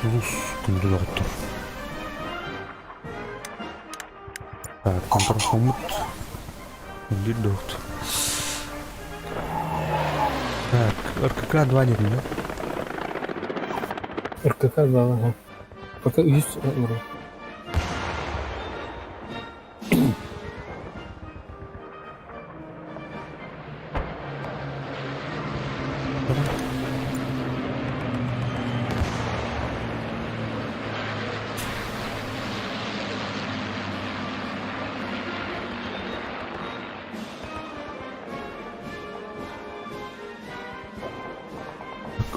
Сулус күндү доҕоттор. Так, контрхоммут биир доҕот. Так, РКК 2 диэтим да? РКК 2, ага. Пока үһүс олорор.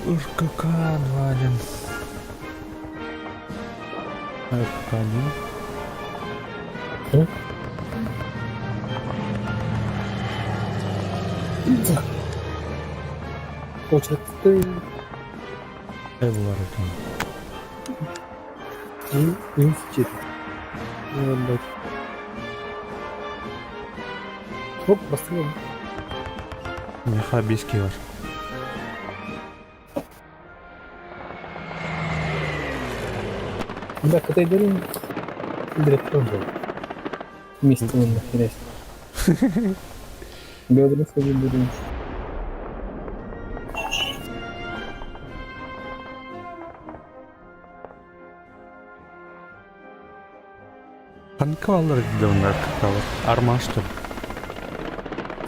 РКК 2 диэн. РКК 1. Очередь Эвлар этим. Институт. Хоп, бастыҥ. Миэхэ биэс киһи бар. Да, кытайдарын директор был. Вместе он нахерясь. Говорю, что не буду. Ханнык баллар дьоннор кытталар? Армаш что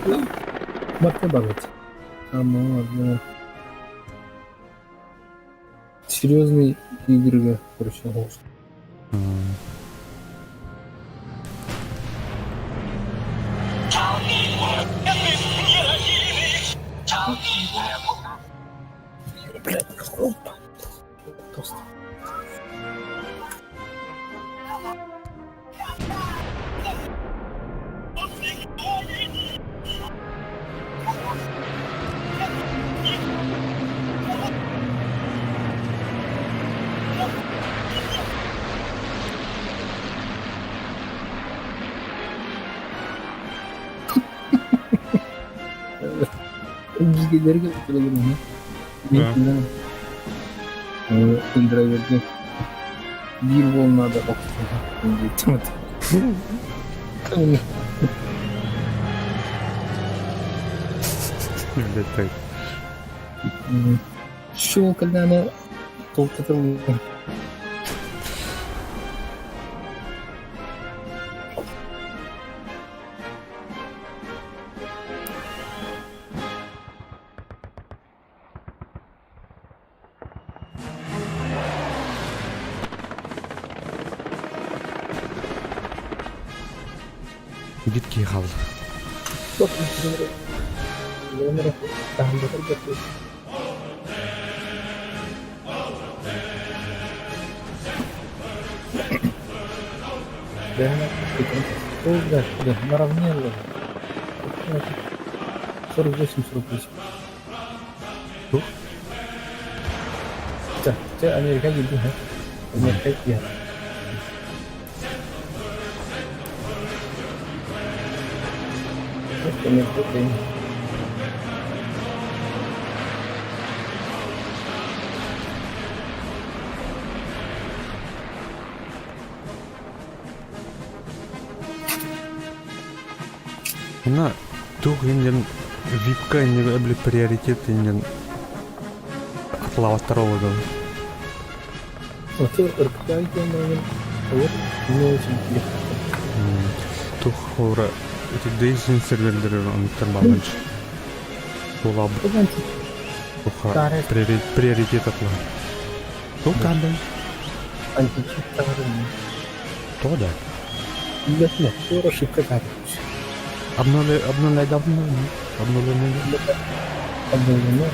ли? Барта барбыт. Ама, ладно. Серьезный игры, короче, голос. Блядь, опа. Тост. Бииргэлэргэ тураллар Мин драйверга биир уол наада диэбитим. Блядь, Щелкалана толкатыл. Биир киһи хаалла. Наравне 48-48. Тух? Чэ, чэ, Америка киирдин, һэ? Америка киирдин. Америка киирдин. Мына туох иннин випка иннин эбли приоритет иннин атлаваттар олодон. Вот РКК вот не очень легко. Тух ора эти Дейзин серверлери онуттар баланч. Була туха приоритет атла. Тух кандай? Античит То да. Нет, нет, то ошибка карты. Обновляй, обновляй давно, обновлено. Обновлено.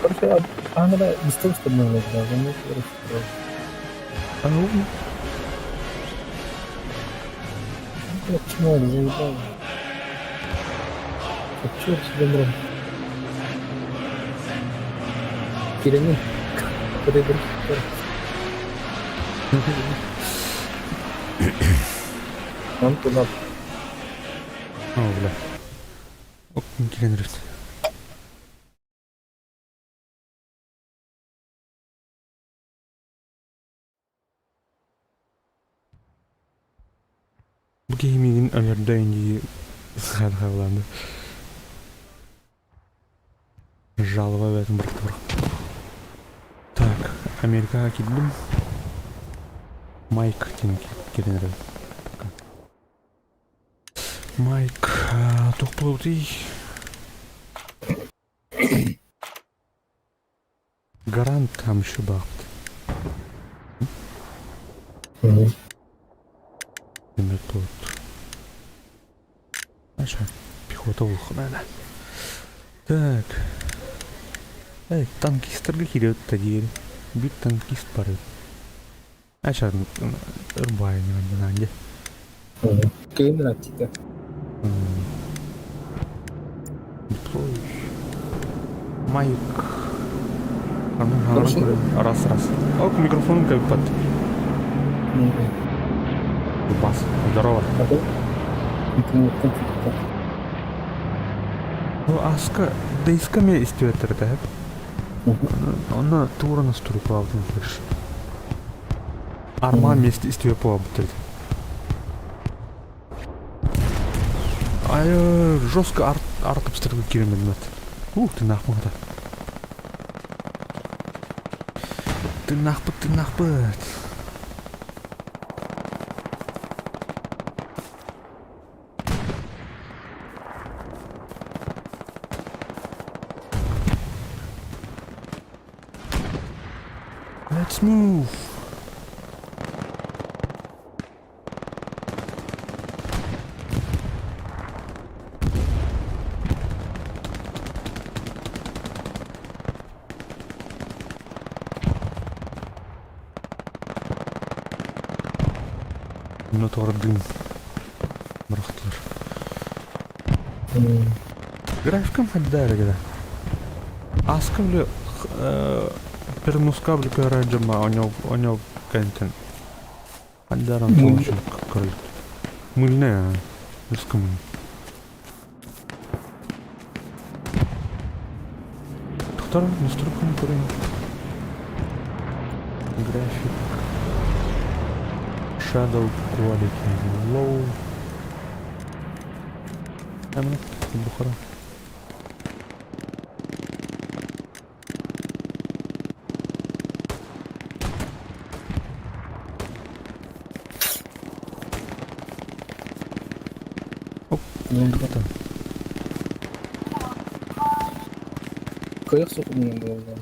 Короче, она быстро обновлять, да, ну, короче. А ну? Ну, почему он заебал? А черт с добром. Кирилл, подойди. Нам туда. О, бля. Оп, кирен. Бу киһи миигин өлөрдө дии хааллаанды. Жалоба эбэтин бырахтыбыр. Так, Америкаҕа киирдим. Майк диэн киирэн эрэбин. Майк, туох буолбутуй? Гарант там еще баҕабыт. Тут. Знаешь, пехота улахана. Так. Эй, танкисттарга киирэ диэри. Биир танкист бар Ача ырбаайын дии. Кыын ырааччыта. Диплой. Майк. Раз раз. Ок, микрофон как под. Бас. Здорово. Ну, аска, да искаме истибеттер да. Онно туурана струйкалаабытын көрүш. Арман месте истибэт буолбут Ай, жестко артып стрелы киирэн Ух, тыыннаахпын хата. Тыыннаахпыт, тыыннаахпыт. Let's move. Онно тоҕордуун бырахтылар. Графикам хайда эрэ Аска били перенуска били көрөр дьомо оонньуу кэнтэн хайдаран көрөлт. Мыльная, русскому. Тохтор, настройканы көрөйүн. График. Shadow quality low. Әмін, бұхара. Оп, тоқта. Кыах сокуонунан буолла.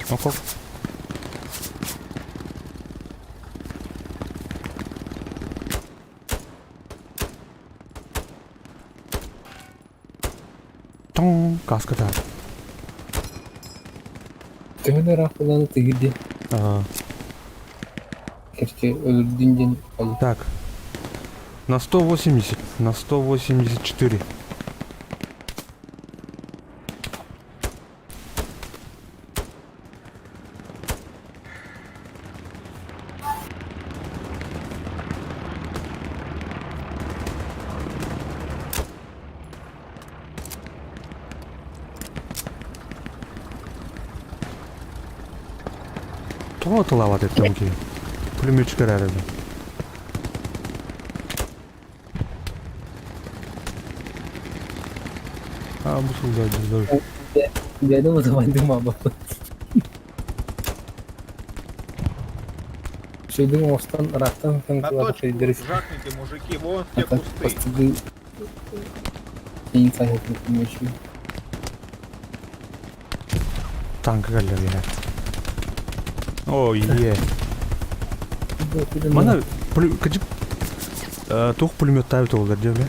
Окоп. Тоң, каската. Төһөн ыраах буолан тигирди. А, Короче, өлөрдүн диэн Так. На 180, на 184. Тоҕо тылаабат эттим киһи? Пулеметчик эрээри А, бу сылдьар Бэйэм утумайдым маабаппын. Шөйдүн оҥостон ыраахтан На точку жахните, мужики, вон в те кусты. Постыгы инициативы Танка кэллэр иһэр. О, е. Мана кыдьык туох пулеметтаабыт олар дии бля.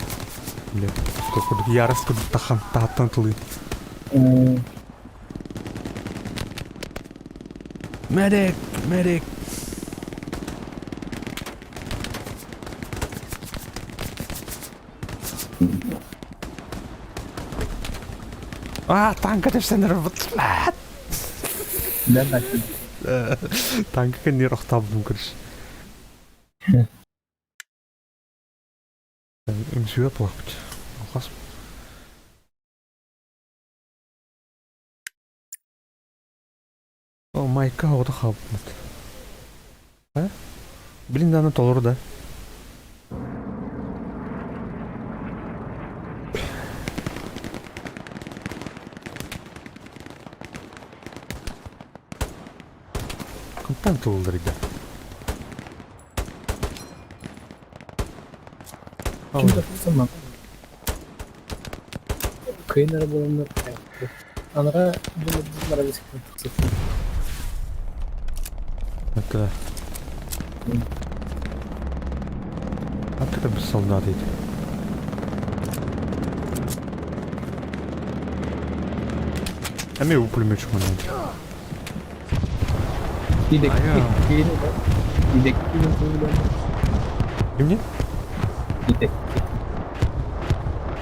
Бля, курдук ярос курдук тахан таһаттан тылыы. Медик, медик. А, танка тэпсэнэр Да, Танка кэннигэр охтообутум көрүс. Үҥсүүгэ буолахпыт. Хас О, майка оҕото хаалбыт. А? Блин, аны толору да. Хантан тылларыйда? Ким да тахсан Кыайын эрэ буоланнар анараа дьон арабисканы тахсыттар. Это... А ты как бы солдат эти. А мне пулеметчик момент. Идэкки Идэкки И мне? Идэкки.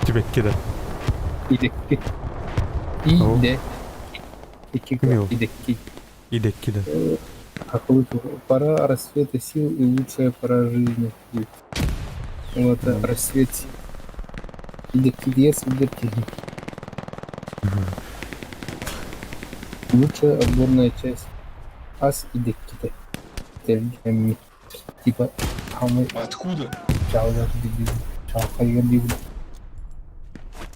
Тебе кида. Идэкки. Иде. Икки Мил. Идэкки. Идэкки да. Пора рассвета сил и лучшая пора жизни. Вот рассвет сил. Идэкки сидерки. Лучшая отборная часть. Ас идэккитэ. Тэлгэммит. Типа хамы Откуда? чалгар дибил. Чалхайгар дибил.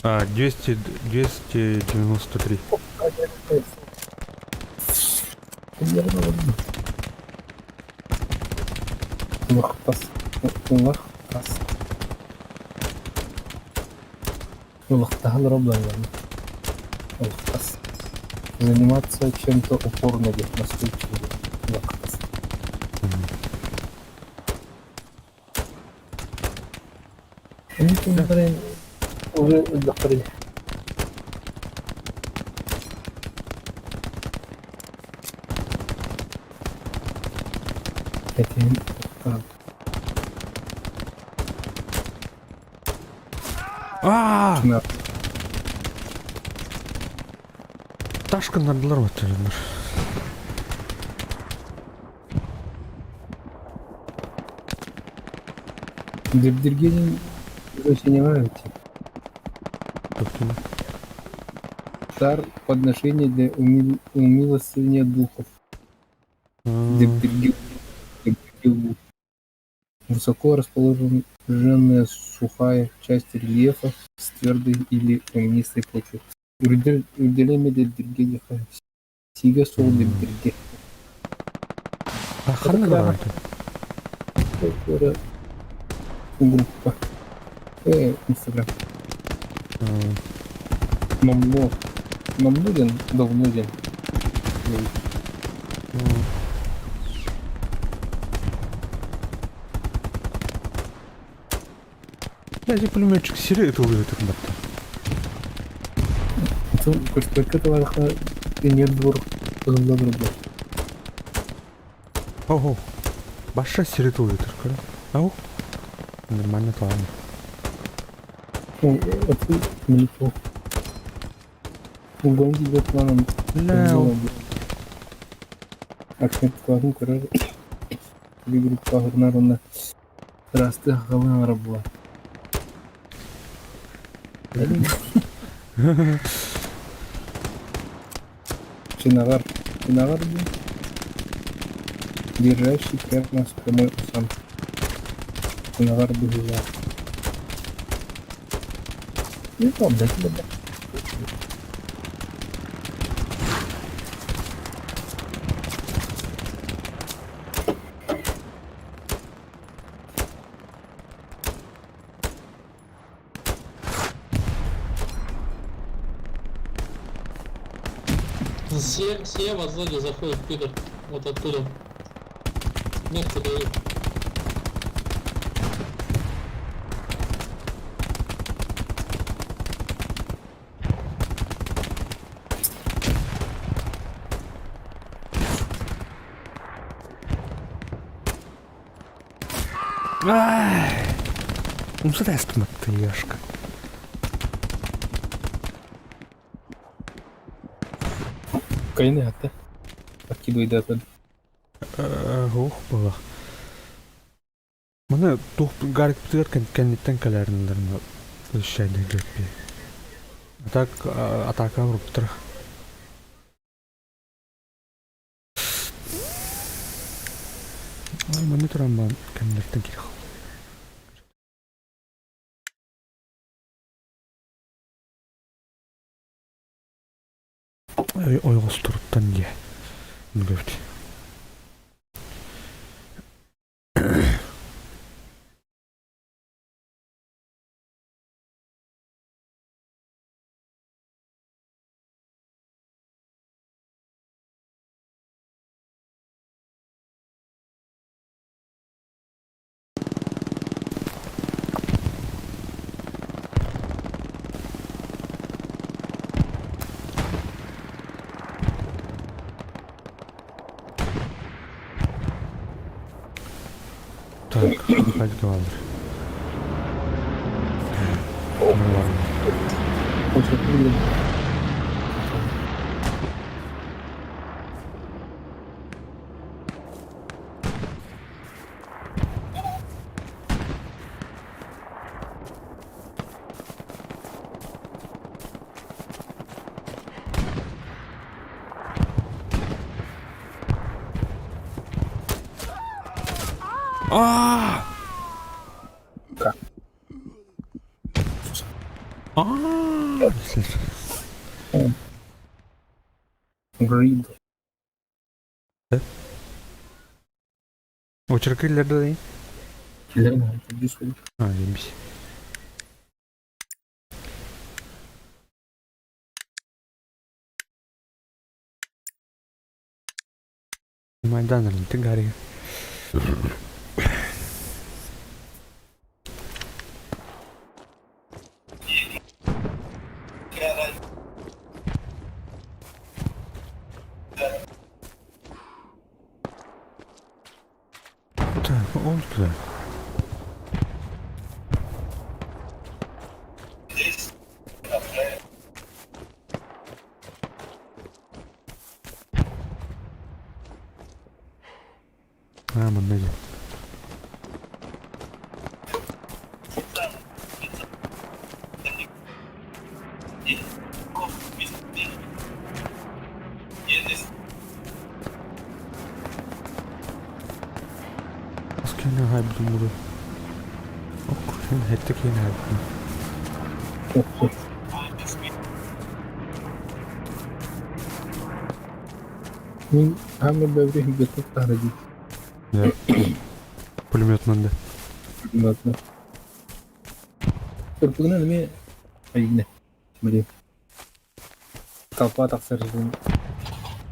А, 200, 293. Примерно вот. Лахтас. Лахтас. Лахтаһан робла, Лахтас. Заниматься чем-то упорно, настойчиво. Лахтас. Мمكن مثلا уже Этим А! Ташка нардылар вот. Дэбдиргенин очень Собственно. Дар подношение для умилостивления духов. Дэбдиргил. Высоко расположенная сухая часть рельефа с твердой или каменистой почвой. Үрдэлэмэ дэбдиргэ Сигэ суол дэбдиргэ. А ханна баранты? Группа. Инстаграм. Номно. Номно ден, давно ден. Я пулеметчик сири ытылыы ытырбатта. Көстөркө тыларха энер двор ылла турда. Ого. Баша сири ытылыы ытыр. Ау. Нормально плавно. Ну, это неплохо. Угонди планом. Ля. Акцент көрөр. Группа гурнарына Расты халын арабла. Чинагар. Чинагар Держащий прямо с прямой осанкой. Чинагар бежал. Не там, да, да. Слева сзади заходит пидор. Вот оттуда. Метку даю. Ай! Умса ты яшка. Кайны хатта. Откидывай дата. Ох, была. Маны тух гарик птыгар кэнниттен кэлэриннэрин. Защищай дьэппи. А так атака руптара. Ай, манна туран баан кэмнэртэн киирэх. Ойоҕосторуттан диэ. Мүлөбүт. Так, хальга бааллар. Аа! Аа! Greed. Очеркы иллэрдэ Киллэрин жүз А, ембис. Майдан ты Гарри. Так, он туда. А, манна дии. С киэнэ хаайбытым буолуой? Ок, сэттэ киэнэ хаайбытым. Мин хаамыр бэбри хиггеттик таһара дии. Да. Пулеметынан да. Пулеметынан. Турпугунан эмиэ айгинэ. Блин. Толпа тахсар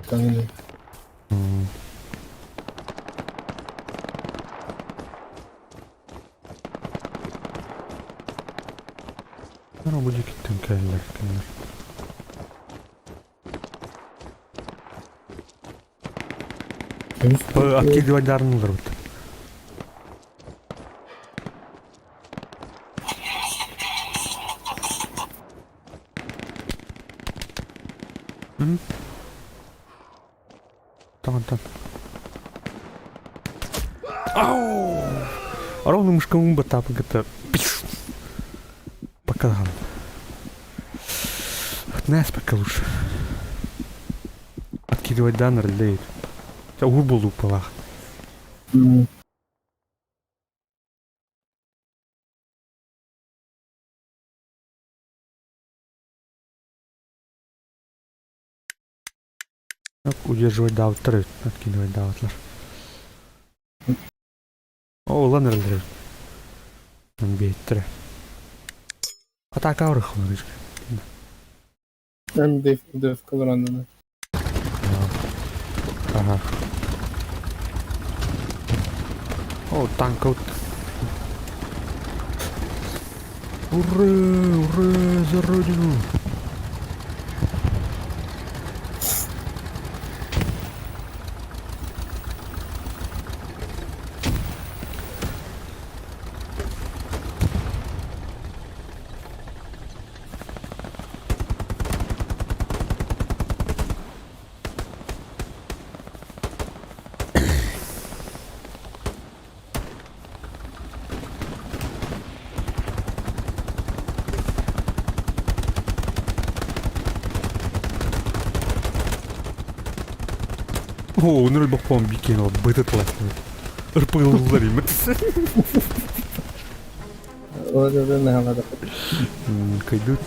таҥын. Ара бу диэкиттэн кэллэр кинилэр. Откидывать олорбут. Таҥантан. Ау! Ровно мышкамын баттаапын кытта пока Нас пока лучше. Откидывать даннер лейт. Ур болду палах. Удерживать даавыттар откидывать даавытлар. О, улан эрэллэр. Бейттэрэ. Атака орыхлар. Эн деф кылараннана. Ага. О, танк. Ура, ура, за родину! О, үнүр бохпон бикин ол бытытлар. Ырпылылар имит. Надо. Кайдут.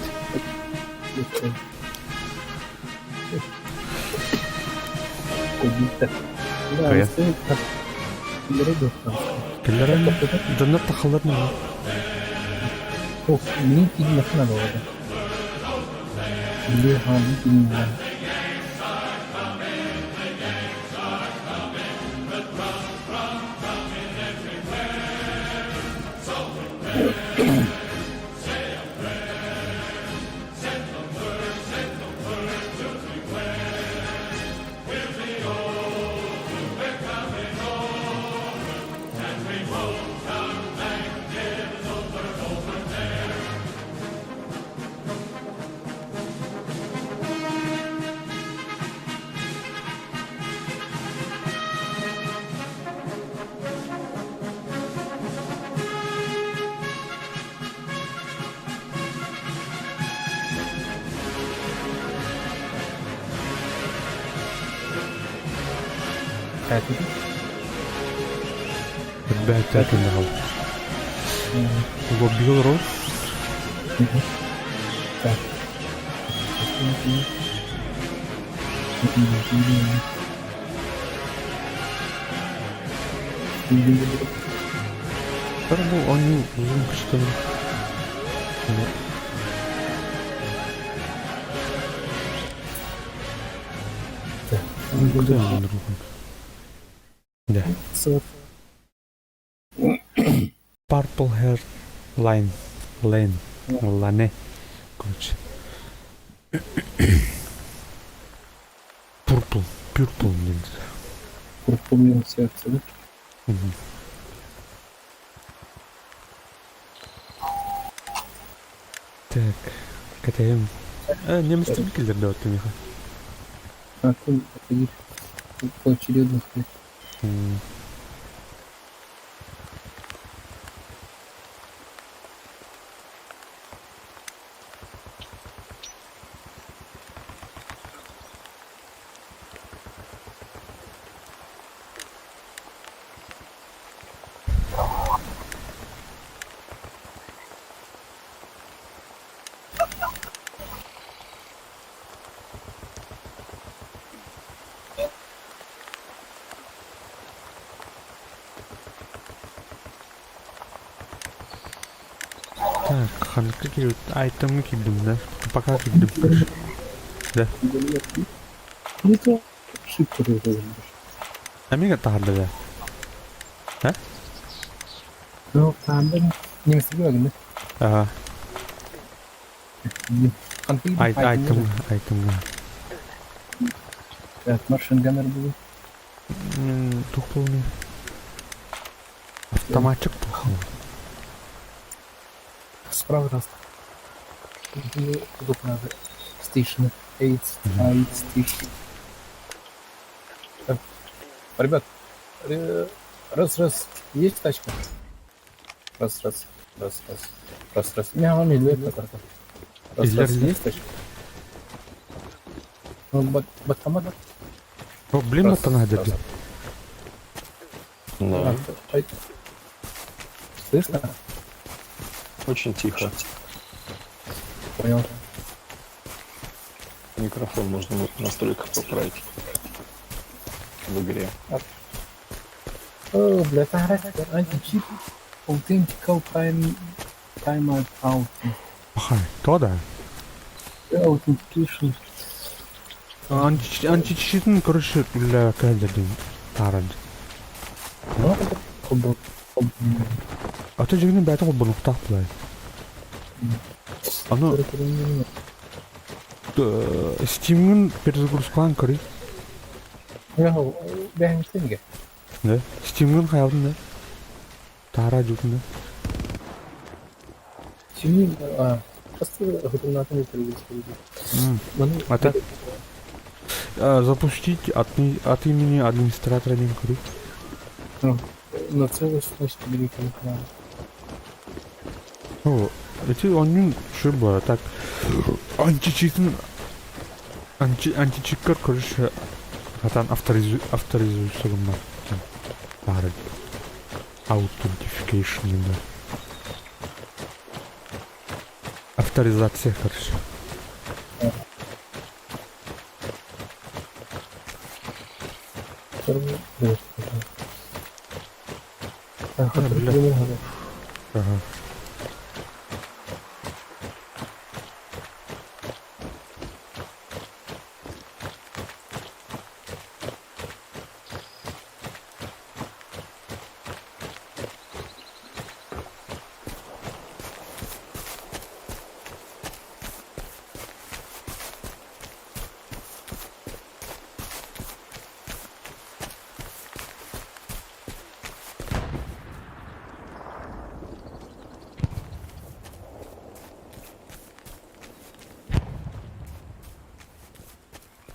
Кая? Кэллэрэн дьоннор тахаллар не Мин киирмэххэ наада. Били хаалбыт киирмэххэ. Бэйтээтин даҕал. Лоббига олорор. Так. Бу оонньуу узун көстөн. Да. Purple Hair Line. Lane. Lane. Короче. Purple. Purple диэн. Purple сердце, да? Мгм. Так. Кэтэһим. Э, немецтэр киллэрдэ отту миэхэ. А, поочередно. М. Так, ханыкка киирбит айтемҥа киирдим да. Пока киирдим. Да. Ну это ошибка тоже. Эмиэ таһаарда да? А? Ну, там немецкий да? Ага. Ай, Айтем, айтемҥа. Так, machine gunner был. Туох буолуой? Автоматчик туох. Справа раз. Тут надо. Station. Eight, eight, station. Так. Ребят, раз, раз, есть тачка? Раз, раз, раз, раз, раз, раз. Не, он не лет, раз, раз, есть тачка? Ну, баттамат. О, блин, баттана дерди. Да. Слышно? Очень тихо. Понял. Микрофон можно в настройках поправить. В игре. О, бля, anti-cheat authentical time timeout out. Ага, то да. Authentication. Anti-cheat, короче, бля, кэлдердин тааран. А то дьиҥинэн бэйэтэ холбонуохтаах былай. Аны Steam'ин перезагрузкалаан көрүй. Бэйэҥ Да? Steam'ин хайалдын да? Таара дьутун да? Steam, а, просто А так? Запустить от, от имени администратора не көрүй. На целую значит, бери канал. О, эти они что было так античитин анти античиккер короче. Хатан авторизуйса гыммат баар эбит. Authentication диэн. Авторизация, короче. Бля. Ага.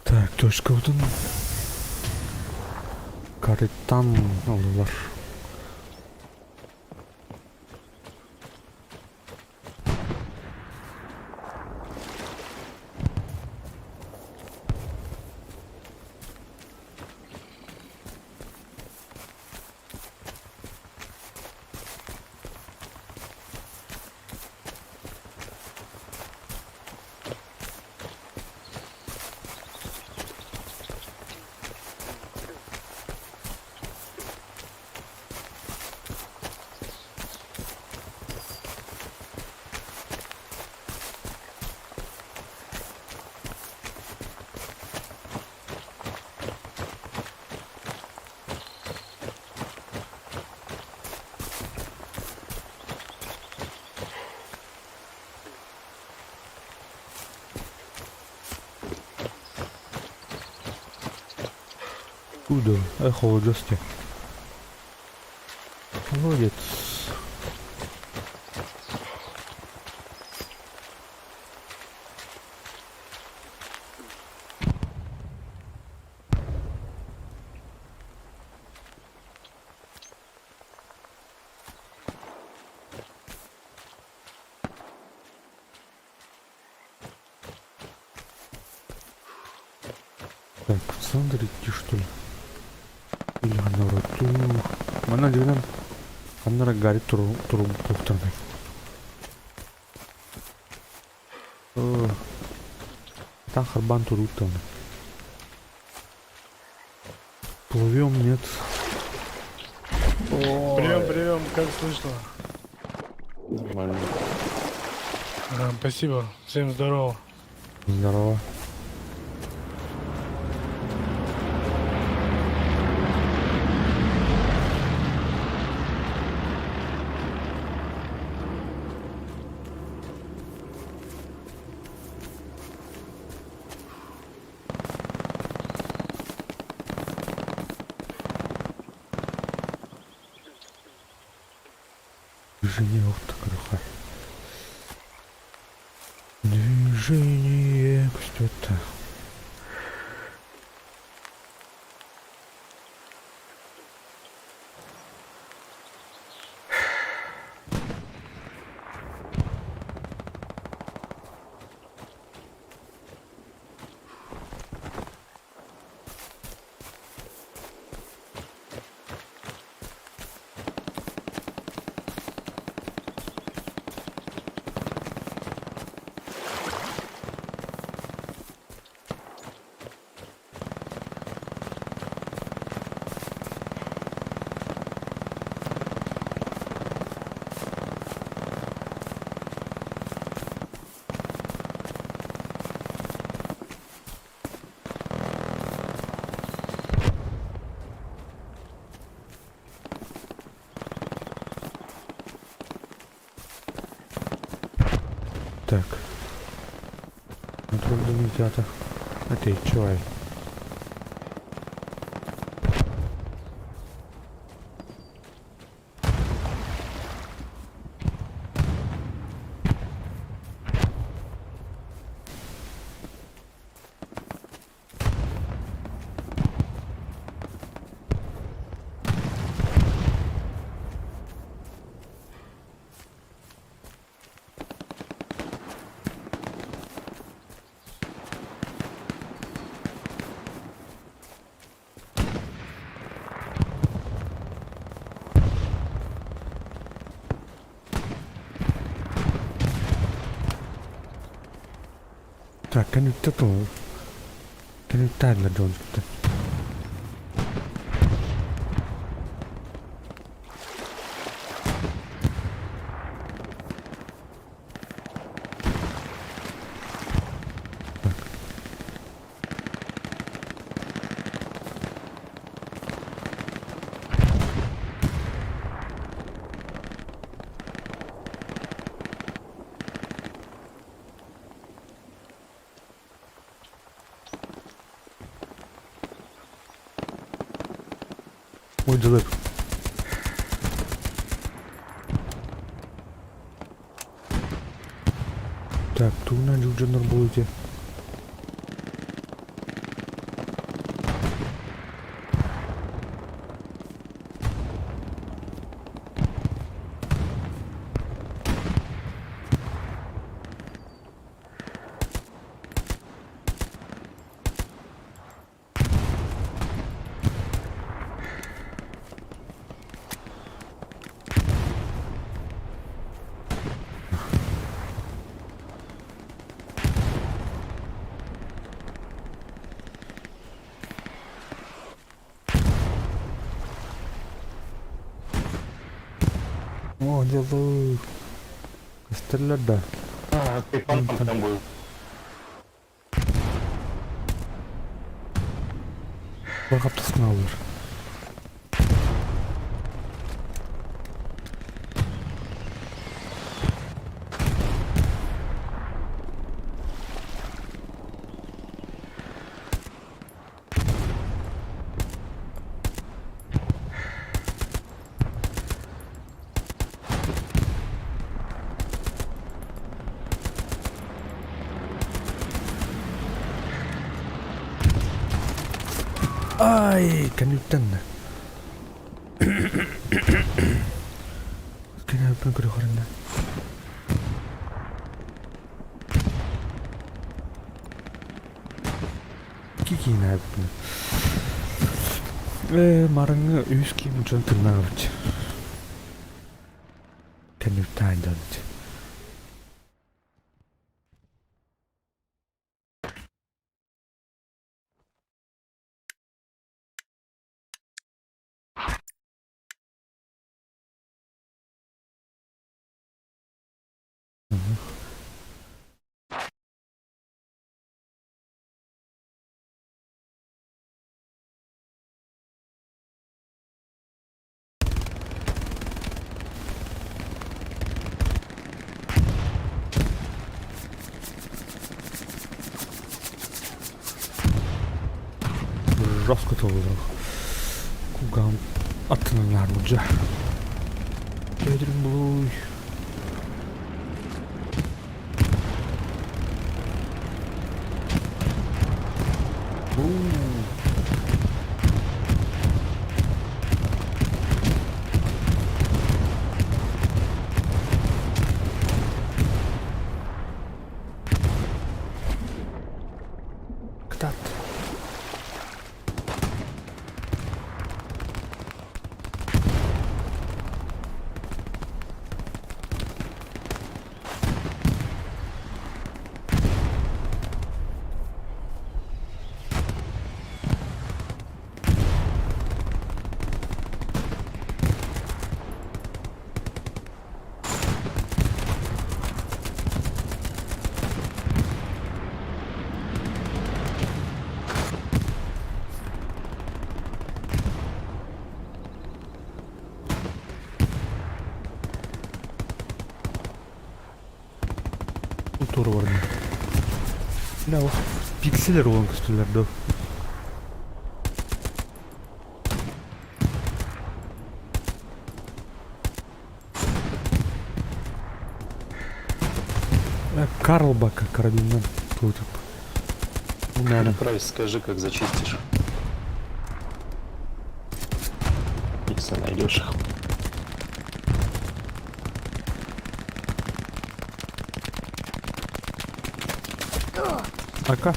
Так, точкабытын карыттан ыллылар. Куда? Эх, холодости. Молодец. Так, в центр идти, что ли? Или ханнара ту. Манна дигнан ханнара гарри туру туру туохтардай. Там харбан турут там. Плывем, нет. Прием, прием, как слышно? Нормально. Ага, спасибо, всем здорово. Здорово. Движение вот так Движение что-то. Так. Контрольный театр. Окей, чувай. Так, кэнниттэ тыл. Кэнниттээдилэр дьон кытта. Так. Ой, дылып. Так, тугунан дьылдьаннар буолуо О, дьолу. Көстөллөр да. А, ты там был. Бар хаптаскыналлар. Ай, кэнниттэн Кэнниттэн көрөхөрүнэ. Кикиинээбиппин. Ээ, марыҥҥы үс киим дьон тыыннаабыт. Кэнниттэн дьон. Жестко толуох. Кулгаҕым аттынан лаарбыдьа. Кэбитирим булуй. Кытаат. Тура барна. Бля, пикселер уон көстүлэр доо. Карл Бака карабиннан туутуп. Наверное. Прайс, скажи, как зачистишь. Если найдешь их. Ака.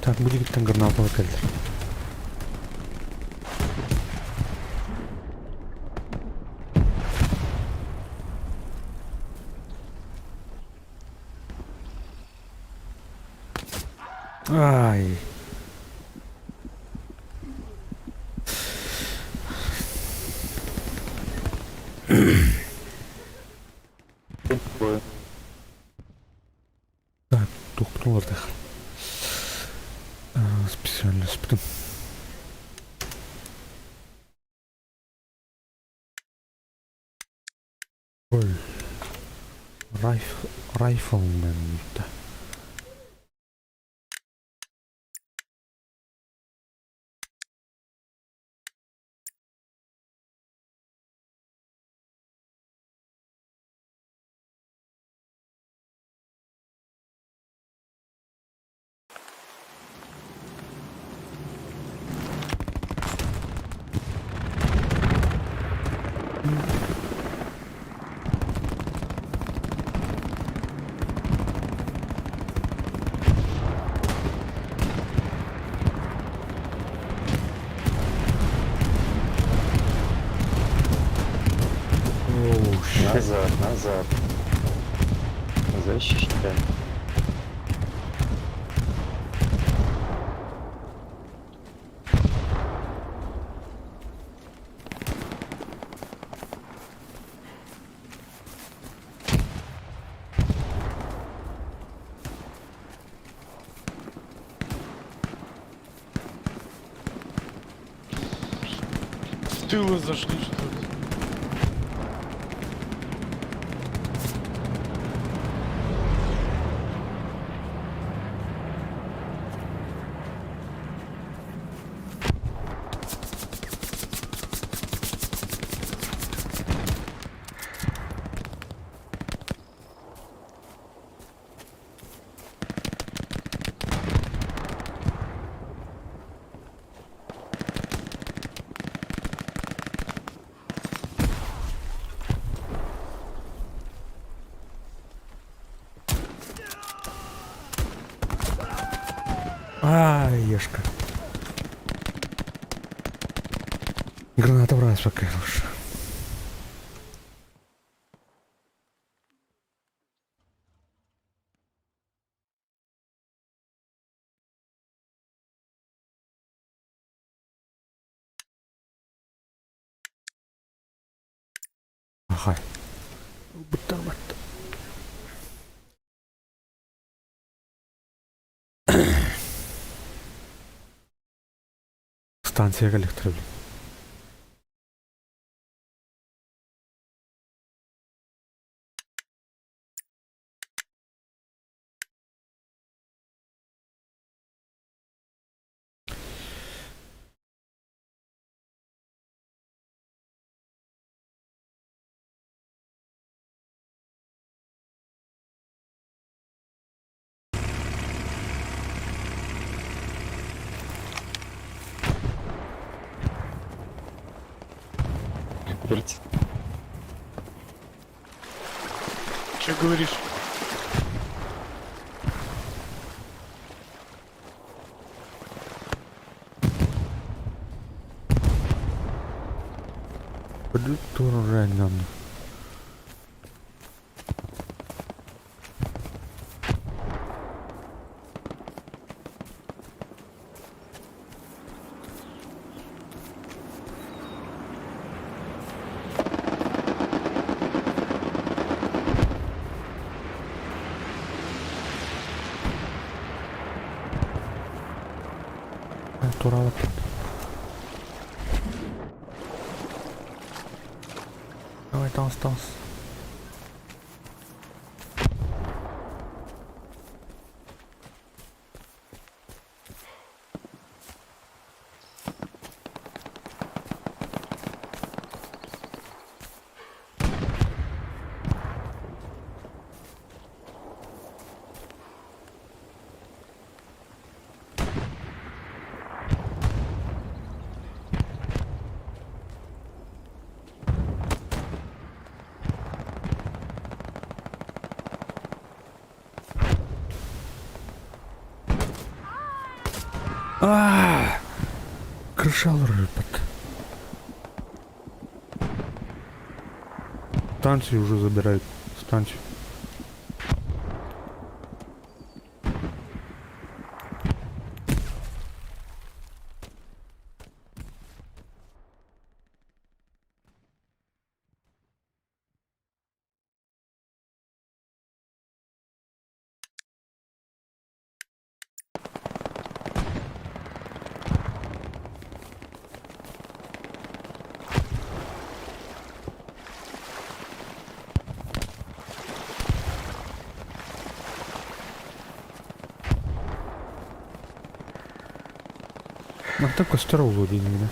Так, бу диэкиттэн граната кэллэр. Ай. Так, туохпутун уларытыах. Специальностьпытын. Ой. Райф, райфлмен да. Оу, щит. Назад, назад. Защищай. С тыла зашли, что ли? Ай, ешка. Граната в раз пока лучше. Ахай. Буттар батта. Станцияга электро блин. Верти. Че говоришь? Турренан. Туралап. Давай, танц, танц. Аа! Крышалар өлбөт. Станцию уже забирают. Станцию. Мантан көстөр буолуо диэн гинэ.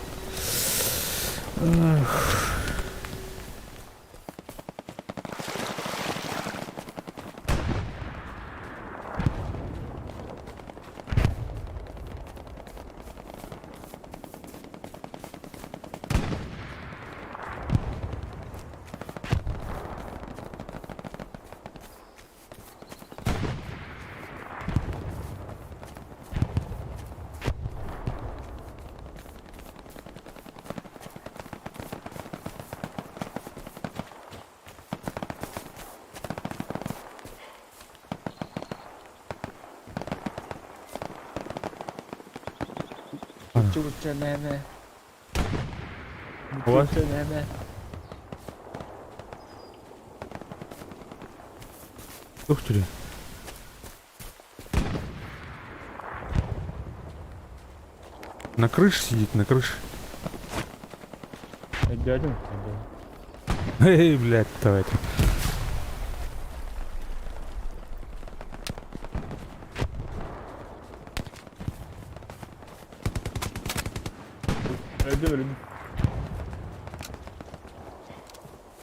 What? Ух ты. На крыше сидит, на крыше. Эй, блядь, давайте.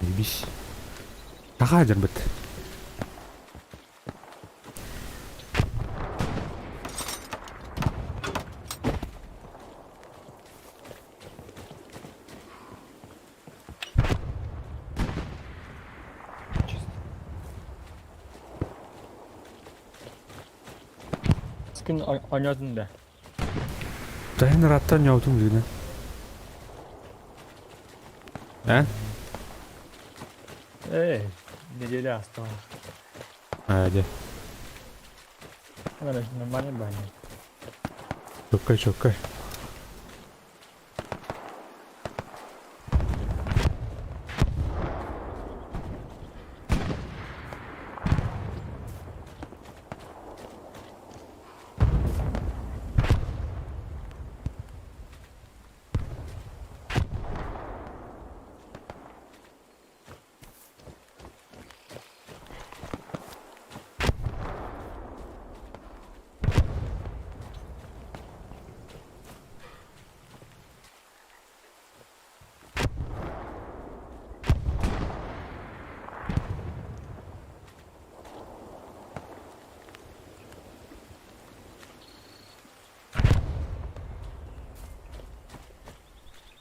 Ебись. Таха дербет. Күн оонньоотун да. Тайын раттан яутум дигне. Ә? Эй, неделя осталась. А, де. Надо нормально баня. Чоккай, чоккай.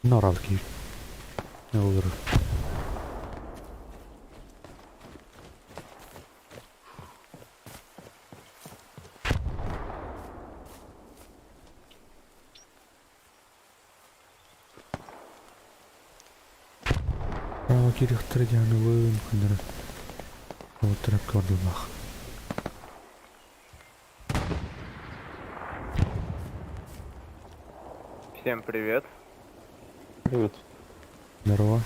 Норалки. Не olur. Право кирихтер дианылын күндері. Отырып көрділмақ. Всем привет. Привет. Здорово.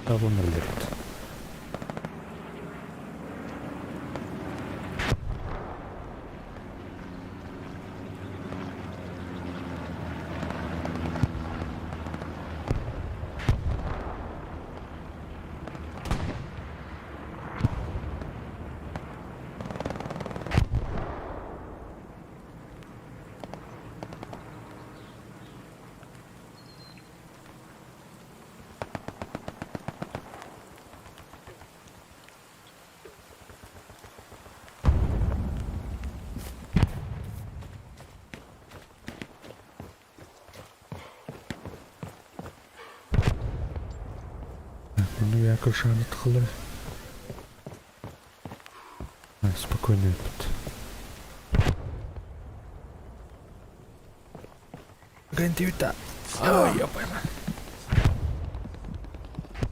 Табын өлдірді. Оны крышаны тахалар. Спокойно эппит. Гантивита. Ой, ёпайма.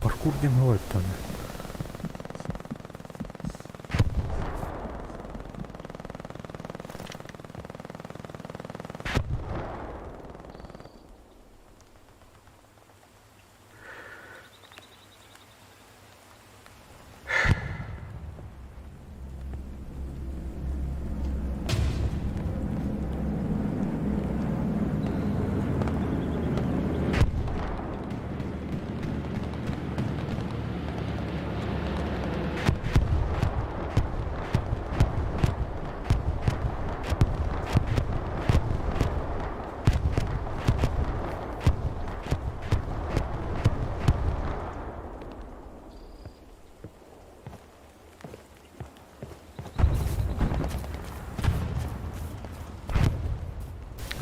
Паркур диэн һалайттан.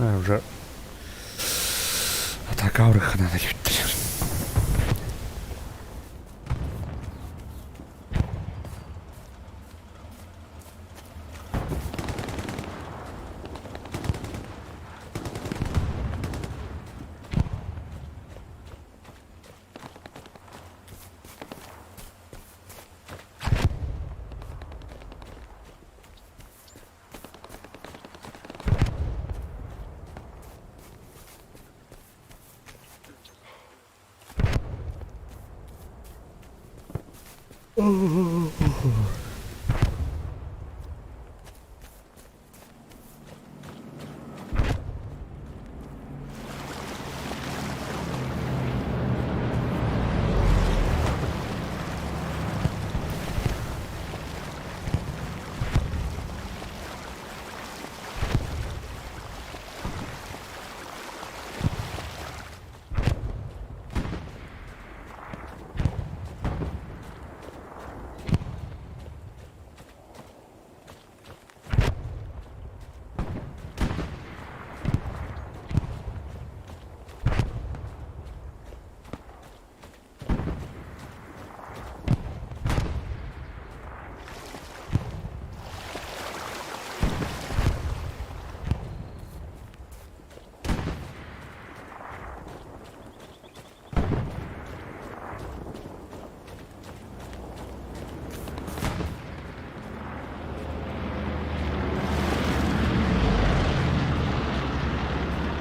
А, уже атака урыхына да киттер.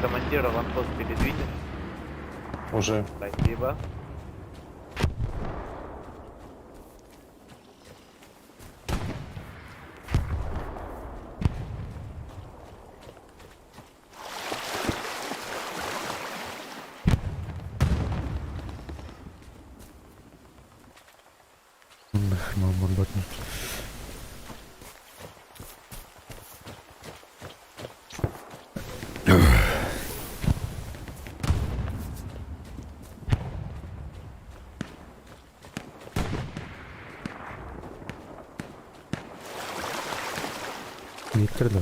Командир, аванпост передвинешь? Уже. Спасибо. Мамон Виктор, да.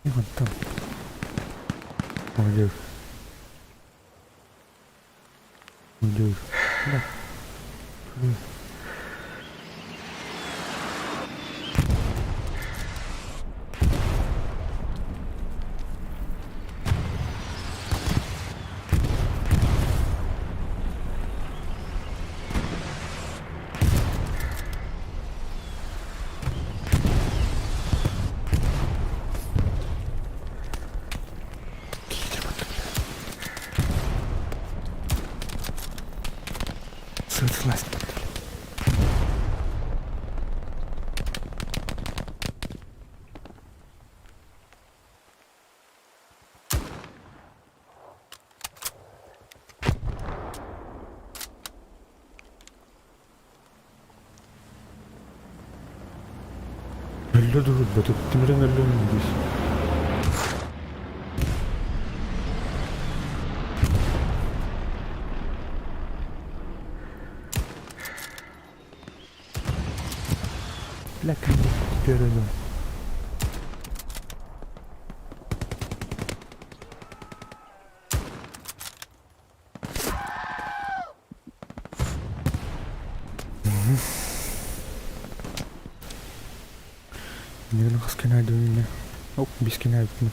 И вон там. Молодежь. Молодежь. Да. Да. Өллө дуу өлбөтө тимирэн өллө диир. Бля, көрөнүм. Иннигин хас кэнээдүнүнэ оп бис кэнээбиппин.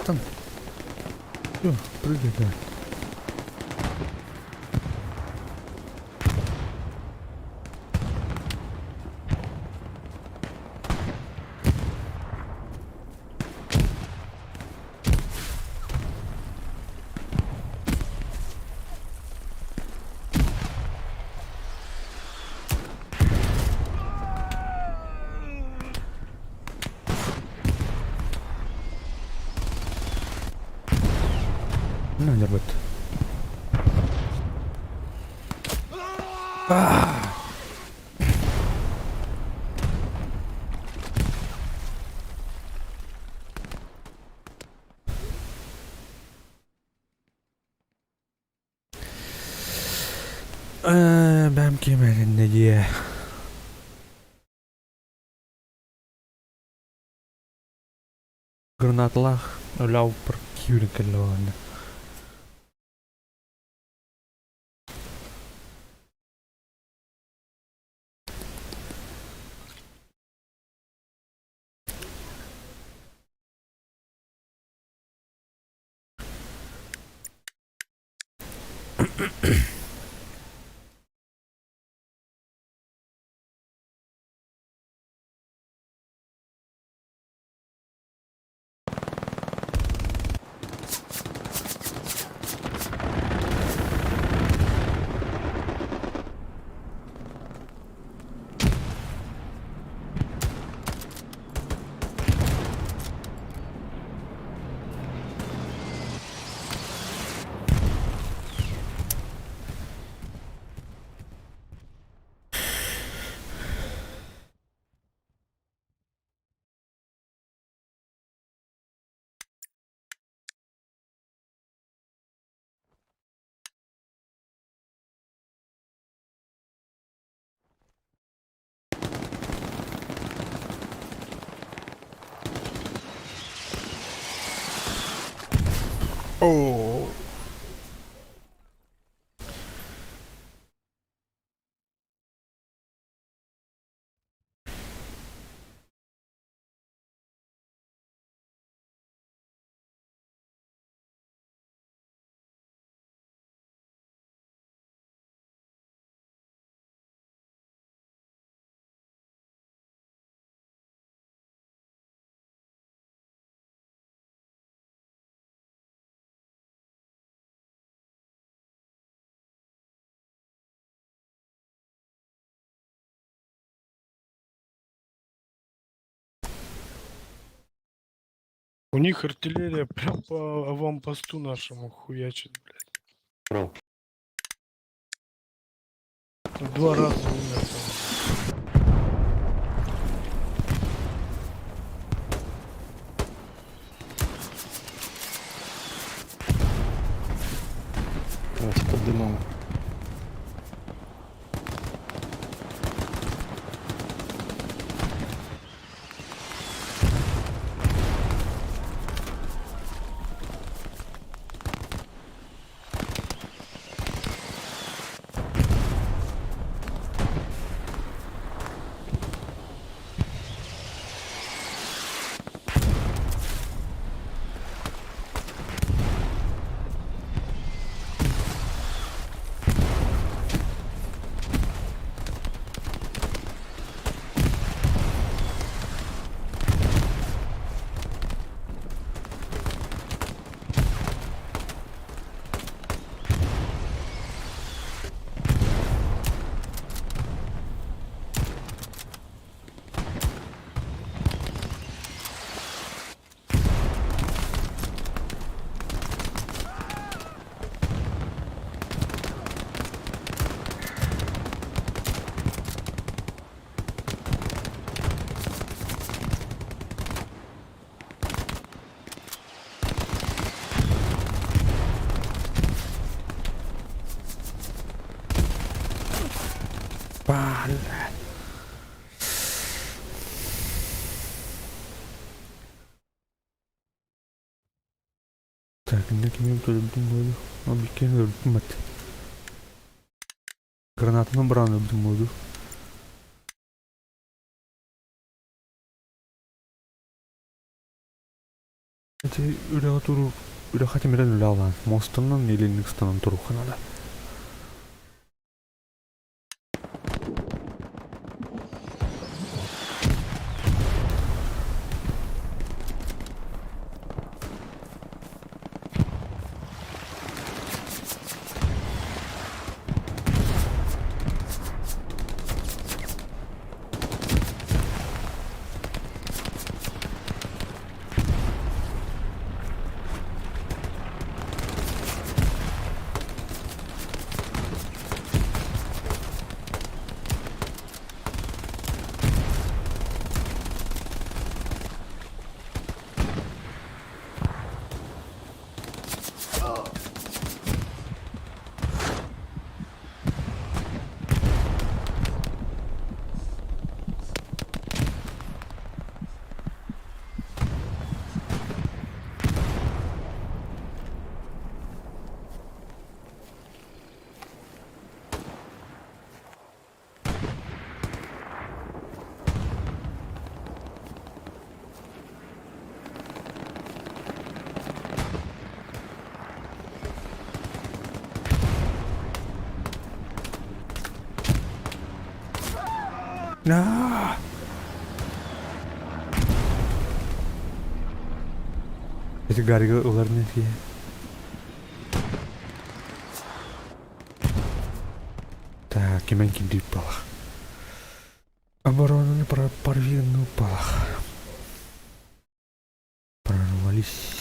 Там. Все, прыгай, давай. Ну, не будет. Бэм кимэриннэ дии. Гранаталаах өлөуппар киирэн кэллэ буолла. Оо. У них артиллерия прям по аванпосту нашему хуячит, блядь. Брал. Два раза умер там. Давайте под дымом. Так, иннэ кими өлөрдүм буолу? Ол иккиэн өлөрдүм бат. Гранатынан быраҕан өлөрдүм буолу. Ити үрэҕи туруу үрэххэ тимирэн үлэ алаан, муостанан илинник ыстанан туруохха наада. Аа! Ити гарига ылар киһи. Так, кимэн кирдиир балах. Оборонаны порвину балах. Прорвались.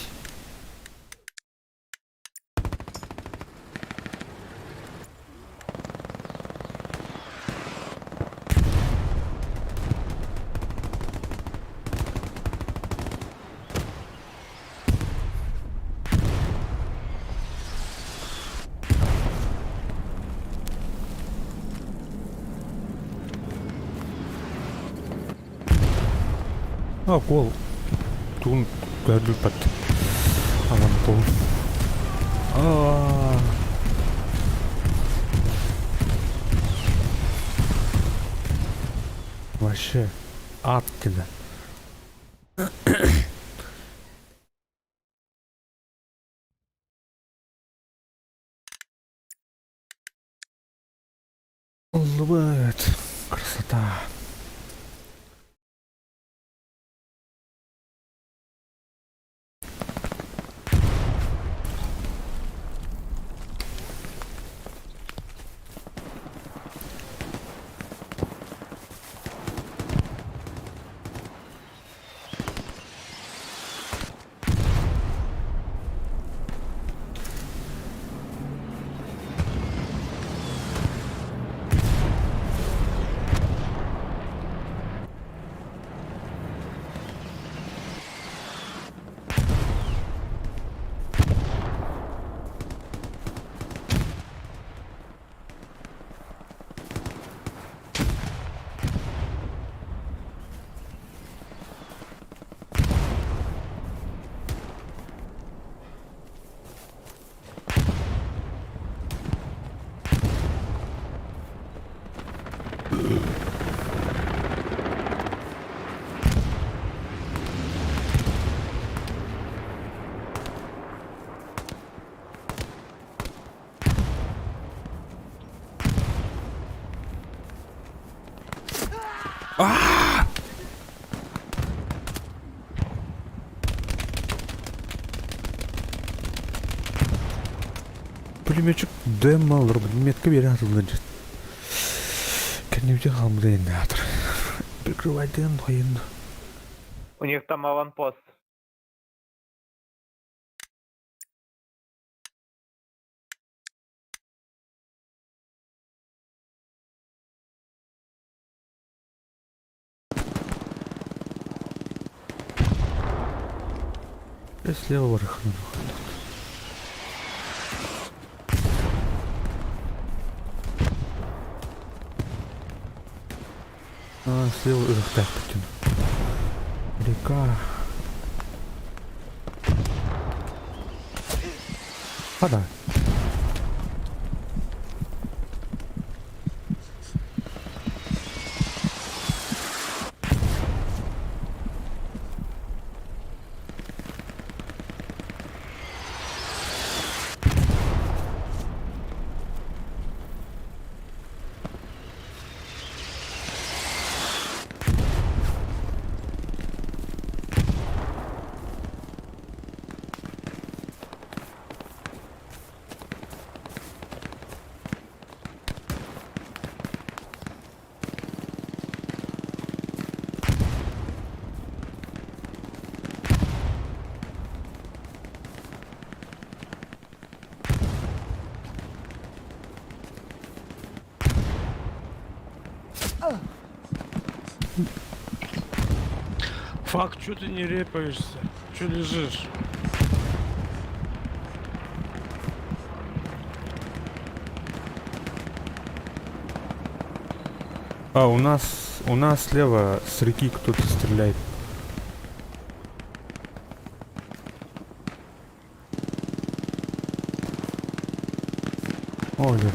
А, кол. Тугун көрдүрбэт. Аман кол. Аа. Вообще ад кэлэ. Ыллыбыт. Красота. Пулеметчик дэм алыр метка бере атылды. Кэннибитин хаалбыта иннатор. Прикрывайдыан хайын. У них там аванпост. Слева барыхын. А, слева ырыхтаахпытын. Река. Хада. Фак, чё ты не репаешься? Чё лежишь? А, у нас слева с реки кто-то стреляет. О, да.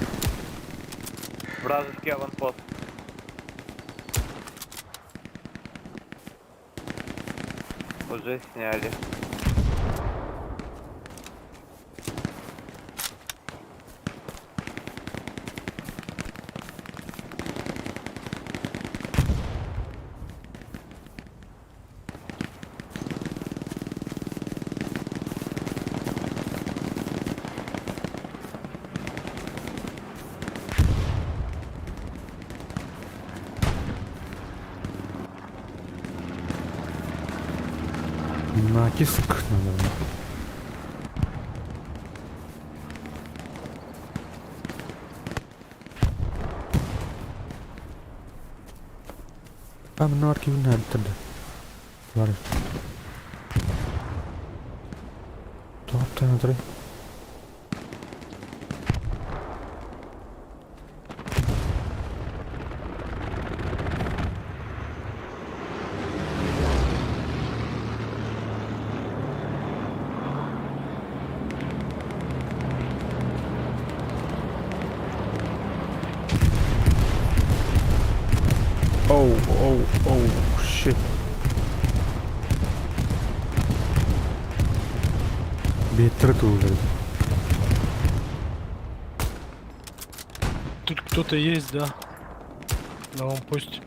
Вражеский аванпост. Уже сняли. Натиск, наверное. Там на арки тогда. Бар. Топтан. Oh, oh, oh, shit. Бетер туылды. Тут кто-то есть, да? На аванпосте.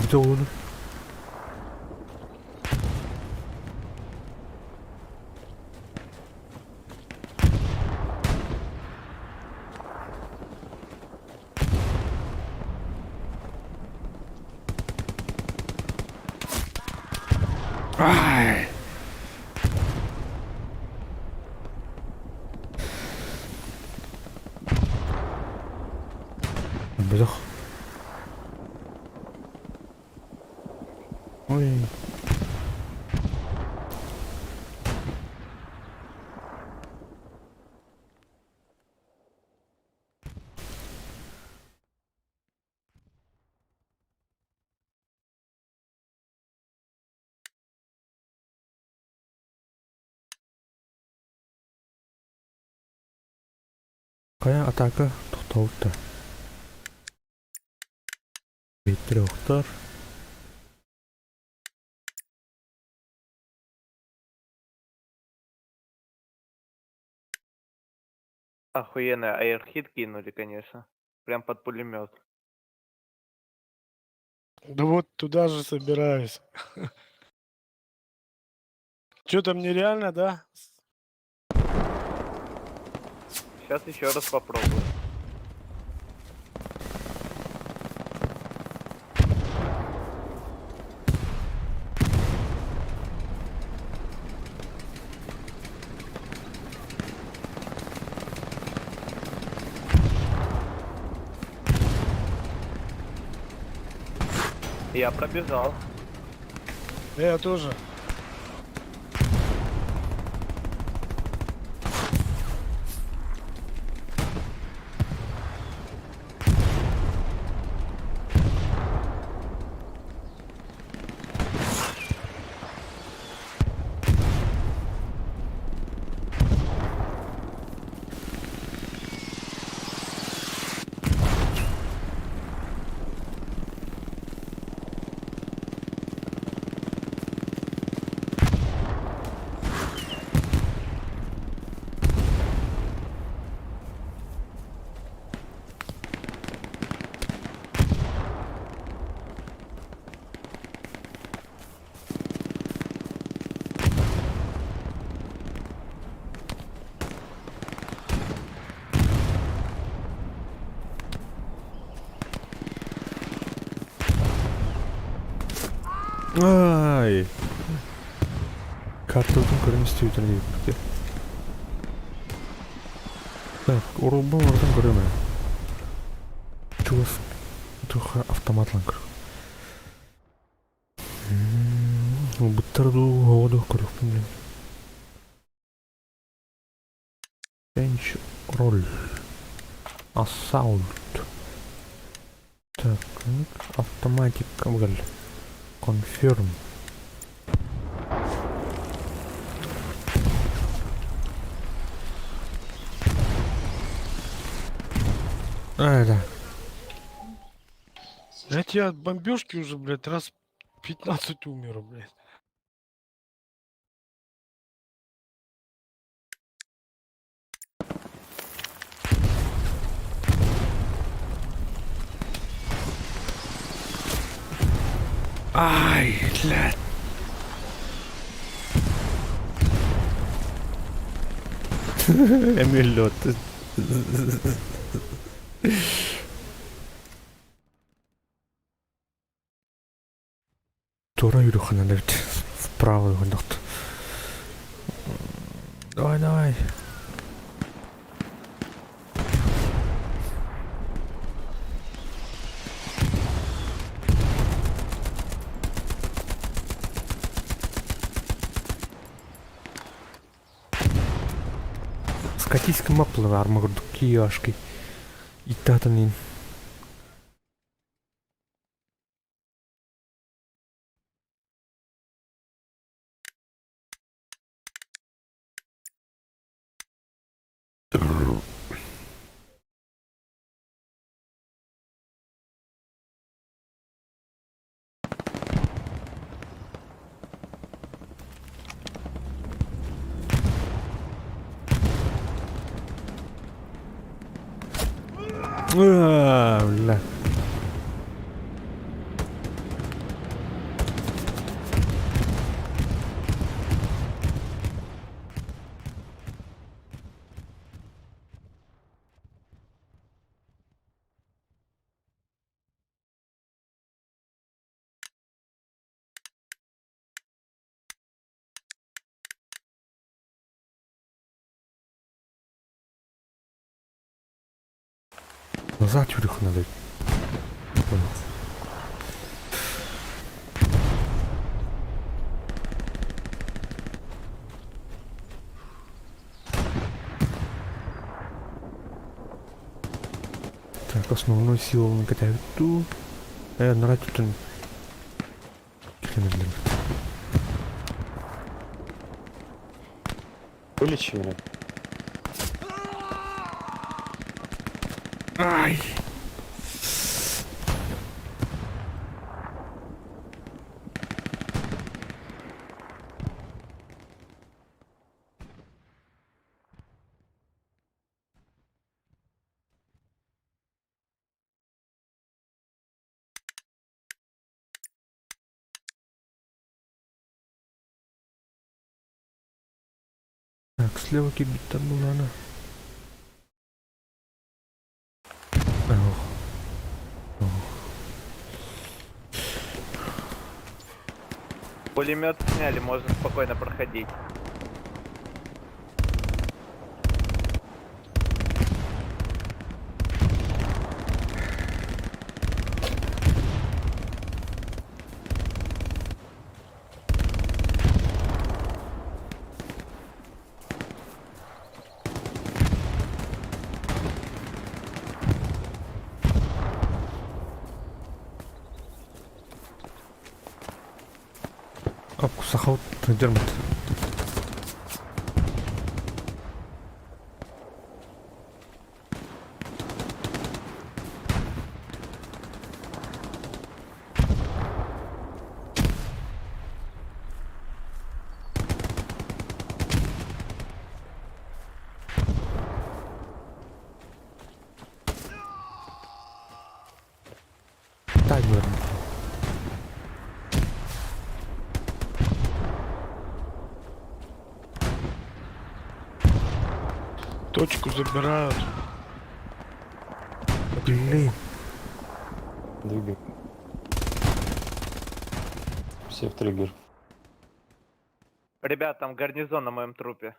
Bir olur. Ай! Бөх. Ой. Кая атака тоқтауытты. Беттер оқтар. Охуенный аирхит кинули, конечно. Прям под пулемет. Да вот туда же собираюсь. Чё там нереально, да? Сейчас еще раз попробую. Я пробежал. Да я тоже. Ай! Картабытын көрөн истибитин диэбиппит. Так, урулбун барытын көрүөм ээ. Чугас туха автомат ылан көр. Ылбыттар дуу, оҕо дуу көрүөхпүн диэн. Change роль. Assault. Так, автоматик кэл. Confirm. А, да. Блять, я от бомбежки уже, блядь, раз 15 умер, блядь. Ай, блядь. Эмилет. Тура yürüхэнэ эбит. Вправо гындахт. Давай, давай. Скотийский маплы армагырдык кияшкой. Иттатанин. А, бля. Назад yürüхэнэ надо. Понял. Так, основной силу катают. Нара тут. Хрен Вылечи меня. Ай! Так, слева кибиттер булана. Ох. Ох. Пулемет сняли, можно спокойно проходить. Сахал сылдьарбыт. Таймер. Точку забирают. Блин. Двигай. Все в триггер. Ребят, там гарнизон на моем трупе.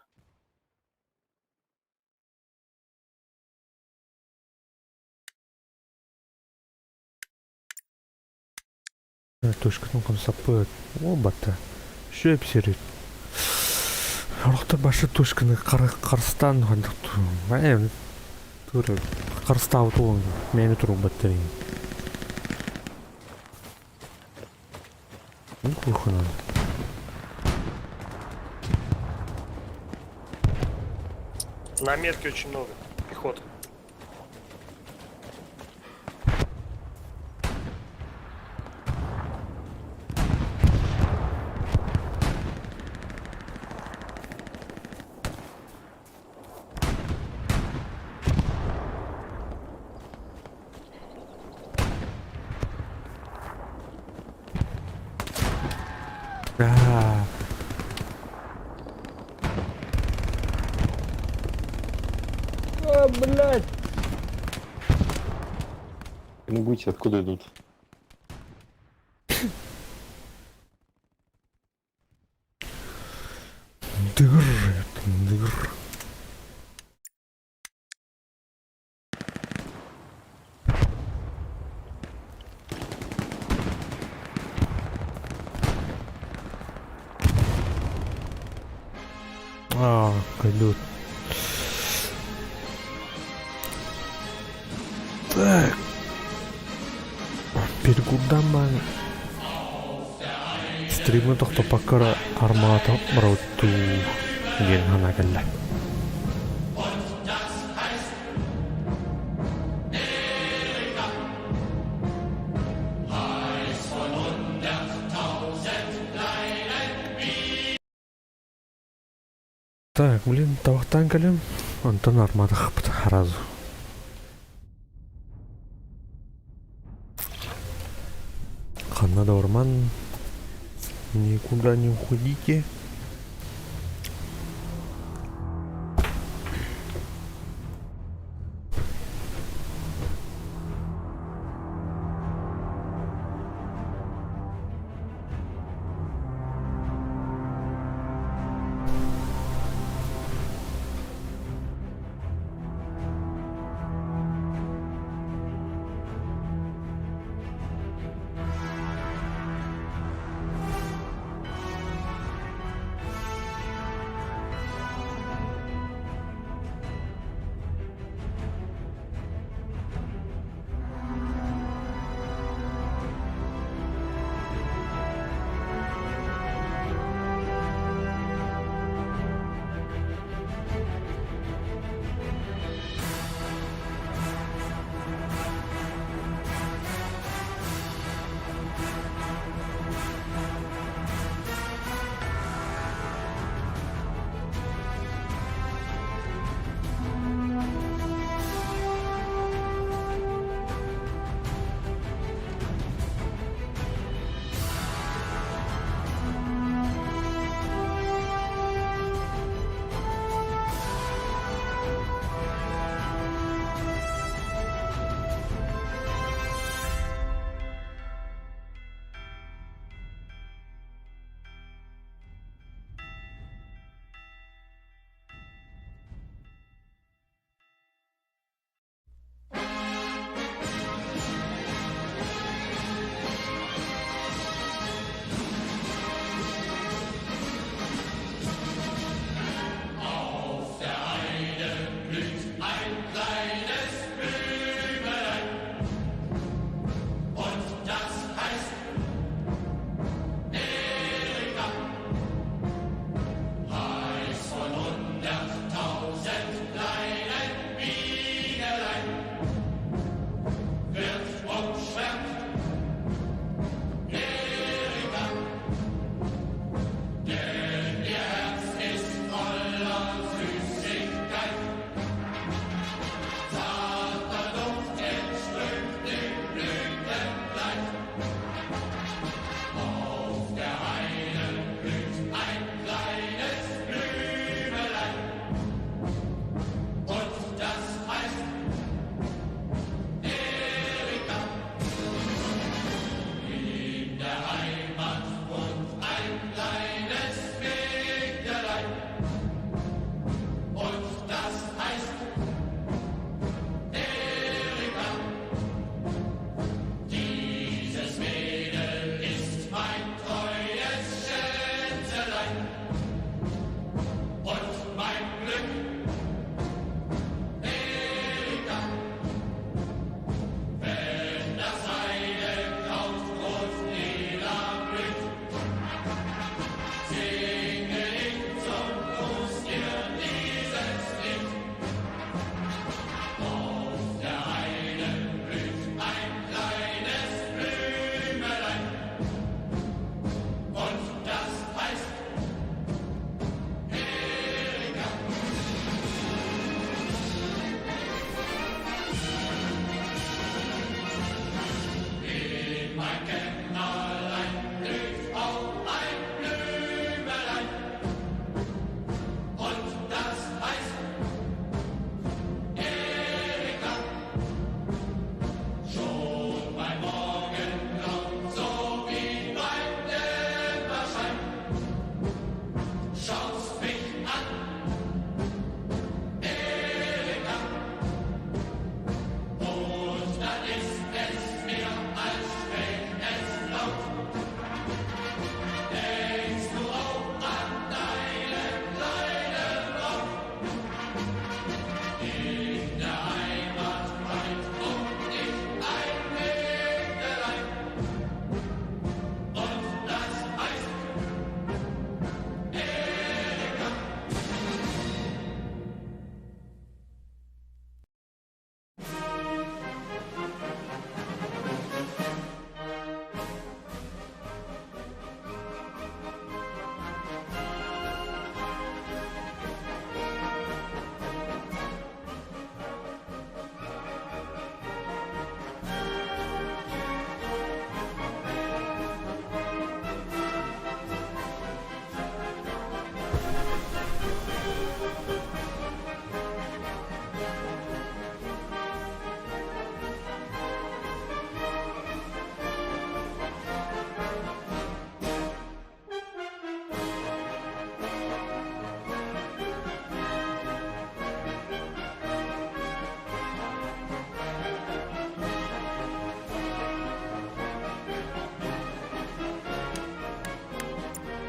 Точкатын саппыт. О, бата. Шөп серит. Орохтор башы точканы қарыстан туры қарыстабыт ол мени турук баттырын. Ну, кухона. На метке очень много. Пехоты. А, А, блядь! Пингуйте, откуда идут? Дыр, дыр. А, идут. Так. Перегудама. Стримы тохтопаккара армата барауту диэн хана кэллэ. Так, блин, тавахтан кэлем. Онтон армата хапыт харазу. Ханна да орман. Никуда не уходите.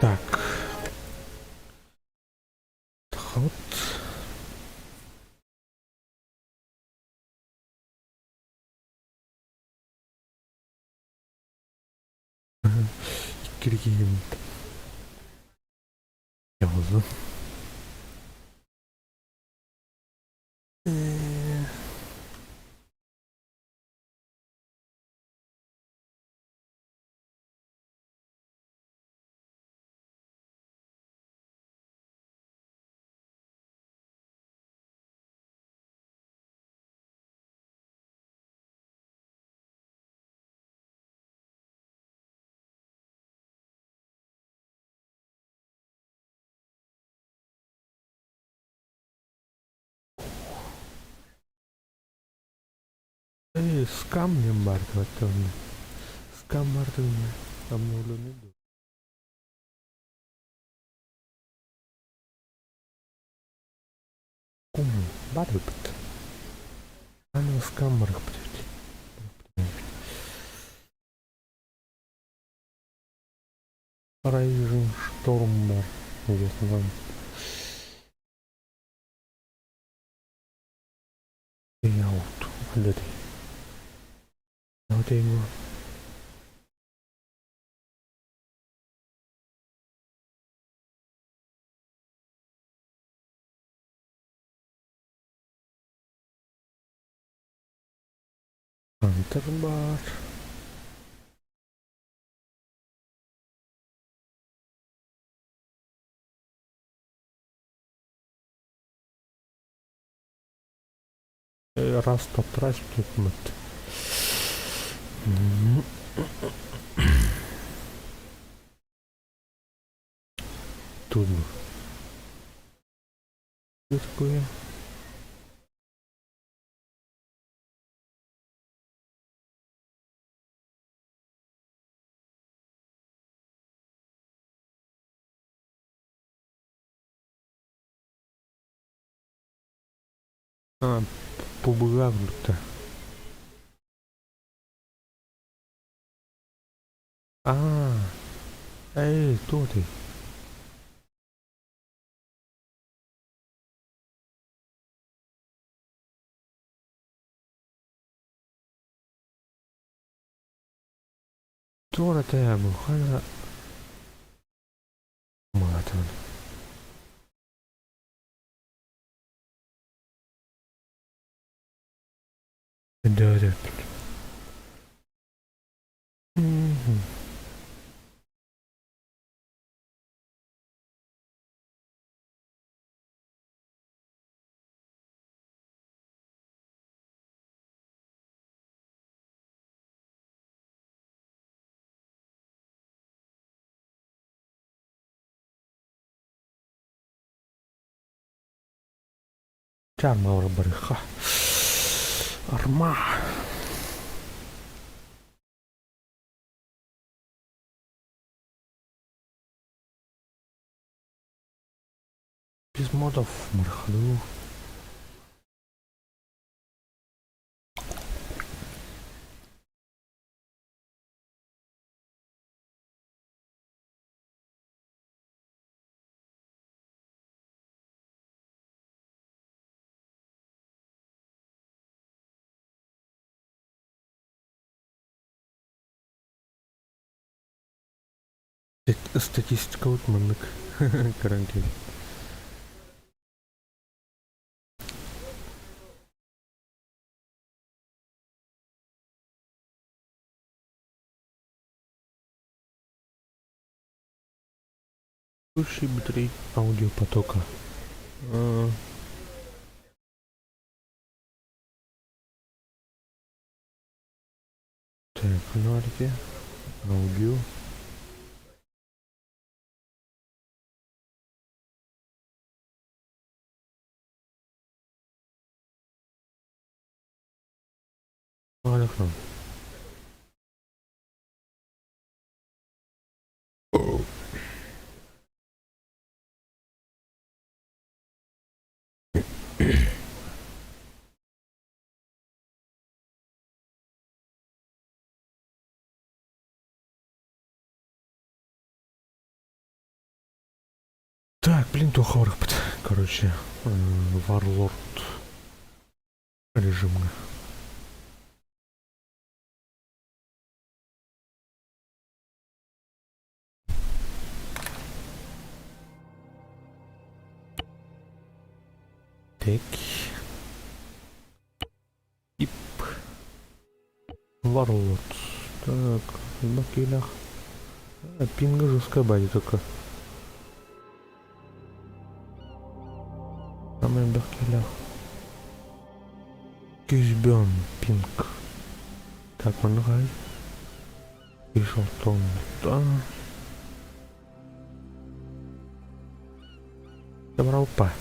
Так. Вот. Иккиргиим. Явыллым. Эй, с камнем бардываттан. Скам бардывын. Обновленный. Кум барыбыт. Аны скам барыппыт. Райжин шторм бар. Известно вам. Аут. Ханды. Аут. Хантер бар. Раз топтырас түкмөт. Трудно. Что такое? А, пубыга будто. А, эй, кто ты? Тура тему, хана. Матан. Да, да. Чарма барыха. Арма. Без модов мархаду. Статистика вот маннык. Карантин. Высший битрейт аудиопотока. А. Так, фонарики. Аудио. Алехно. Так, блин, туохха барыахпыт. Короче, Warlord режимҥа. Так. Ип. Warlord. Так, бакелях. Пинга жесткая бади только. Самый бакелях. Күсбөн пинг. Так, манна хай. Ишалтон. Да. Добралпа.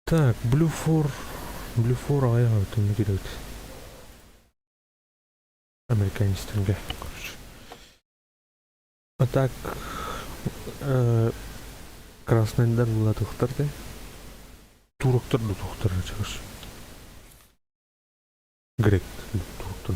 Так, Blue 4. Blue 4 аҕыйах эбит онно киирэбит. Американецтэргэ, короче. А так красныйдар булатыхтар да туроктар да туохтар чыгыш. Грек туроктар.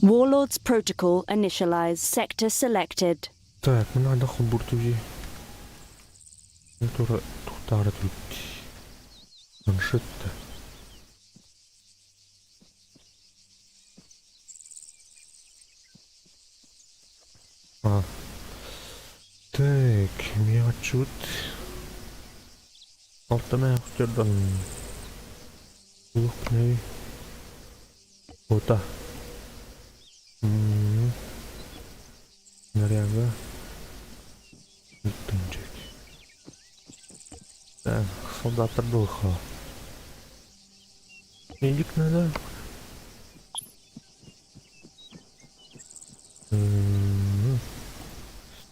Warlords Protocol initialized. Sector selected. Так, мы надо хубуртузи. Тура тухтара тут. Планшет-то. А. Так, меня чуть. Алтана актердан. Лукней. Ота. Наряга. Тунчик. Так, солдаттар духа. Медик надо.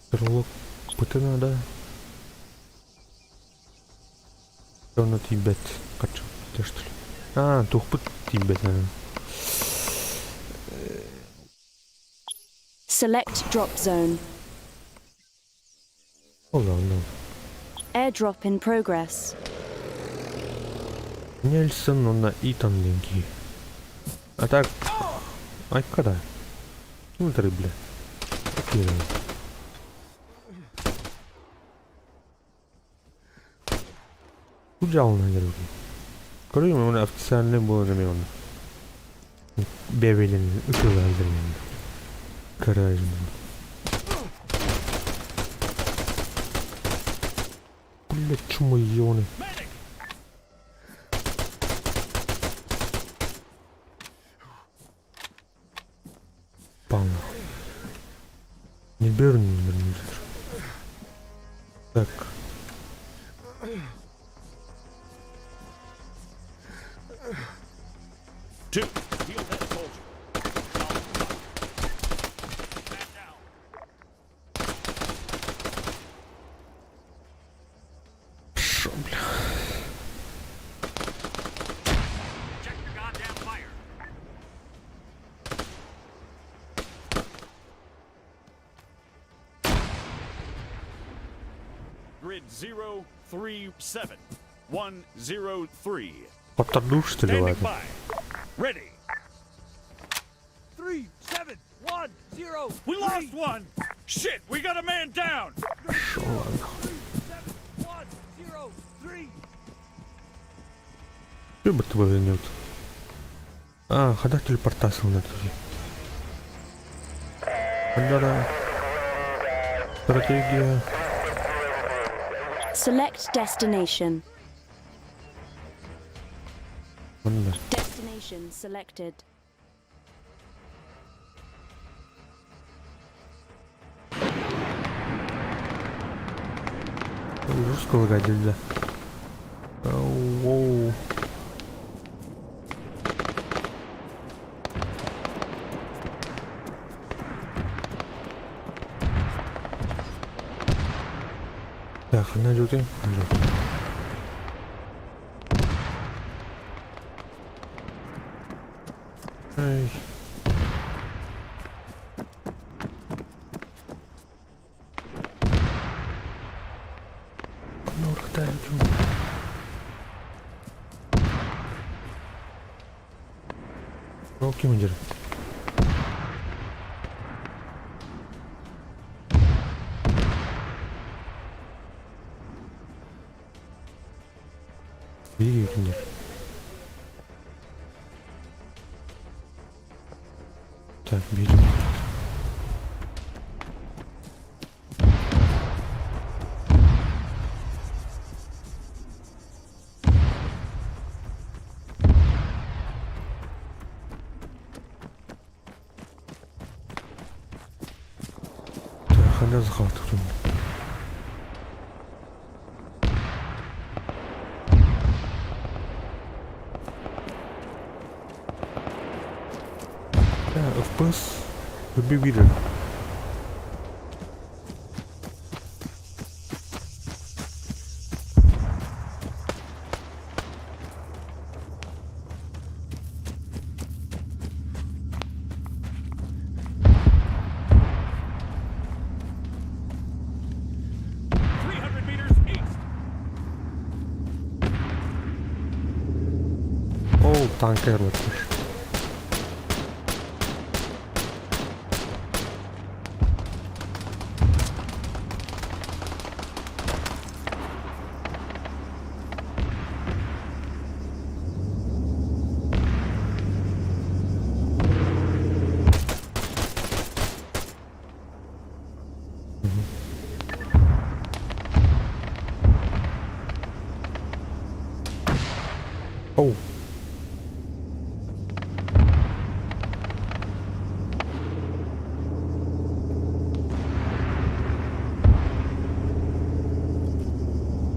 Стрелок пыты надо. Онно тиийбэт харчы что ли? А, туохпут тиийбэт. Select drop zone. Hold on, no. Airdrop in progress. Нельсон уонна Итан диэн киһи. А так, айка да. Ким бля? Бу дьаалына дьарыгый. Көрүҥ уонна официальный буолан эмиэ онно. Бэйэ-бэйэлэрин ытыалаһаллар иннинэ. Көрөөйүн. Бля, чумойоны. Пан. Не берн, Так. Two. Heal that soldier. Шо, бля. Check your goddamn fire. Grid 037 103. Хоттордуур что ли Standing ладно? by. Ready. 3, 7, 1, 0. We lost one. Shit, we got a man down. Шо, ладно. 1, 0, 3. Любит твой нет. А, хайдах телепортацияланар дии. Ханнара стратегия. Select destination. Манна. Destination selected. Жестко лагать нельзя. Воу. Так, она идет и... Эй. Ол ким Биир кинилэр. Так, биир. Так, ханна захватываем. Да, FPS Выбили. О, танкер вот. Оу.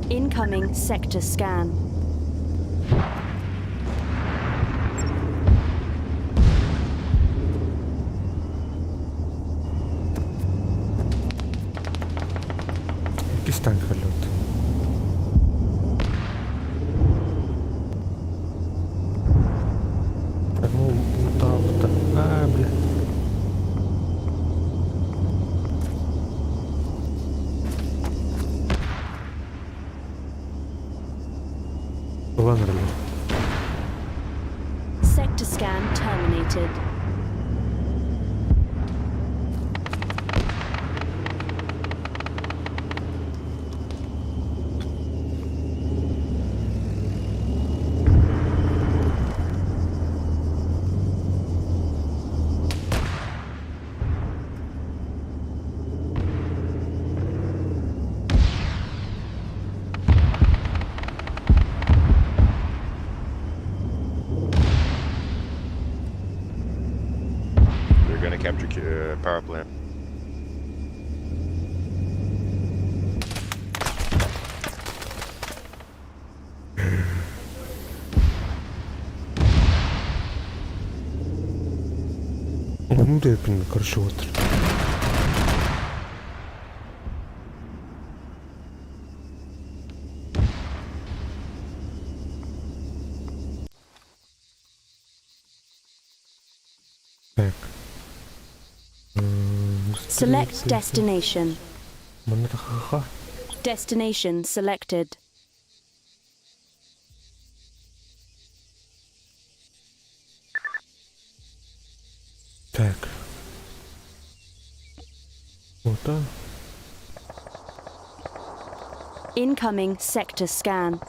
Incoming sector scan. Иккис танк халлет. Так, ну, вот так, вот так. А, бля. Ладно, бля. Sector scan terminated. They're gonna capture power plant. Ну да, блин, короче, вот. Так. Select destination. Манрахаха. Destination selected. Так. Вот так. Incoming sector scan.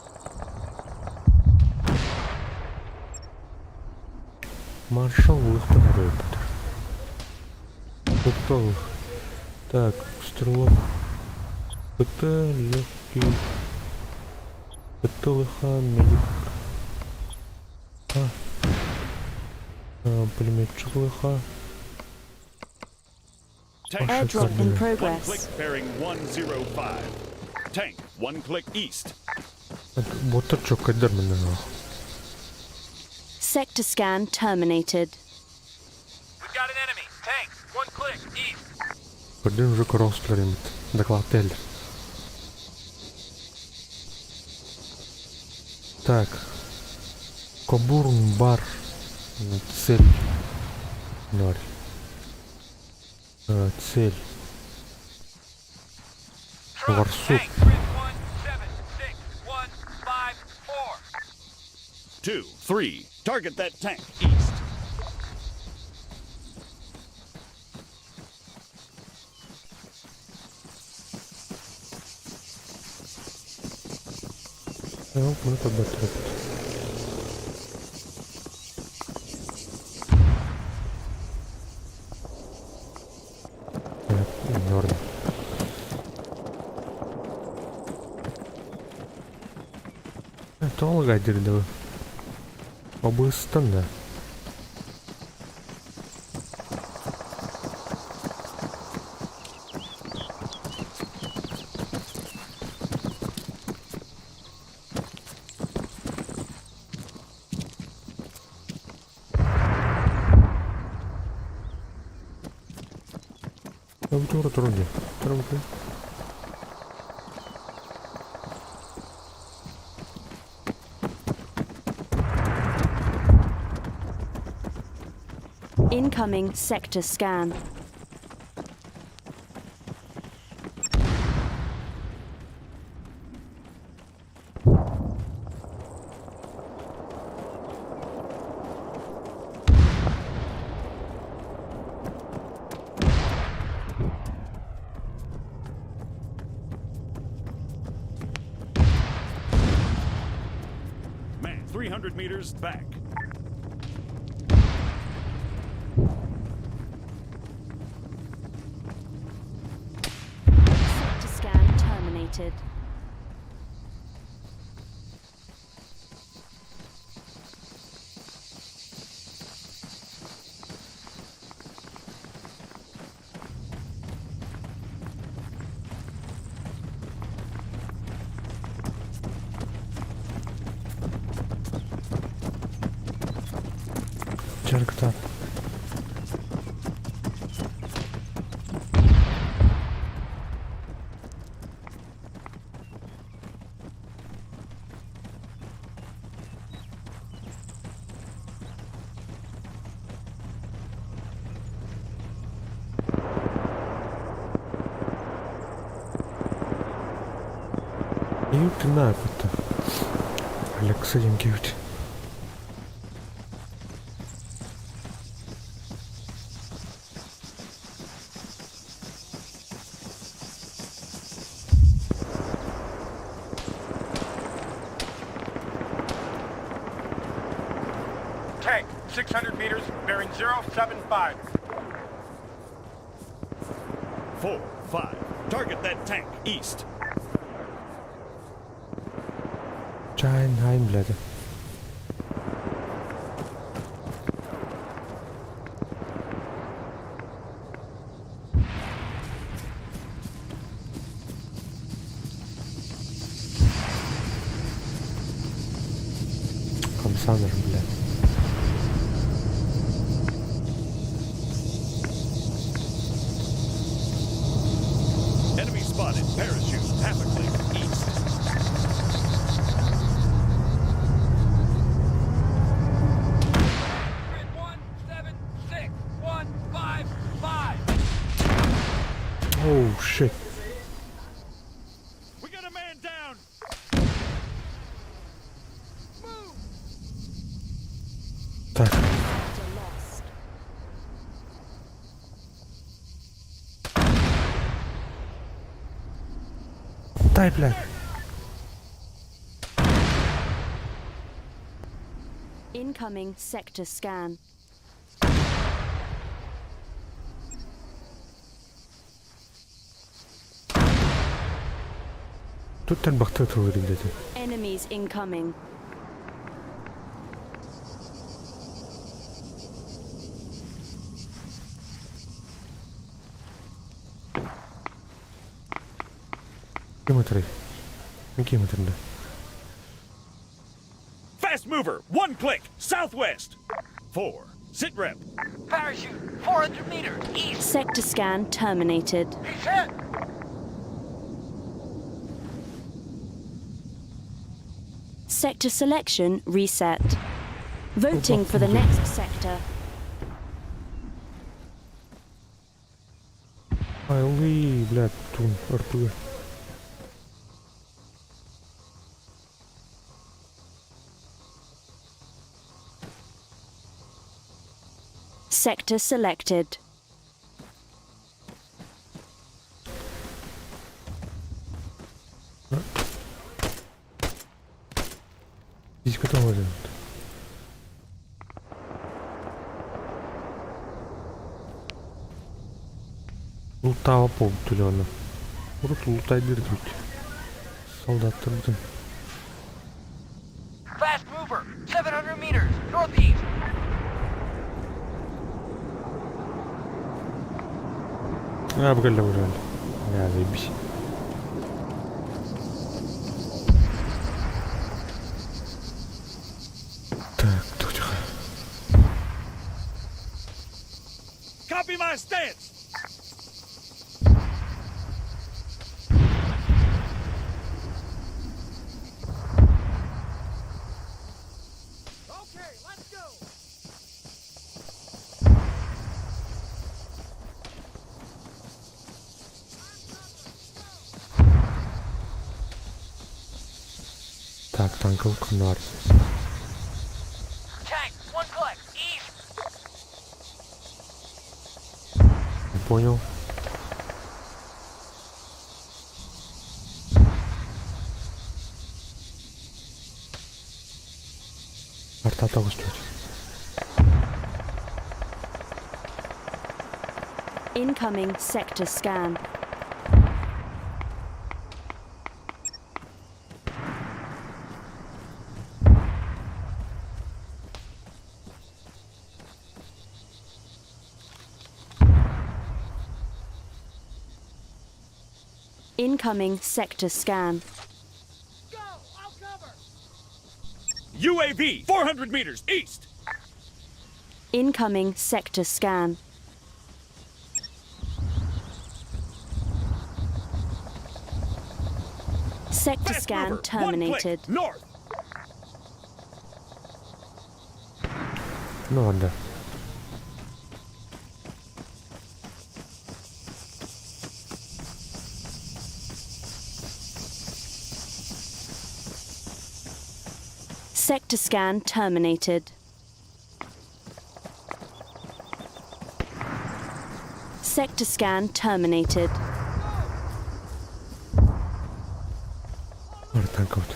Маршал ылыахпын эрэ эбиттэр. Топтол. Так, стрелок. ПТ легкий. ПТ ЛХ медик. А. Пулеметчик ЛХ. Tank. Airdrop in One progress. click bearing 105. Tank, one click east. Боттар чөккөдөр мындан. Sector scan terminated. We've got an enemy. Tank, one click, east. Көрдөн уже көрөстүлөр эмит. Доклад Так. Кобурн бар. Цель. Ноль. Цель. Truck, Барсук. tank, grid 1, 7, 6, 1, 5, 4. 2, 3. Target that tank east. Мы подбатрып. Норм. Тоҕо гайдырды Обыстан да. Тура турун дии. Турун. Incoming sector scan. Man, 300 meters back. Sector scan terminated. Чаркта. Юты на это. Алексей Киют. Tank, 600 meters, bearing 075. 4, 5. Target that tank east. Чайн хайм блядь. Хамсанер, блядь. Enemy spotted. Parachute. Half a click east. Grid 1, 7, 6, 1, 5, 5. Oh shit. We got a man down. Так. Sector lost. Дай, блядь. Incoming sector scan. Тут тарбахта тылыр где-то. Enemies incoming. Ким ытырый? Мин ким ытырда? Fast mover, one click, southwest. 4. Sit rep. Parachute, 400 meters, east. Sector scan terminated. He's hit. Sector selection reset. Voting for the next sector. Айлы, блядь, тун, РПГ. Sector selected. Физика там возьмет. Лутава пол түлөөнө. Урут лутай бирдик. Солдаттарды. Fast mover, 700 meters, northeast. А, бгалля уже. Я заебись. Так, тихо. Copy my stance. Okay, let's go. Так, танковый канар. Tank, one click, east. Не понял. Арта тоғыз. Incoming sector scan. Incoming sector scan. Go, I'll cover. UAV, 400 meters east. Incoming sector scan. Sector Fast scan mover, one click, terminated. north. Ну ладно. Sector scan terminated. Sector scan terminated. Бар танковый.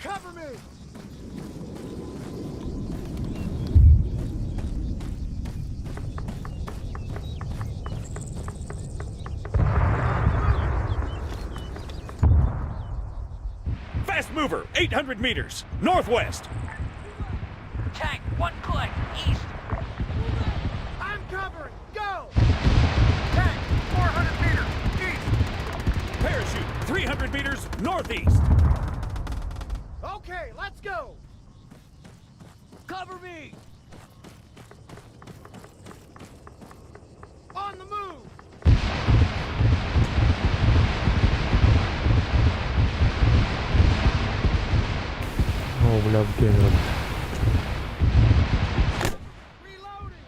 Cover me. Fast mover, 800 meters, northwest. Tank, one click, east. I'm covering. Go. Tank, 400 meters, east. Parachute, 300 meters, northeast. Okay, let's go. Cover me. On the move. О, бля, в геймер. Reloading.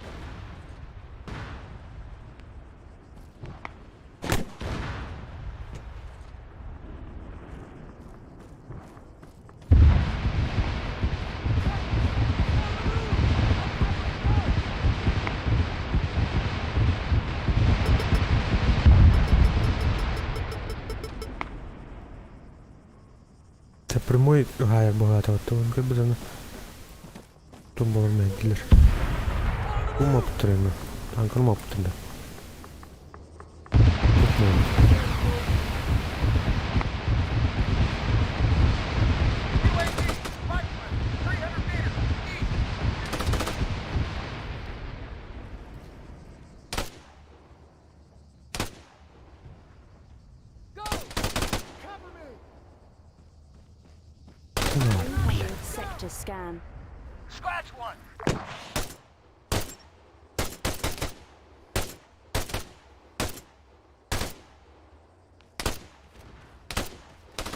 Прямой хаайар быһаатабыт көрбүт аны. Тум болар мэһэйдилэр. Кум опыттар эми. Танкарым опыттар да. Sector scan. Scratch one.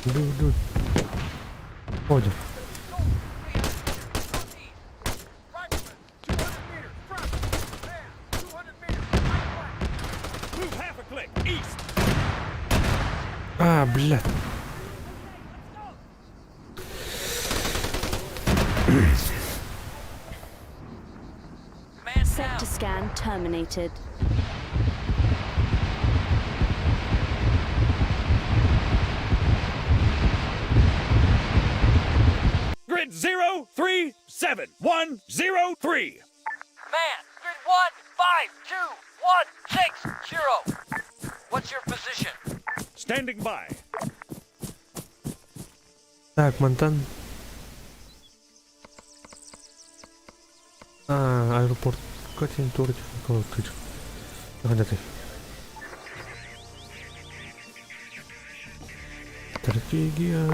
Dur dur. Ходит. Move half a click east. А, блядь. Man Sector down. scan terminated. Grid 037103. Man, grid 1, 5, 2, 1, 6, 0. What's your position? Standing by. Так, мантан. А, аэропорт. Катин тур техникалар. Хадаты. Стратегия.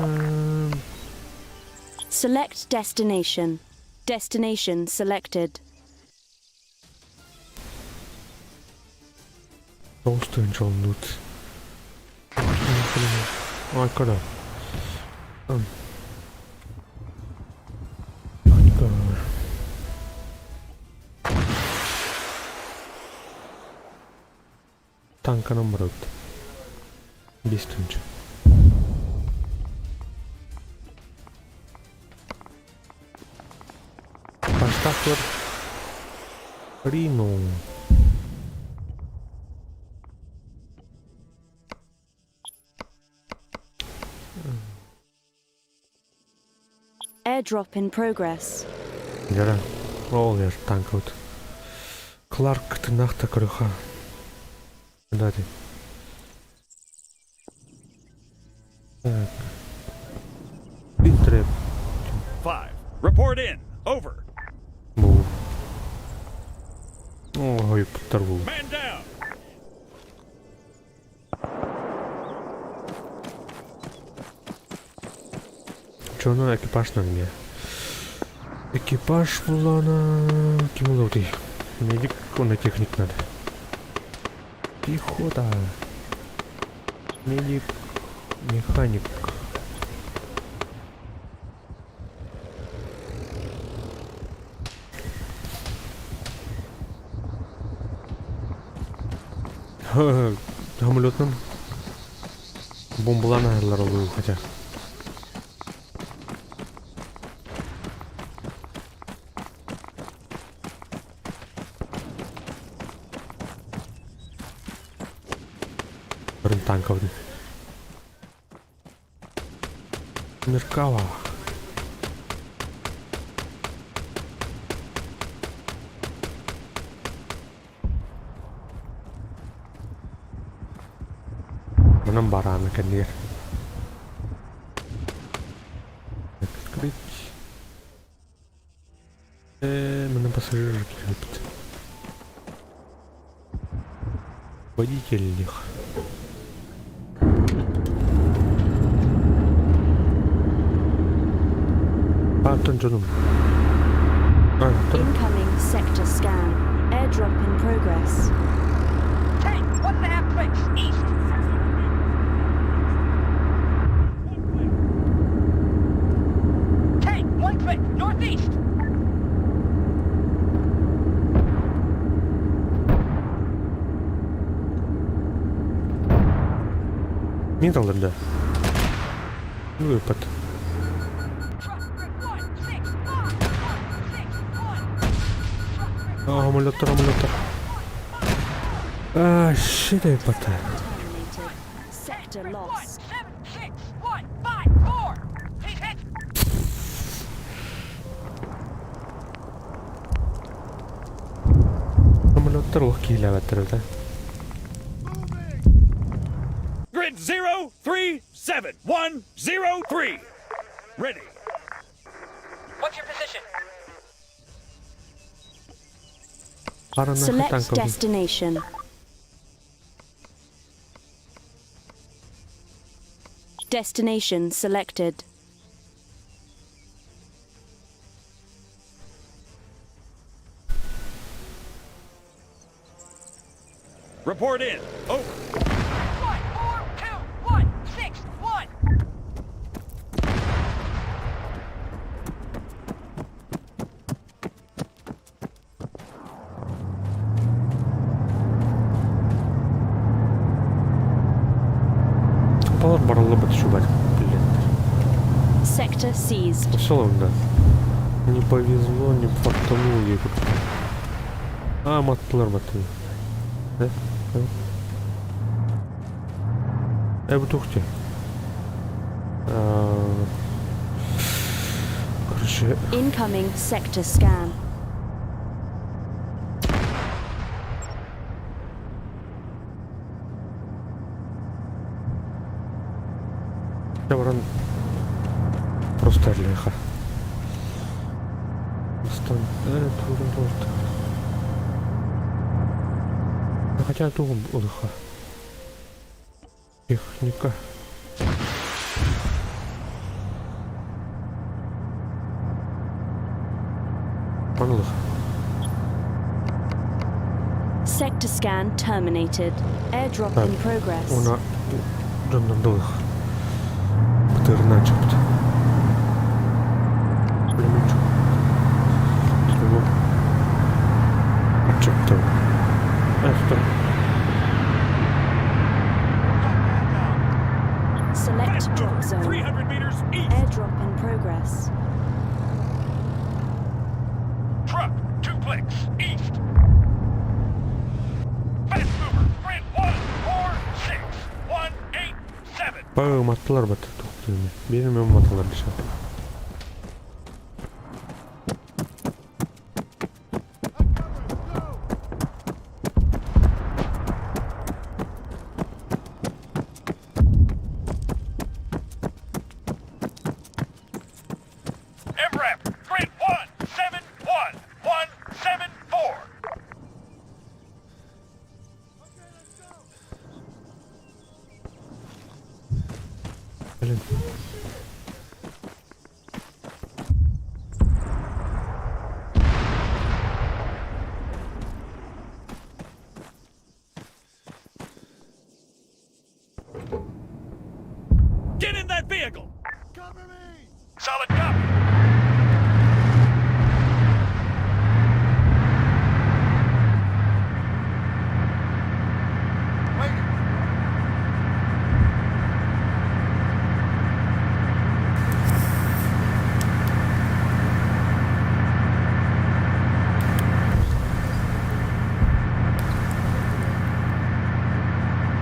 Select destination. Destination selected. Толстый Джон Лут. Ай, когда? Айка. Танканан барабыт. Биэс тыһыынча. Поставь Рино. Airdrop in progress. Дьэ, ол ер танкабыт. Кларк тыҥнаахта көрүөххэ. Дати. Так. Интереп. 5. Report in. Over. Бу. Ой, подорву. Man down. Чоно экипаж на мне. Экипаж булана ким улутый. Медик, он техник надо. Пехота. Медик, механик. Самолетным бомбалана олороллор хотя. Бұрын танковый. Меркава. Манан барааны кэннигэр. Открыть. Манан пассажир киирбит. Водитель них. Антон дьонум. Антон. Incoming sector scan. Airdrop in progress. Tank, 1.5 clicks east. Tank, 1 click northeast. Мин талларда. Выпад. Truck, grid 1, 6, 5, 1, 6, 1. Truck, grid Самолеттар, самолеттар. А, shit, выпад. Terminated. Sector Grid 1, lost. 7, 6, 1, 5, 4. He's hit. Немецтэр олох киһилээбэттэр этэ. Grid 0, 3, 7, 1, 0, 3. Ready. What's your position? Харанахы Select танка destination. Destination selected. Report in. Over. 1, 4, 2, 1, 6, 1. Балар барыллыбыт шубар. Блин. Sector seized. Все да. Не повезло, не фартануло ей как-то. А, маттылар маттылар. Да? Да? Э, бу туох дии. Короче, Incoming sector scan. Я баран просто леха. Стан, турун торт. Ну, хотя тугум улыха. Техника. Манылых. Sector scan terminated. Airdrop Так, in progress. Она дьоннордылых. Бытырынан чыпты. Пулеметчик. Стрелок. Чыпты. Э, Select drop zone. 300 meters east. Airdrop in progress. Truck, 2 clicks, east. Fast mover, grid 1, 4, 6, 1, 8, 7. Бау, маттылар баты тоқтырме. Береме маттылар деші. MRAP, grid 1, 7, 1, 1, 7, 4. Блин. Get in that vehicle! Cover me! Solid copy.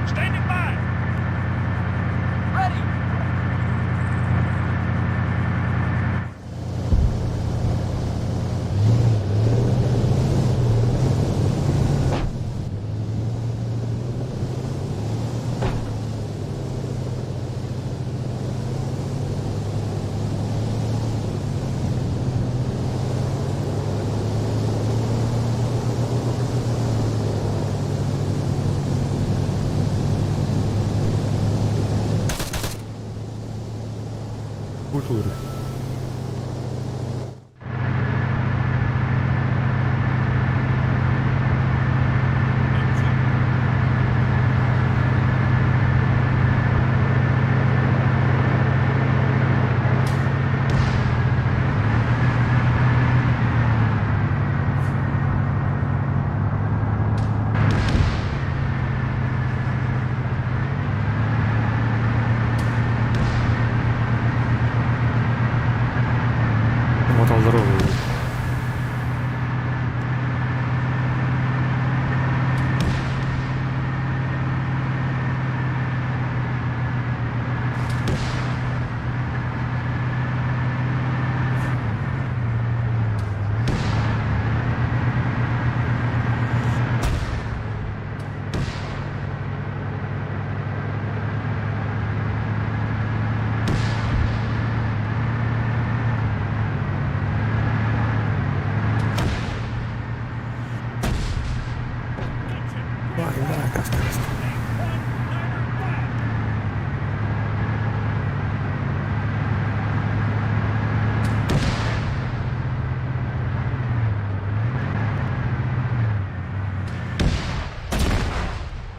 Standing by. Ready. Культуры.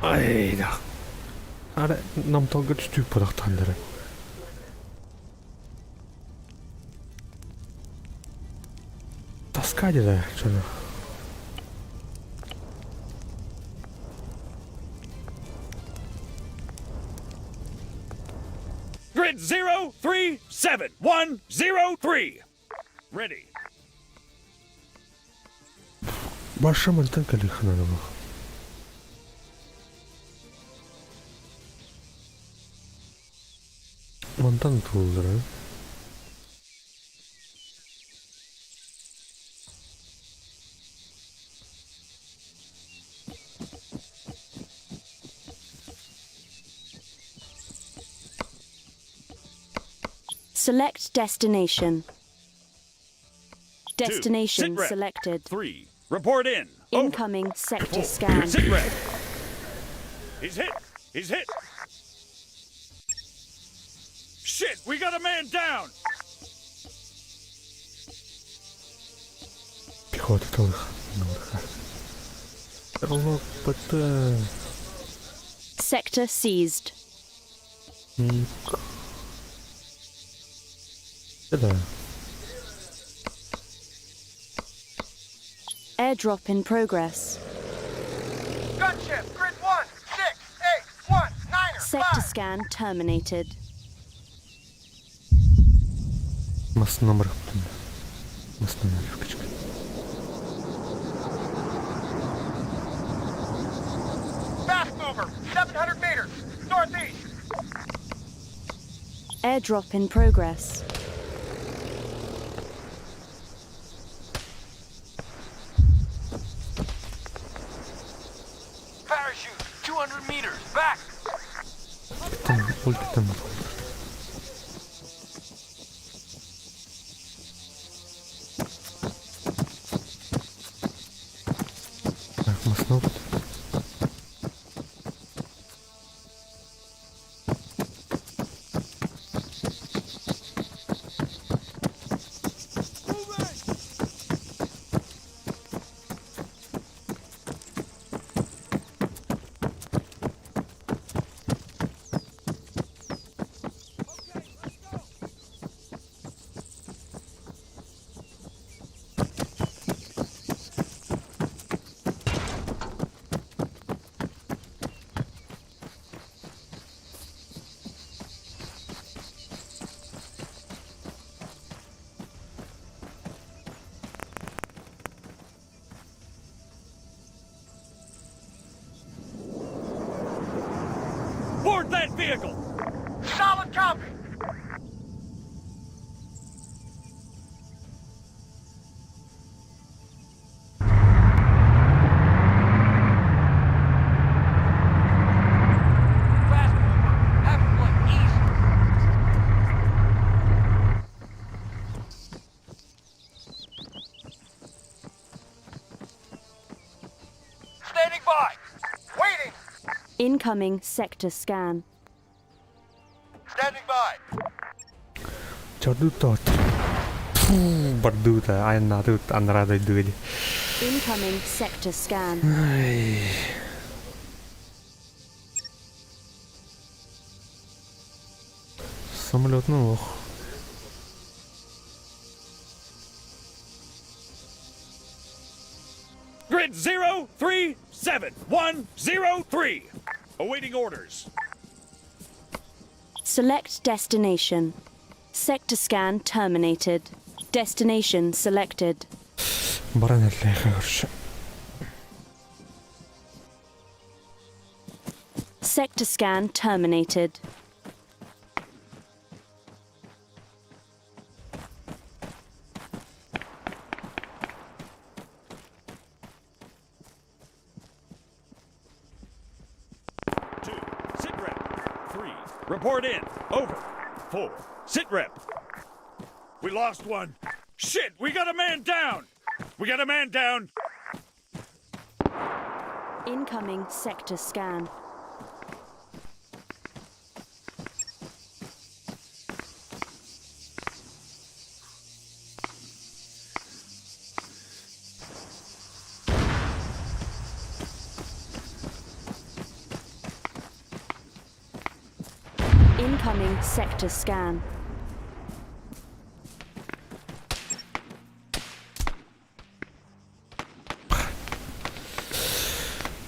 Ай да. Ара намталга түстүү подахтандары. Тоска деді жаны. Grid 0, 3, 7, 1, 0, 3. Ready. Баша мантан калихананы. Мантан тулдыры. Select destination. Two. Destination Sit rep. selected. 3. Report in. Over. Incoming sector 4. scan. Sit rep. He's hit. He's hit. Shit, we got a man down. Пехота толых. Стрелок ПТ. Sector seized. Это. Airdrop in progress. Gunship, grid 1, 6, 8, 1, 9, Sector scan terminated. Мас номер. Мас номер. Fast mover, 700 meters, northeast. Airdrop in progress. Parachute, 200 meters, back. Там, ульта там. Так, маснок. Board that vehicle. Solid copy. Fast mover, half a click east. Standing by. Waiting. Incoming sector scan. Standing by. Чордута. Бардута. Айна тут анрада дуди. Incoming sector scan. Ай. Самолет, ну ох. Grid 0, 3, 7, 1, 0, 3. Awaiting orders. Select destination. Sector scan terminated. Destination selected. Баран хорошо. Sector scan terminated. 2. Sit rep. 3. Report in. Over. 4. Sit rep. We lost one. Shit, we got a man down. We got a man down. Incoming sector scan. Incoming sector scan.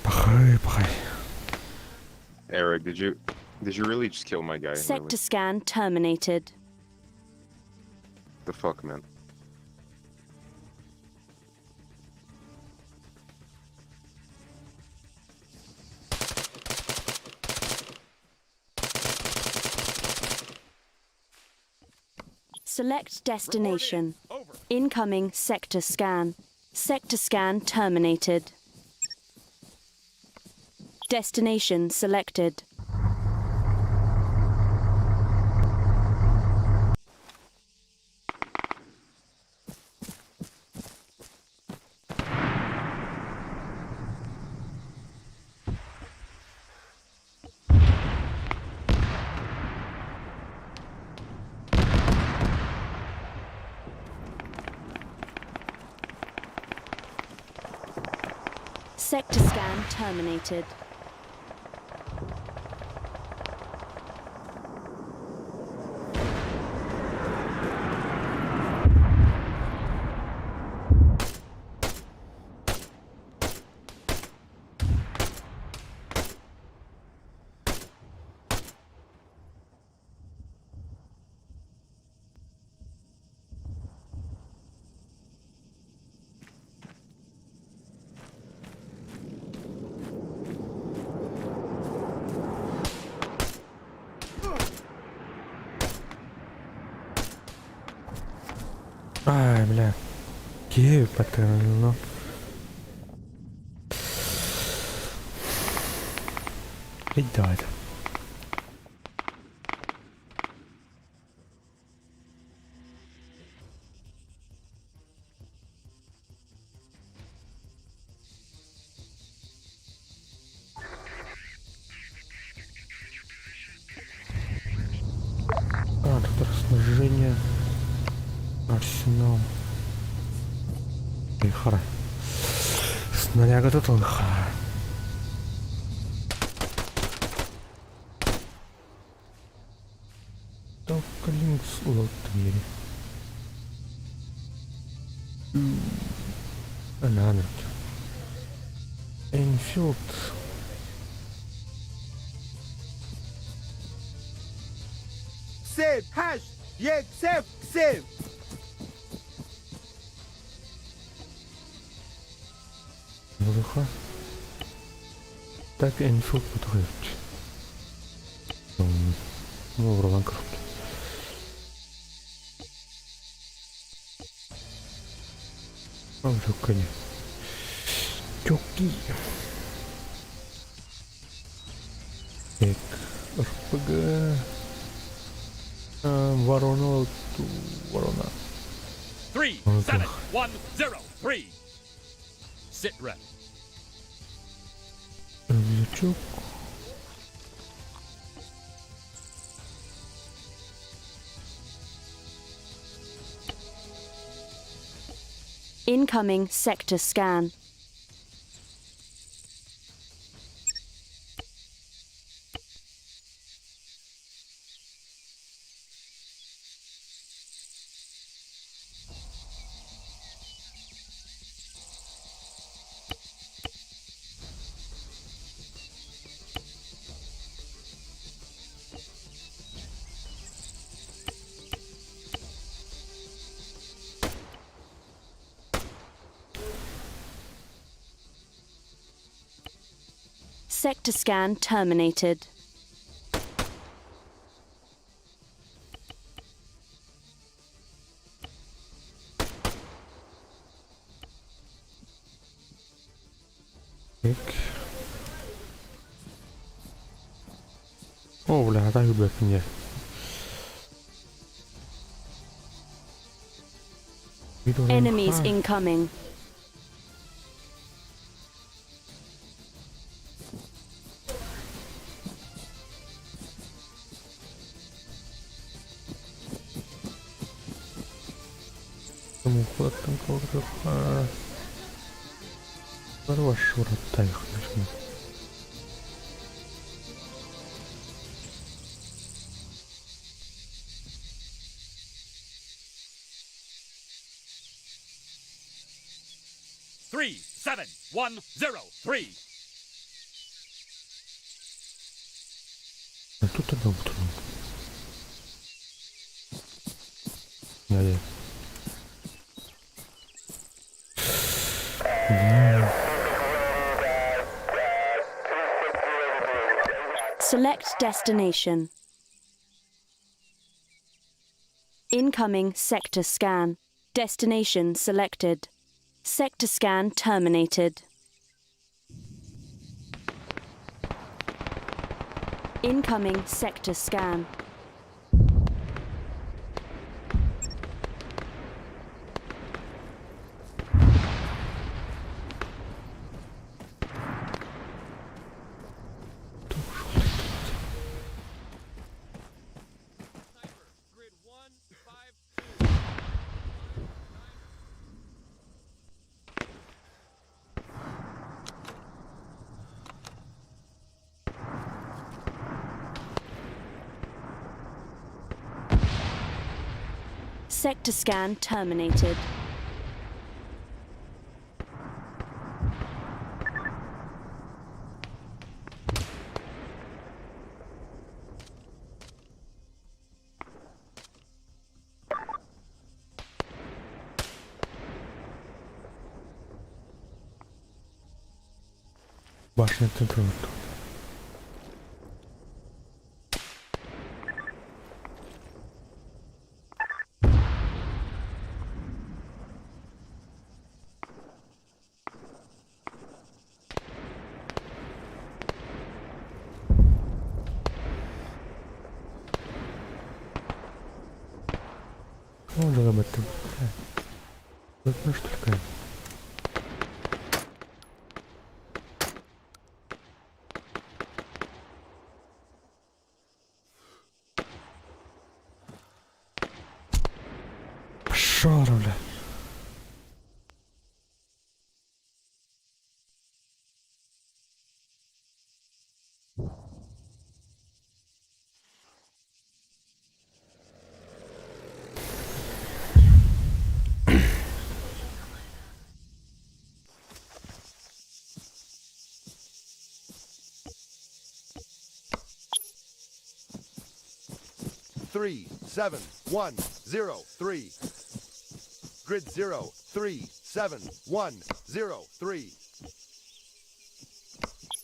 Пахай, пахай. Eric, did you did you really just kill my guy? Really? Sector scan terminated. The fuck, man. Select destination. Incoming sector scan. Sector scan terminated. Destination selected. Sector scan terminated. Ай, бля. Киһи патронно. Ребята. А, тут размножение. Арсенал. Хара. Снаряга тут он хара. Токлинкс лотвери. Ананрт. Энфилд. Save hash yek save save. Воздуха. Так, Энфилд подходит. Ну, Варланкрафт. Жоккани. Чоки. Так, РПГ. Ворона, ворона. 3, 7, 1, 0, 3. Sit rep. Рюкзачок. Incoming sector scan. Sector scan terminated. Так. О, бля, так блядь, мне. Enemies incoming. 3, 7, 1, 0, 3. Тут одна бутылка. Далее. Select destination. Incoming sector scan. Destination selected. Sector scan terminated. Incoming sector scan. Sector scan terminated. Башня центра вот. Ну, да, об этом. Ну, что такое? Пошёл, бля. 3, 7, 1, 0, 3. Grid 0, 3, 7, 1, 0, 3.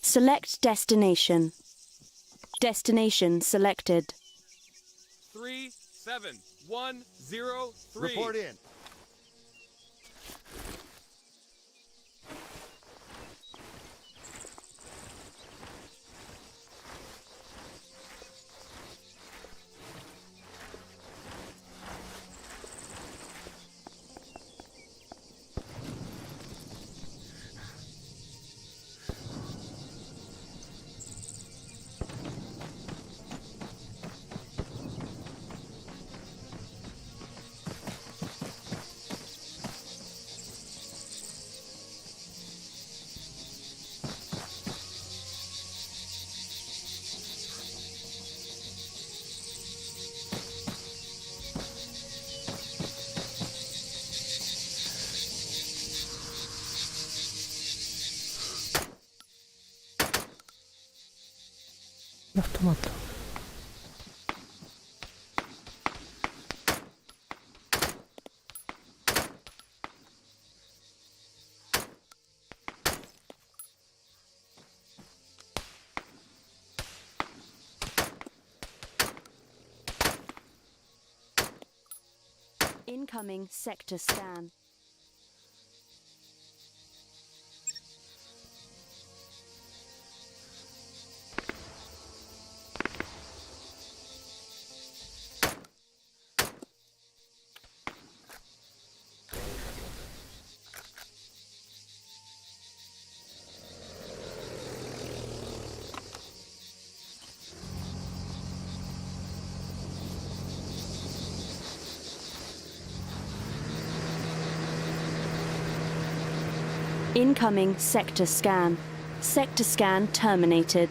Select destination. Destination selected. 3, 7, 1, 0, 3. Report in. Автомат. Incoming sector scan. Incoming sector scan. Sector scan terminated.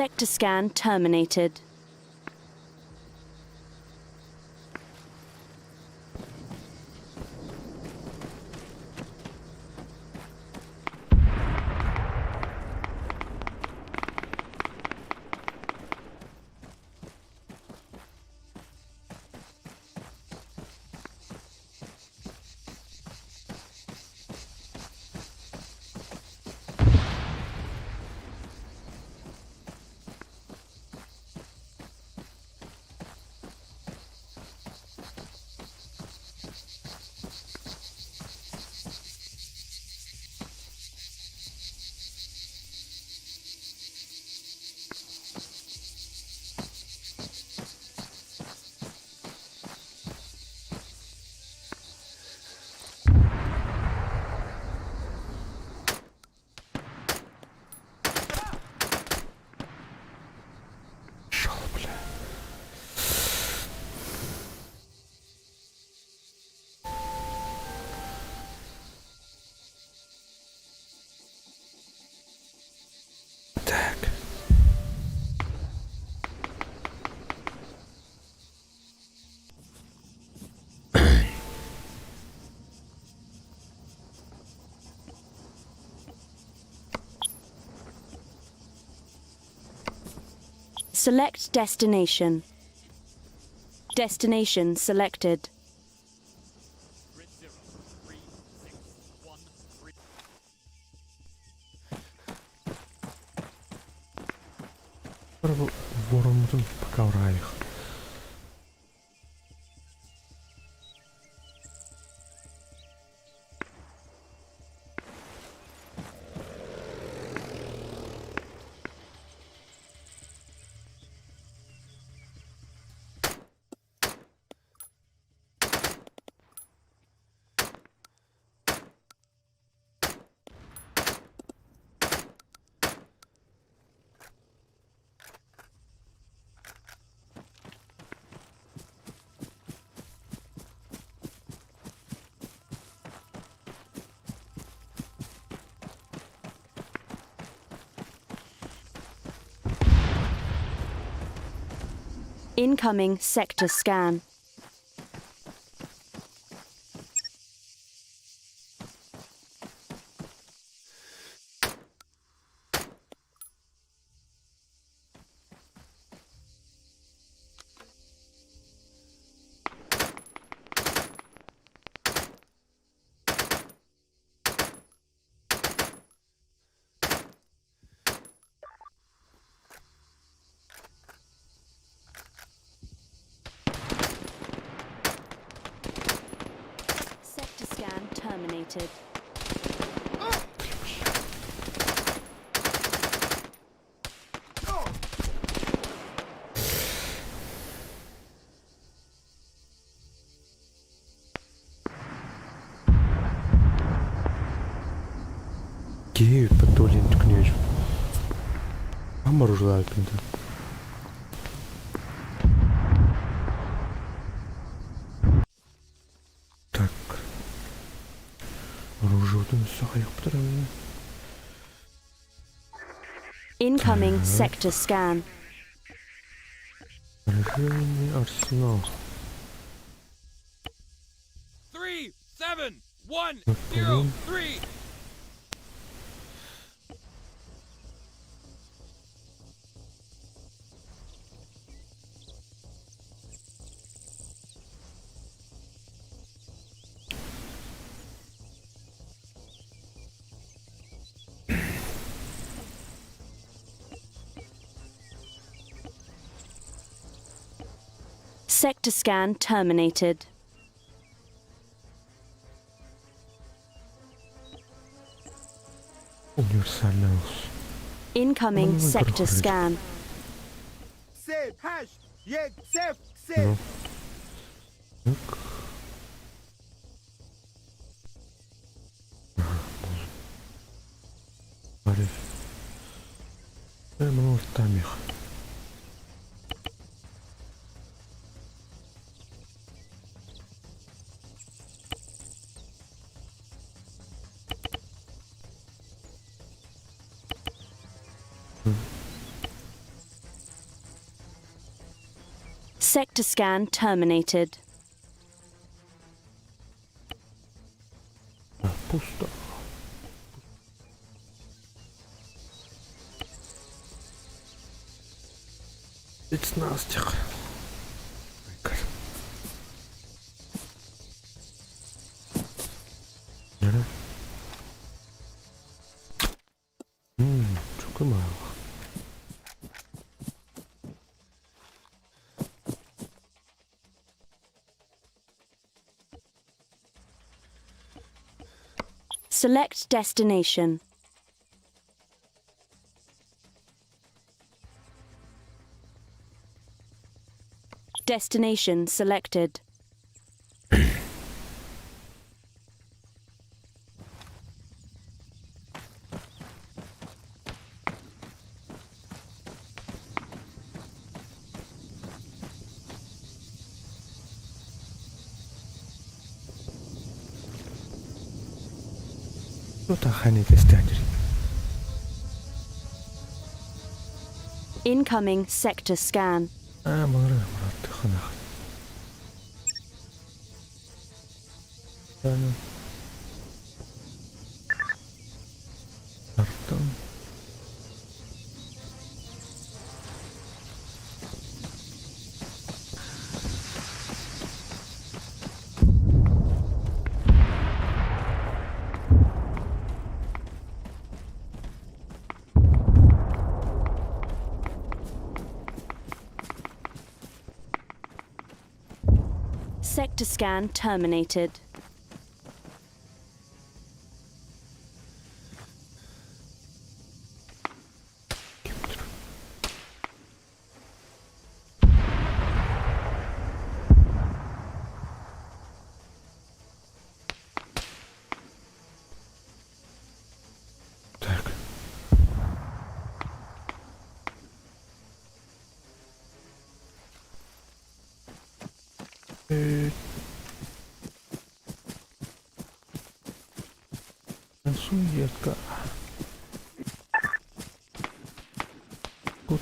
Sector scan terminated. Шел, бля. Так. Select destination. Destination selected. Вороммутун пока ураайых. Incoming sector scan. Sector scan terminated. Киһи ыыппат дуо диэн түкүнүөчү. Амморужлаабыппын дуу. Так. Оружиетын өссө хайыахпытар эбит. Incoming Так. sector scan. Оружейный арсенал. 3, 7, 1, 0, 3. Sector scan terminated. Универсальный ус. Incoming Ну, sector короче. scan. Ну. Так. Ага, боже. Ариф. Э, там их. Sector scan terminated. Пусто. Спецназтих. Чукума. Select destination. Destination selected. Что-то охранитель Incoming sector scan. Аа, мөр мөр ханах. Артем. Sector scan terminated. Так. Суетка. Тут.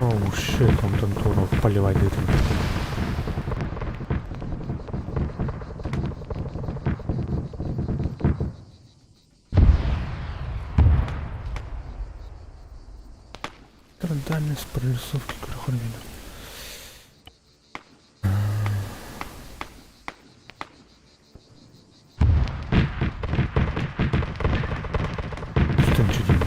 Оу, shit, он там туру поливать где-то. Дальность прорисовки крохорвина. Что ничего делает?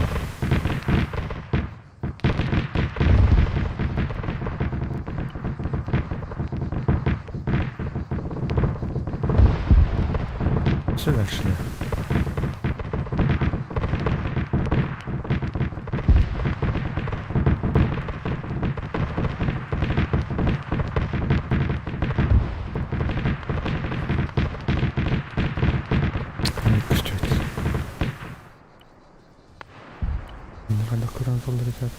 Все дальше, да. Не пустят. Надо куран солдат.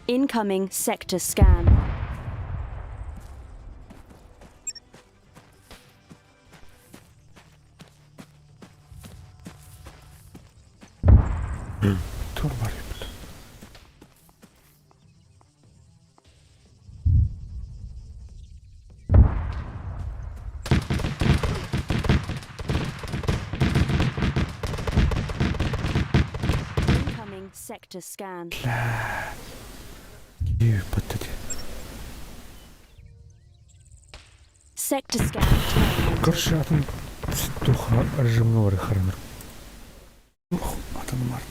Incoming sector scan. Туох баар эбит? Incoming sector scan. Киһи дии. Sector scan terminated. Короче, атын туха режимҥэ барыахха эрэ. Туох атын бар.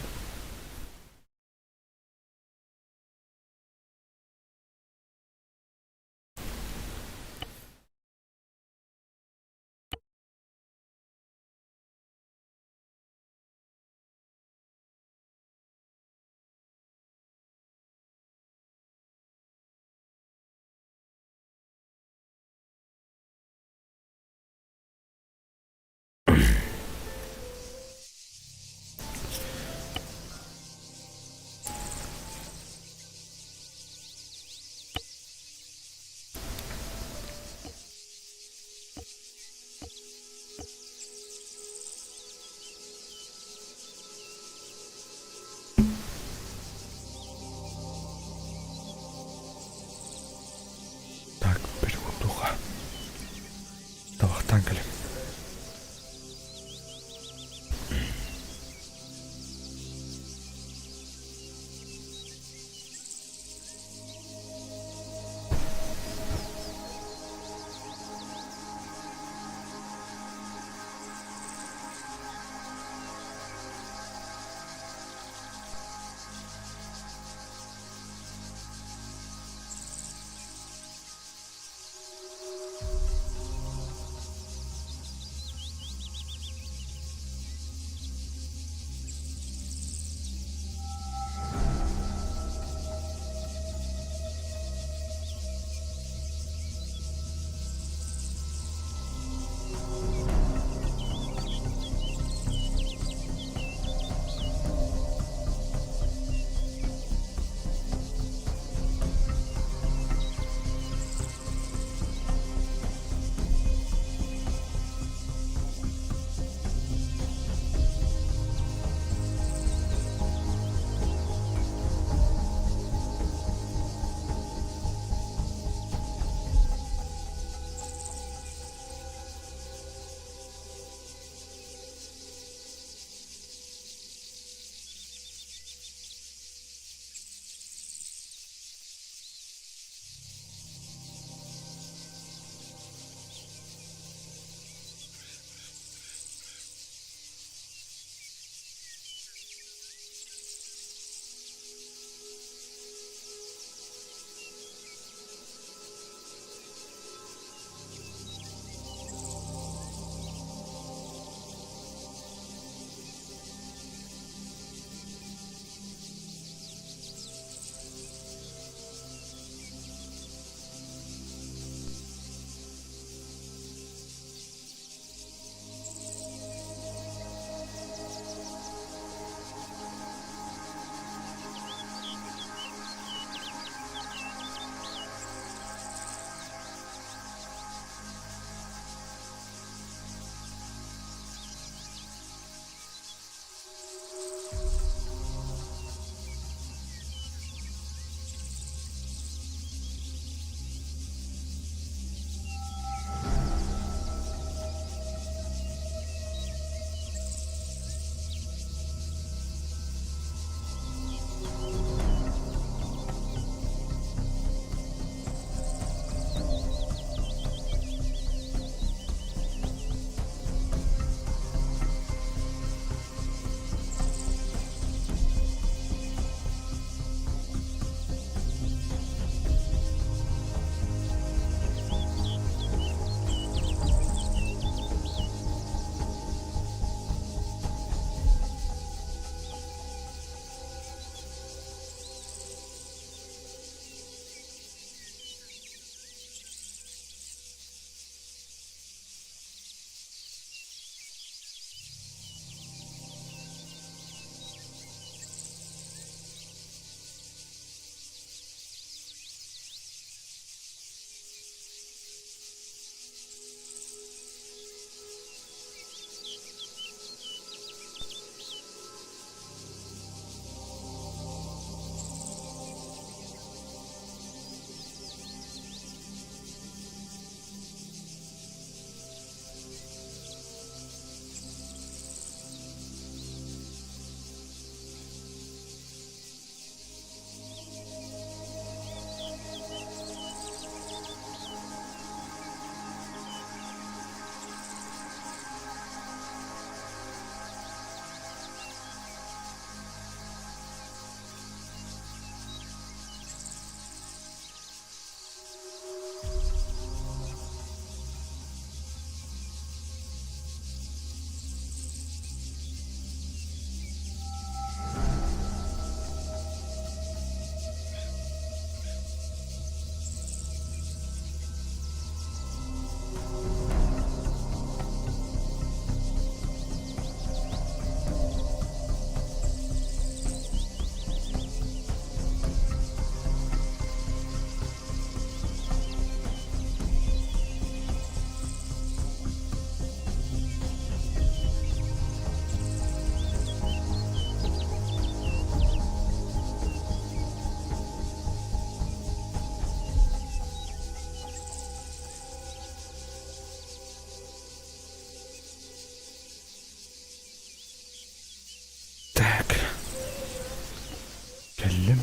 Кэллим.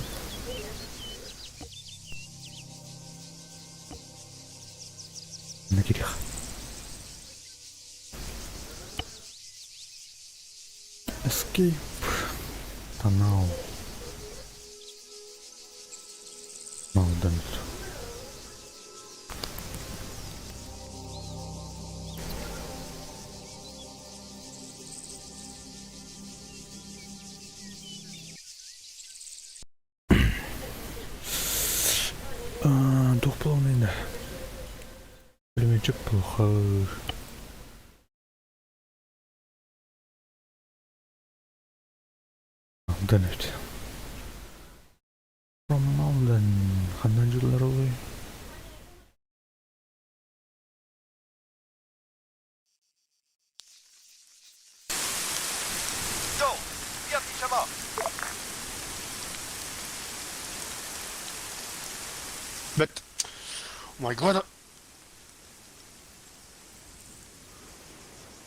Манна кириэх. Escape. Канал. Малдант. Туох буолуон иннэ? Пулеметчик плохо. Алдан эбит. From Aldan. Ханна дьыллар олуй? But, oh my god.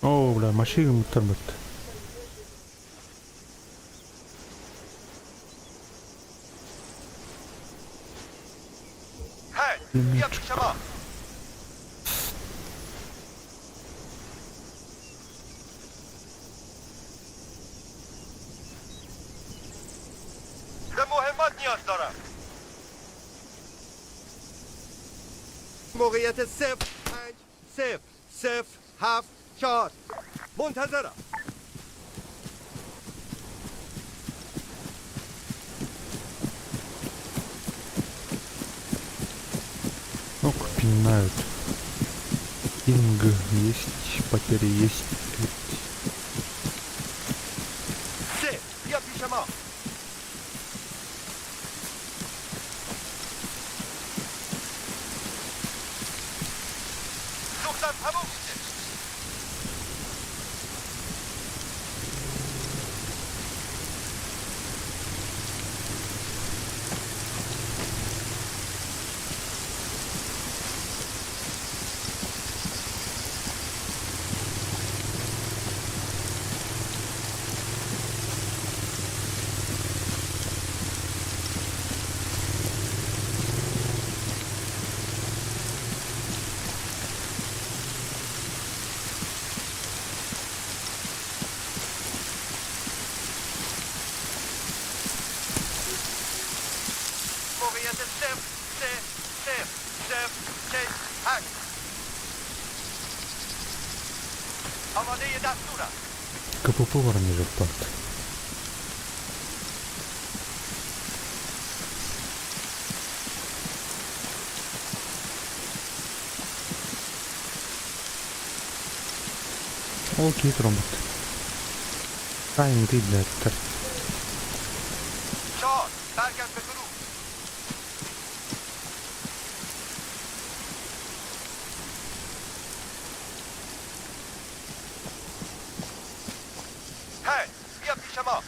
Оо, бля, машина муттарбыт. Пулеметчик. به مهمات نیاز دارم موقعیت صفر پنج صفر صفر هفت چهار منتظرم Ну, пинают. Пинг есть, потери есть. سه بیا پیش ما سوختم تموم میشه موقعیت صفر سه صفر صفر شش هشت آماده دستورم КПП Воронежа парт. Ол киһи туран Тайм блядь. چهار برگرد به گروه هی بیا پیش ما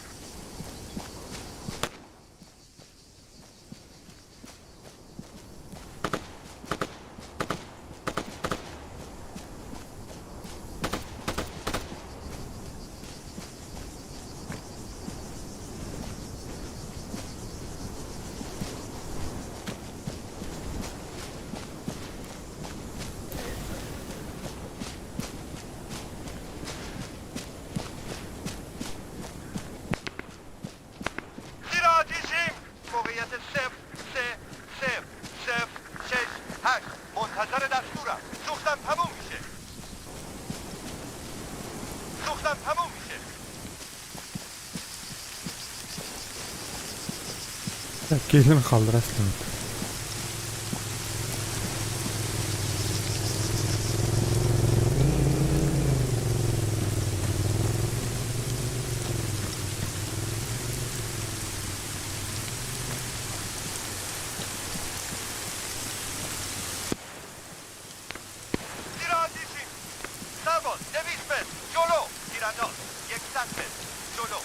زیر آتیشیم موقعیت صفر سه صفر صفر شش هشت منتظر دستورم سوختم تموم میشه سوختم تموم میشه Так, киһини хааллара сылдьыбыт. زیر آتیشیم سرباز دویست متر جلو تیرانداز یکصد متر جلو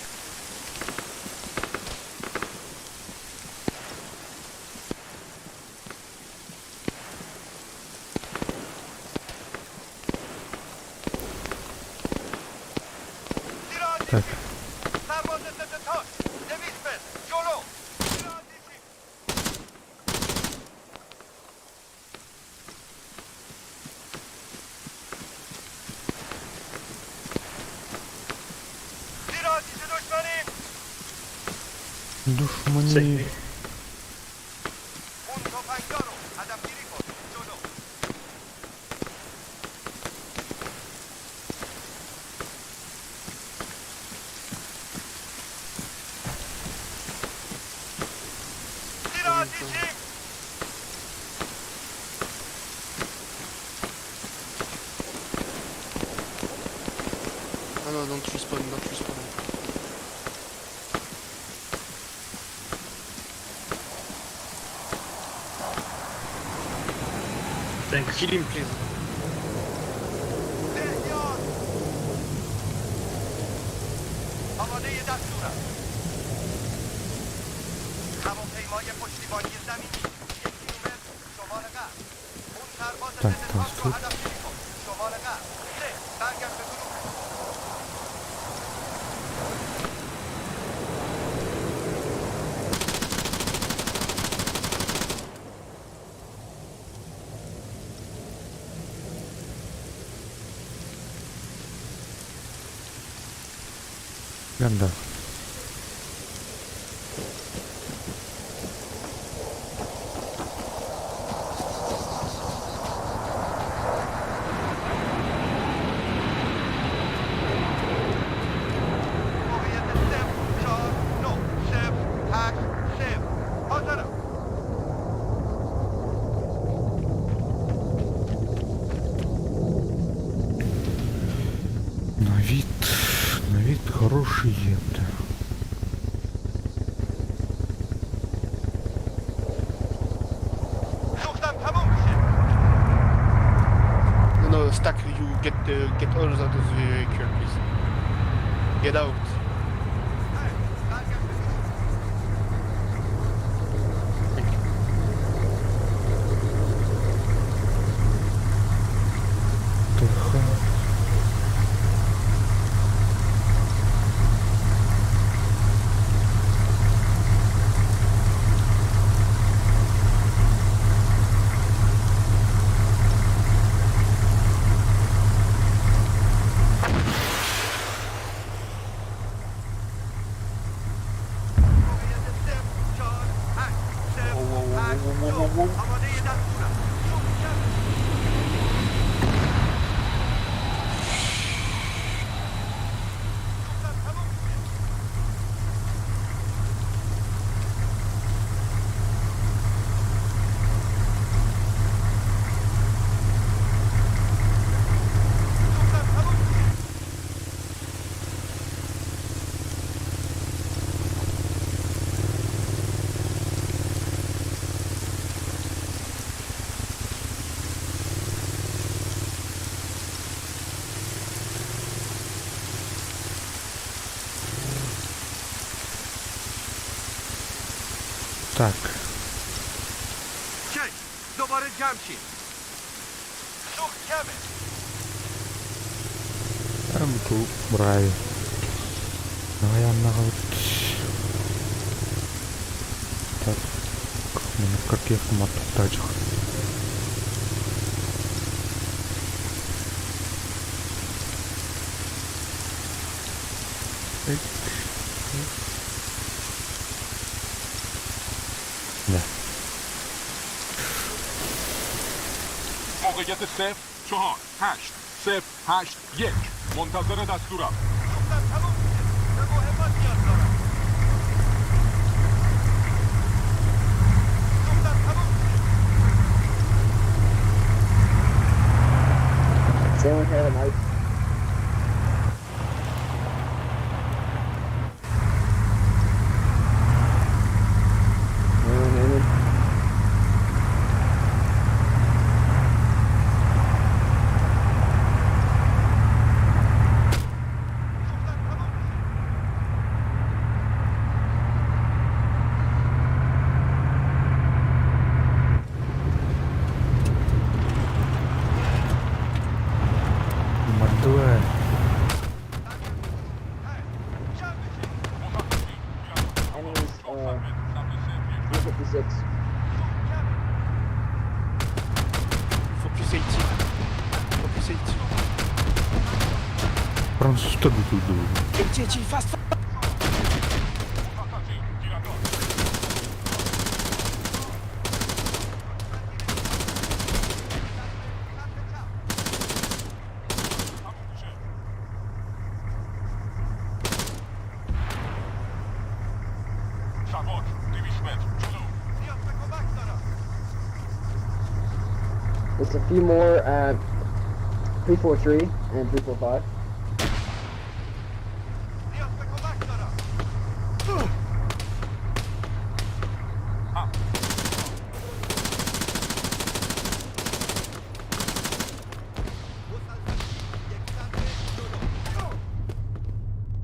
زیر Так, آتیشیم سرباز ضد تانک دویست متر جلو زیر Душмани. No, no, don't respawn, don't respawn. Thanks. Kill him, please. آماده دستورم هواپیمای پشتیبانی زمینی یک کیلومتر شمال غرب اون سرباز Так, ضد там تانک رو тут. هدفگیری کن شمال غرب سه برگشت به گروه. Ганда. موقعیت صفر چهار نه صفر هشت صفر حاضرم. На вид хороший епта. سوختم تموم میشه. No, no, stack, you get all out of the vehicle, please. Get out. Thank you. ТХ. موقعیت صفر چهار هشت صفر هشت دو آماده دستورم. سوخت کمه. سوختم تموم میشه. سوختم تموم میشه. Так, شش دوباره جمع شید. سوخت کمه. М-ку брали. Давай вот. Так. Как я автомат тачах. Да. موقعیت 0 4 8 0 8 1 منتظر دستورم. سوختم تموم میشه. به مهمات نیاز دارم. سوختم تموم میشه. Does anyone have an idea? Anyone hear me? سوختم تموم میشه. Мордва. جمع بشید. Enemies, 156. سوخت کمه. Focus 80. Focus 80. Француз тут. 80, 80, fast, fast! There's a few more at 343 and 345.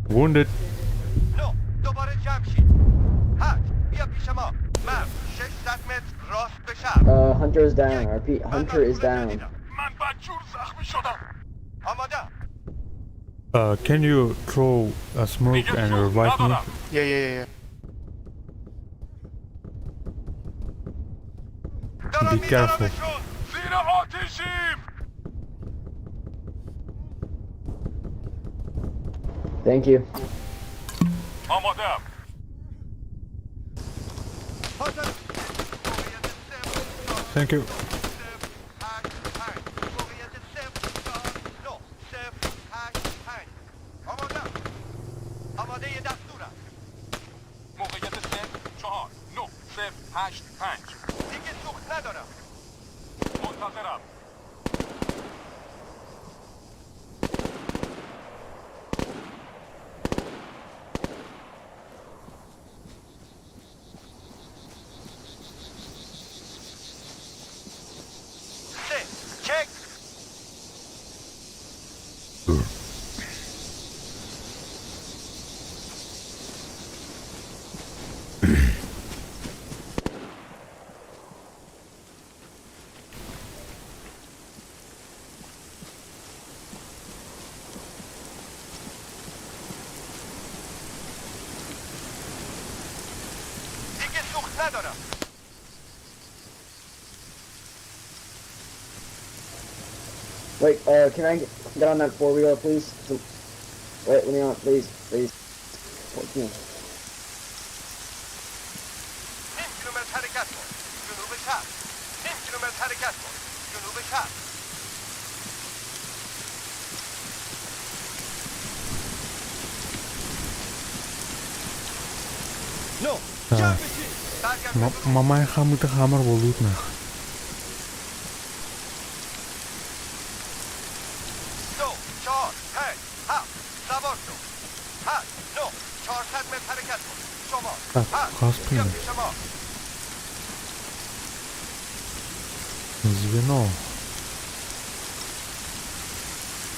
Wounded. دوباره جمع شید. هشت بیا پیش ما. مرد 600 متر راست به شرق. Hunter is down. I repeat, Hunter is down. من بدجور زخمی شدم. آماده. Can you throw a smoke and revive me? Yeah. Be careful. زیر آتشیم. Thank you. آمادم. Thank you. آماده دستورم. موقعیت 0 4 9 0 8 5. دیگه سوخت ندارم. منتظرم. سه چک. دیگه سوخت ندارم. Wait, can I get on that four-wheeler, please? Wait, let me on, please, please. 14. نیم کیلومتر حرکت کن. جنوب شرق. نیم کیلومتر حرکت کن. جنوب شرق. نه Так. جمع بشید. برگرد به گروه. Мамай хамыты хамар болут нах. 2 4 5 7 سوار شو. 8 9 400 متر حرکت کن. شما. Так, 8 хас بیا принял. پیش ما. Звено.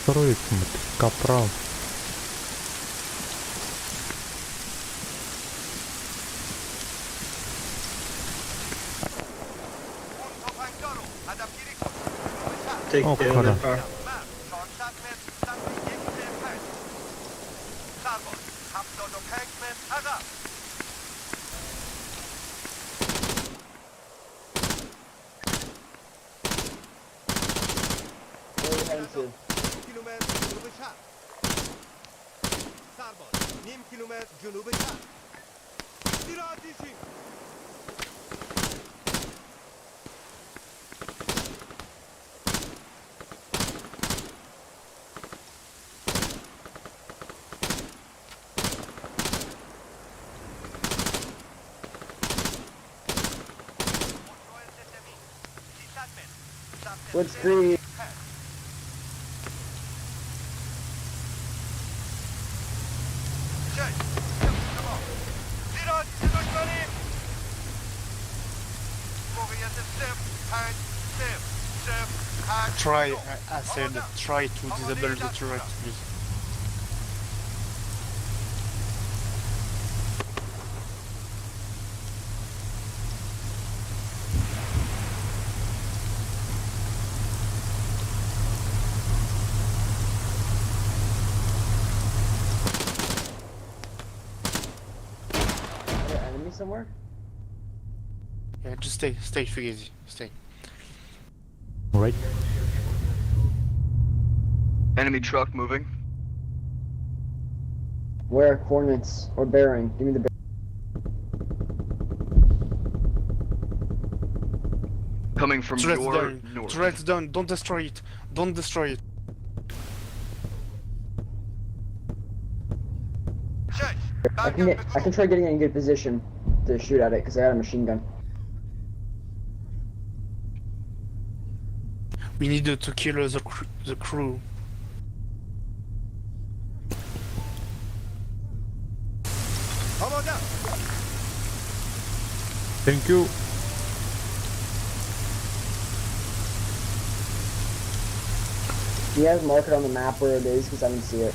Второй капрал. اون تفنگدار رو هدفگیری کن. جنوب شرق. Take О, the other кара. car. مرد 400 متر سمت 1 3 5. سرباز 75 متر عقب. Where are you heading to? کیلومتر جنوب شرق. سرباز نیم کیلومتر جنوب شرق. زیر آتیشیم. خودرو ضد مین 300 متر سمت Blitzkrieg. 0 5. شش بیا پیش ما. زیر آتیش دشمنیم. موقعیت 0 5 0 0 8 Try, 9. I said, try to disable the turret, please. Are there enemies somewhere? Yeah, just stay, stay, Fugazi, stay. Right. Enemy truck moving. Where? Coordinates or bearing? Give me the bearing. Coming from Turret's your down, north. turret's down, don't destroy it, don't destroy it. شش I can برگرد get. به I can گروه. try getting in good position. to shoot at it because I got a machine gun. We need to kill the crew. Thank you. Do you guys mark it on the map where it is? Because I didn't see it.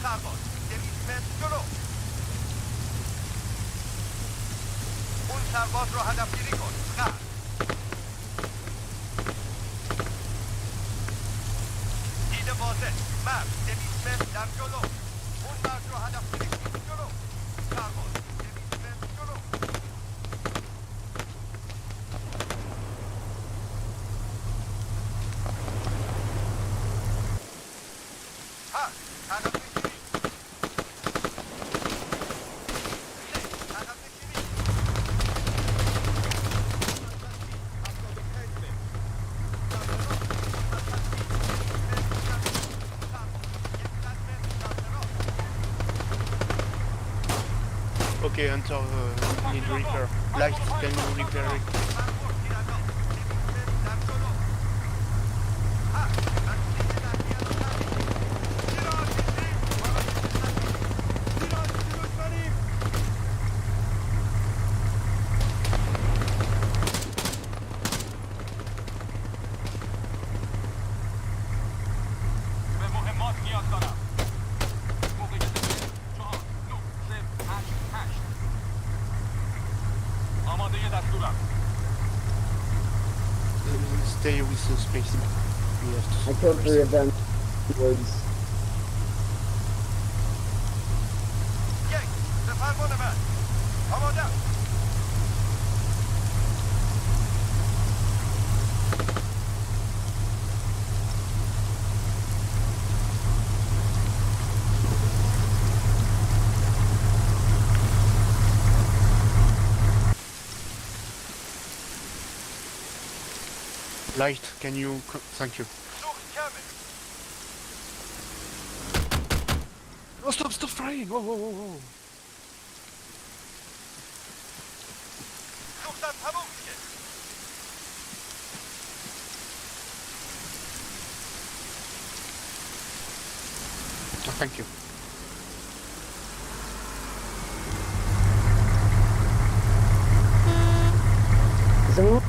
Okay, Hunter need repair. Light, can you repair it? Stay with the space. We have to I killed three of them. Woods. Light, can you... Thank you. Oh, stop, stop frying! Whoa, whoa, whoa, whoa. Oh, thank you. Is anyone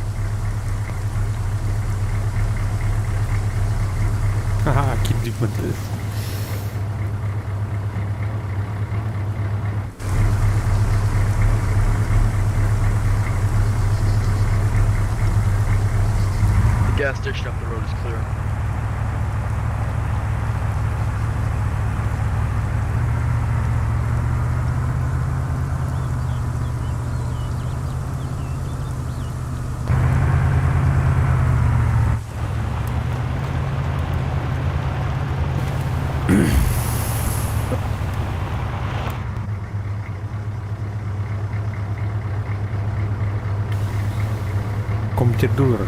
Haha, киирдим. The gas station up the road is clear. Компьютер доллар.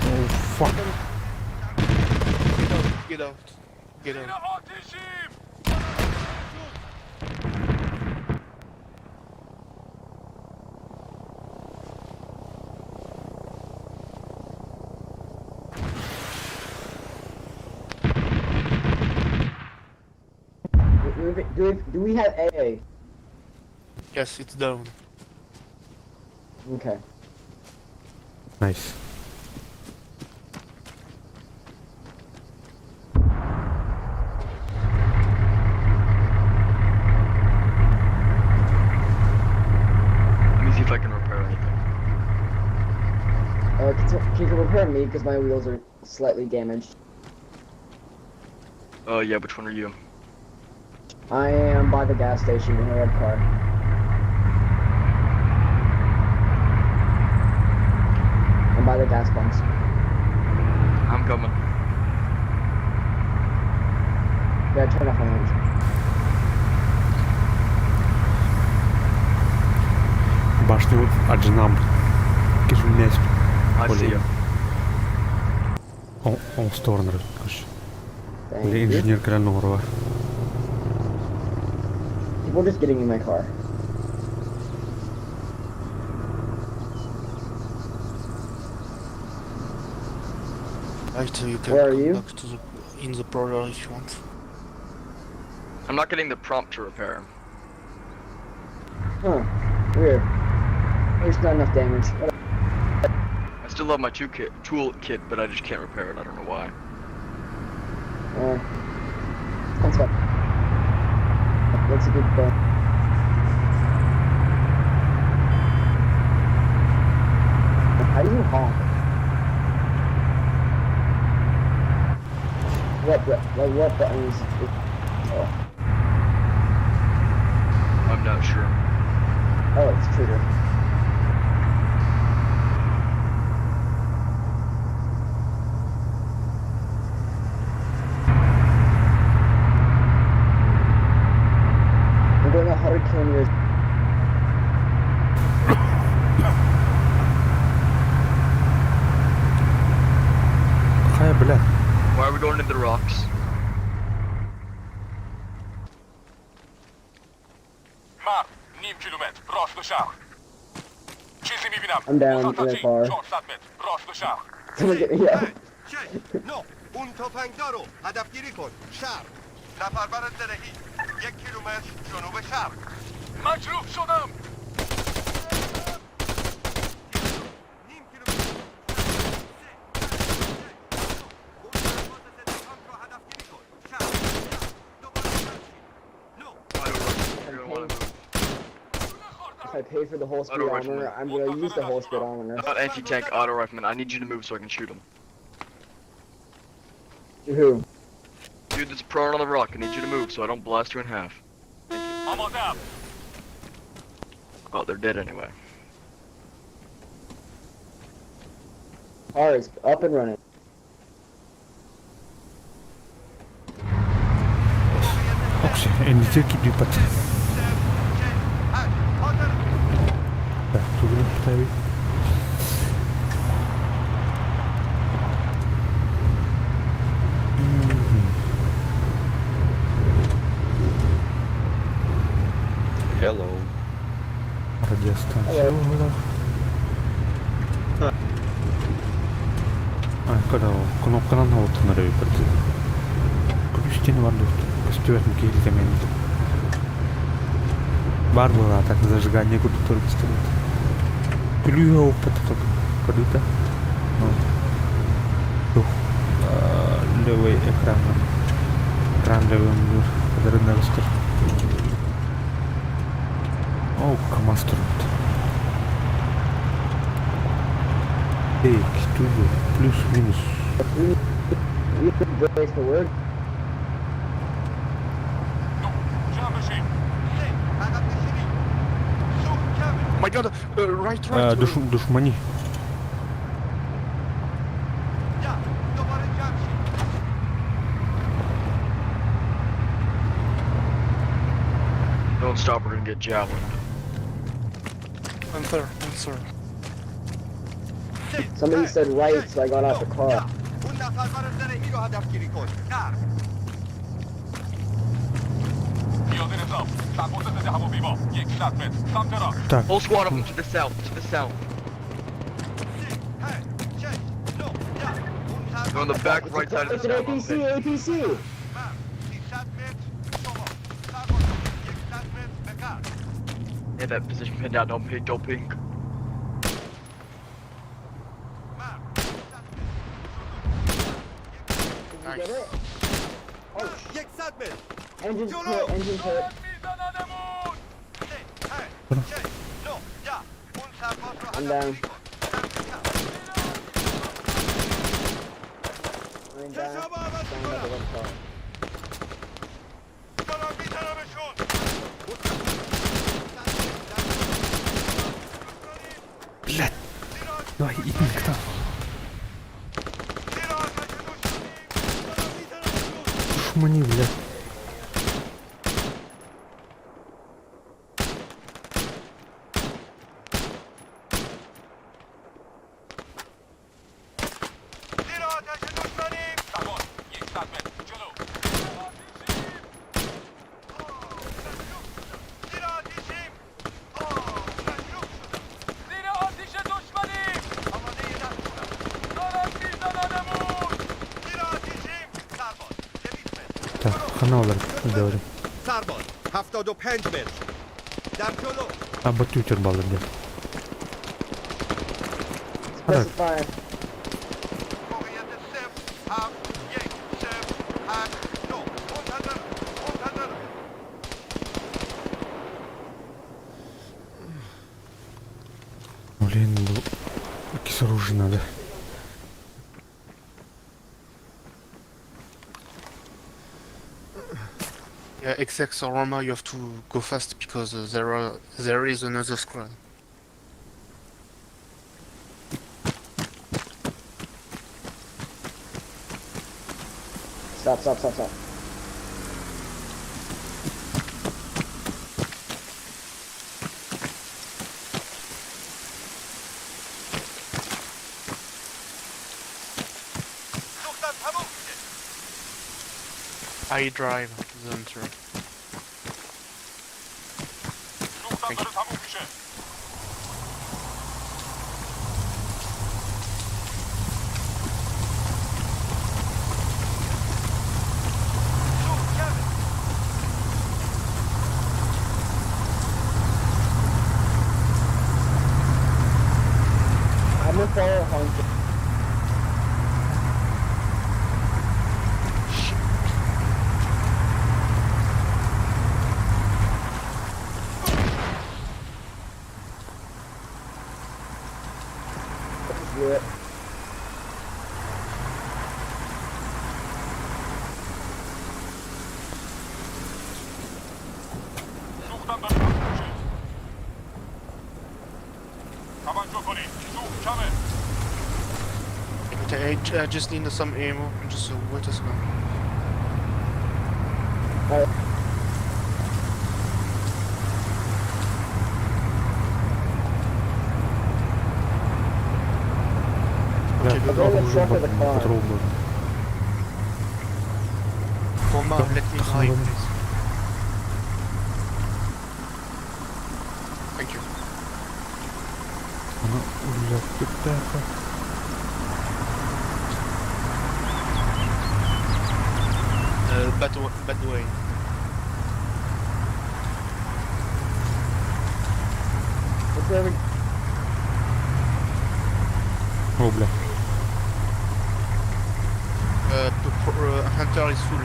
Oh fuck. Get out, get out, get out. Do we have AA? Yes, it's down. Okay. Nice. Let me see if I can repair anything. Can you repair me because my wheels are slightly damaged? Yeah, which one are you? I am by the gas station in a red car. I'm by the gas pumps. I'm coming. Yeah, turn off my engine. Алдьанаабыт кишүннээспит I see you. Оҥостоорунар Били инженер кэлэн оҥоруо. People just getting in my car. Right, you can Where are come you? back to the in the border if you want. I'm not getting the prompt to repair. Huh. Weird. There's not enough damage. I still have my tool kit, but I just can't repair it. I don't know why. That's fine. That's a good point. How do you honk? What, like what button is oh. I'm not sure. Oh, it's trigger. I'm going 100 kilometers. Хайа, бля. Why are we going into the rocks? مرد نیم کیلومتر راست به شرق چیزی میبینم I'm down in the car. 400 متر راست به شرق Someone get me out. شش نه اون تفنگدار رو هدفگیری کن شرق نفربر زرهی 1 کیلومتر جنوب شرق مجروح شدم نیم کیلومتر هدفگیری کن شرق دوباره نه You're gonna wanna move. If I pay for the whole Auto speedometer, rifleman. I'm gonna use the whole speedometer. Not anti-tank auto rifleman. I need you to move so I can shoot him. To who? Dude that's prone on the rock. I need you to move so I don't blast you in half. آمادم Oh, they're dead anyway. Car is up and running. Окси, энди кипипат. Так, тугуна стави. Hello. Радиостанция угла. А, когда кнопканан оттонор эбит. Күлүстен бар көстүбэт киһилитемен. Бар была так зажигание курдук тур пистолет. Күлүүһэ оппата только кадыта. Ну. Левый экран. Экран левый мур. Кадарына көстөр. О, КамАЗ турбут. Эй, тугу, плюс-минус. We need break the word. جمع بشین عقب نشینی سوخت کمه My god, right, right. Душмани. ده دوباره جمع شید Don't stop, we're gonna get javelined. Enter, enter. Somebody said right, so I got out the car. اون نفربر زرهی رو هدفگیری کن غرب پیاده نظام سرباز ضد هواپیما 100 متر سمت راست Так. Whole squad of them to the south, to the south. شش نه ده اون They're on the back right side of It's the an town. APC, APC! مرد 300 متر شما سرباز 100 متر به غرب Yeah, that position pinned down. Don't ping, don't ping. مرد Did you get it? Oh, 100 متر engine's hit, engine's hit. میزننمون سه هشت شش نه ده اون سرباز رو I'm down. هدفگیری کن سمت چپ I'm down. چشامو عوض Down by the میکنم red car. دارم میزنمشون Блядь. Давай, иди к там. زیر آتش دشمنی دارم میزنمشون Душмани, блядь. Манна олар говорю. سرباز 75 متر در جلو А батютер баллар диэн. Так, Specify. موقعیت 0 7 1 0 8 9 منتظر منتظر блин, бу иккис оружие надо. Yeah, XX or Roma, you have to go fast because there is another squad. Stop, stop, stop, stop. سوختم تموم میشه I drive the hunter. سوختم داره تموم میشه. سوخت کمه I'm gonna follow Hunter. Just blew it. سوختم داره تموم میشه. توجه کنید. سوخت کمه. But I just need some ammo. Just wait a second. Alright. Да, I'll go in the оружие truck or the car. патрон нужен. Roma, let me drive, please. Thank you. Ана, блядь, бляха. Bad way. Let's go over. О, бля. Hunter is full.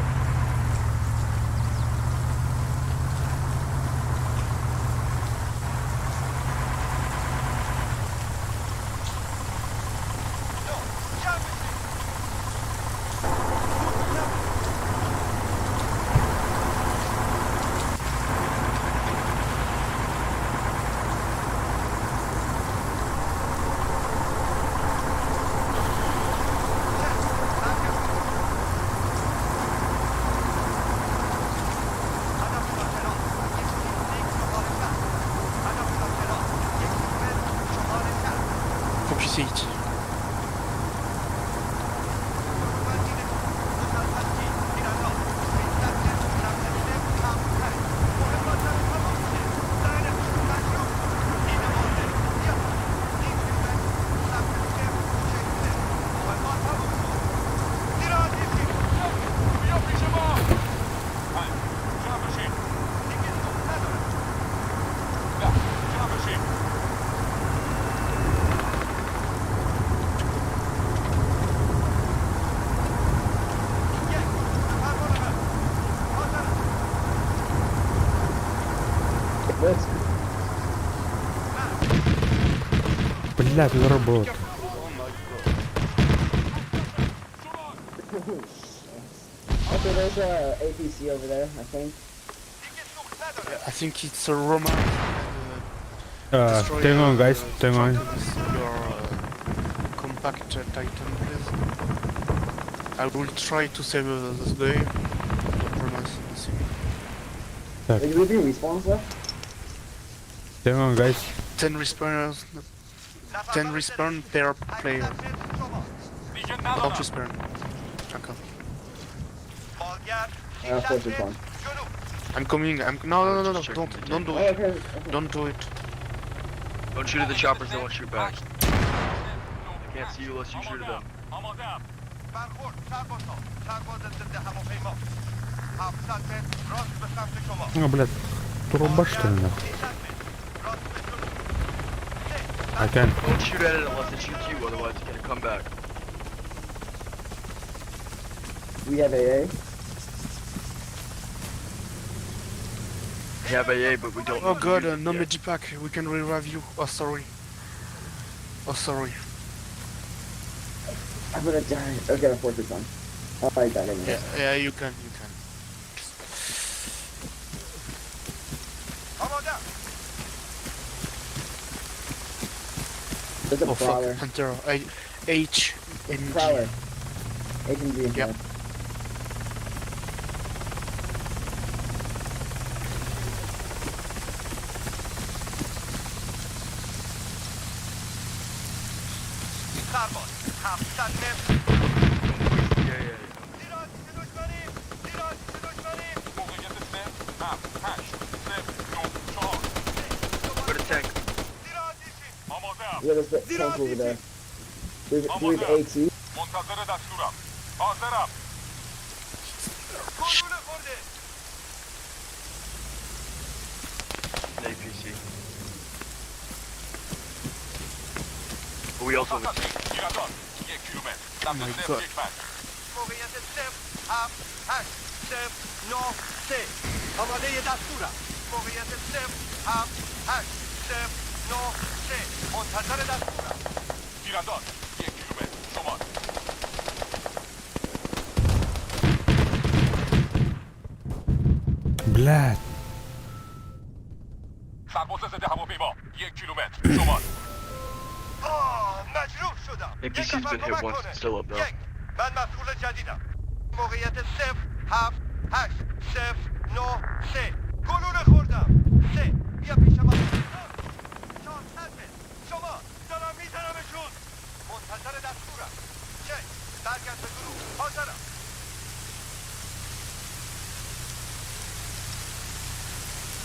جمع بشید Focus 8. بیا پیش ما. پنج. جمع بشید. 10. جمع بشید. Let's Блядь, ну робот. Okay, there's a APC over there, I think. I think it's a Roma. Destroy, Hang on, guys. Hang on. with Your compact Titan, please. I will try to save this guy. Don't promise anything. Так, Wait, do we have any respawns left? hang on, guys. 10 respawners. 10 respawn per player. دیگه Don't ندارم. respawn. Okay. Force respawn. I'm coming. I'm no. Just Don't checking the don't do Oh, it. okay. Don't do it. Don't shoot at the choppers, they won't shoot back. They can't see you unless you shoot at them. آماده برخورد سربازها سرباز ضد هواپیما А, блядь, туруба что ли нахуй? I can. Don't shoot at it unless it shoots you, otherwise it's gonna come back. We have AA. We have AA, but we don't. Oh know to god, use it no yet. medipack. We can revive you. Oh sorry. Oh sorry. I'm gonna die. Okay, I'm 4 1. Oh, I died anyway. Yeah, yeah, you can, you can. There's a Oh prowler. fuck, Hunter. I, H M G. Prowler. HMG. Yep. Yeah, yeah, yeah. Go to tank. Yeah, there's the tank over there. Do we have AT? منتظر دستورم حاضرم An APC. But we also have a tank. تیرانداز یک کیلومتر Oh my سمت صفر God. یک پنج موقعیت 0 7 8 0 9 3 آماده دستورم موقعیت 0 7 8 0 9 3 منتظر دستورم تیرانداز یک کیلومتر شمال Блядь. سرباز ضد هواپیما یک کیلومتر شمال آه مجروح شدم یک APC's نفر been hit کمک once, کنه. it's still up though. یک من مسئول جدیدم موقعیت 0 7 8 0 9 3 گلوله خوردم 3 بیا پیش ما 400 متر شما دارم میزنمشون منتظر دستورم 6 برگرد به گروه حاضرم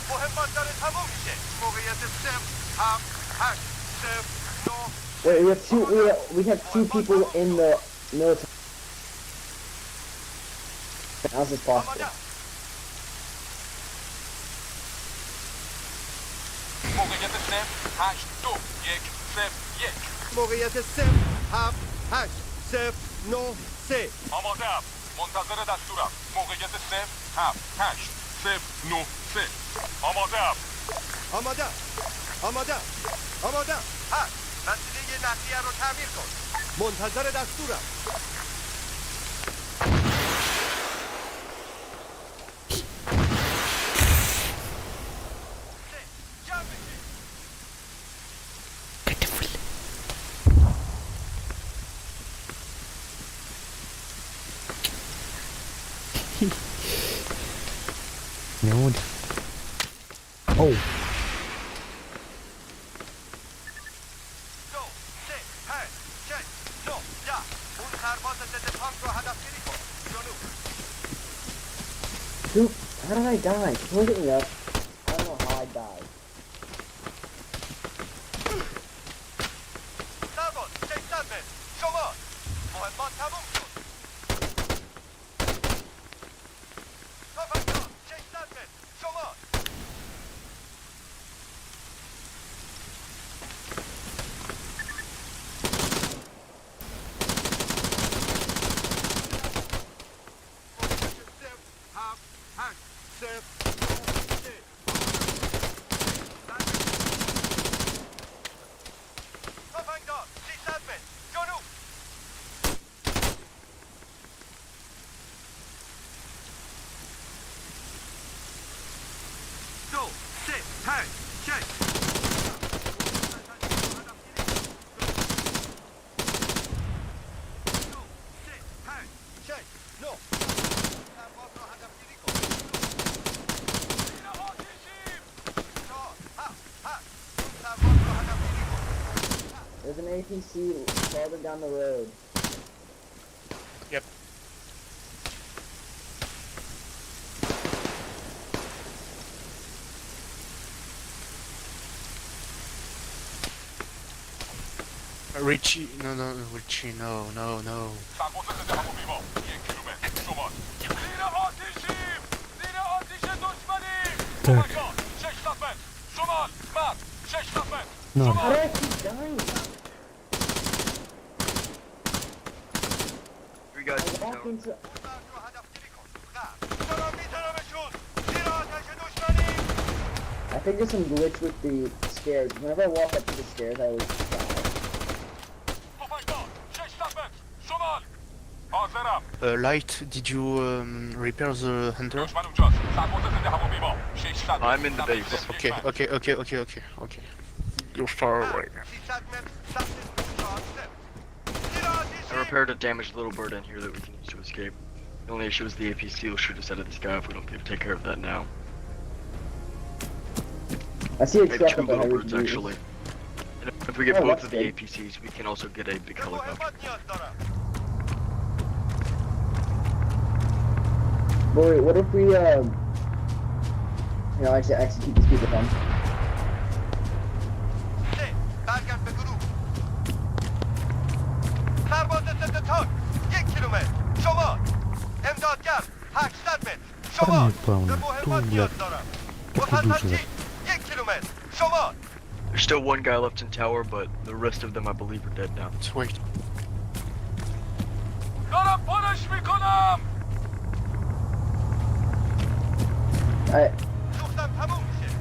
مهمات داره تموم میشه موقعیت 0 7 8 0 9 Wait, we have two. We have two people in the military. How's this possible? موقعیت 0 8 2 1 0 1 موقعیت 0 7 8 0 9 3 آماده ام منتظر دستورم موقعیت 0 7 8 0 9 3 آماده ام آماده آماده آماده هشت وسیله نقلیه رو تعمیر کن منتظر دستورم سه، جمع بشید. Не он. Оу. دو سه پنج شش نه ده اون سرباز ضد تانک رو هدفگیری کن جنوب Who? How did I die? Can someone get me up? I don't know how I died. سرباز 600 متر شما مهمات تموم شد تفنگدار 600 متر شما صفر هفت هشت صفر نه سه تفنگدار 600 متر جنوب دو سه پنج شش دو سه پنج شش نه سرباز را هدفگیری کن چهار هفت هشت سرباز را هدفگیری کن There's an APC farther down the road. Yep. Richie, no, no, Richie, no, no, no. سرباز ضد هواپیما یک کیلومتر شمال زیر آتیشیم Так. Ноль. How do I keep dying? Three guys in I the walk tower. into. I think there's some glitch with the stairs. Whenever I walk up to the stairs, I always die. Light, did you repair the hunter? I'm in the base. Okay. You're far away. I repaired a damaged little bird in here that we can use to escape. The only issue is the APC will shoot us out of the sky if we don't take care of that now. I see a I have truck two up little ahead. we birds can use. actually. And if we get Oh, both that's of the good. APCs, we can also get a big helicopter. But wait, what if we, you know, actually execute these people then? سه برگرد به گروه سرباز ضد تانک یک کیلومتر شمال امدادگر 800 متر شمال Парни, плавно. به مهمات Ту, نیاز блядь. دارم Такой مسلسل душу. چی یک کیلومتر شمال There's still one guy left in tower, but the rest of them I believe are dead now. Wait. I سوختم تموم میشه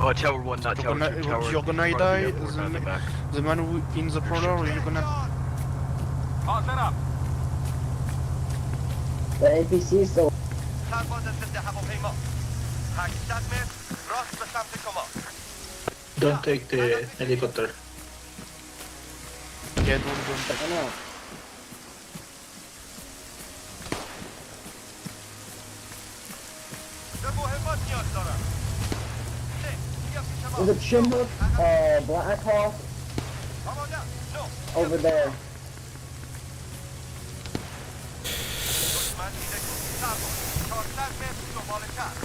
Oh, tower one, not You're tower gonna, two. Tower you're in gonna front of the die, airport, the, not the back. the man who in the parlor, you're gonna... the NPC is still سرباز ضد هواپیما 800 متر راست به سمت شما Don't take the helicopter. Yeah, don't, don't. I know. به مهمات نیاز دارم سه بیا پیش ما There's a Chinook, Black Hawk آماده نه over there. دشمن دیده شد سرباز 400 متر شمال شهر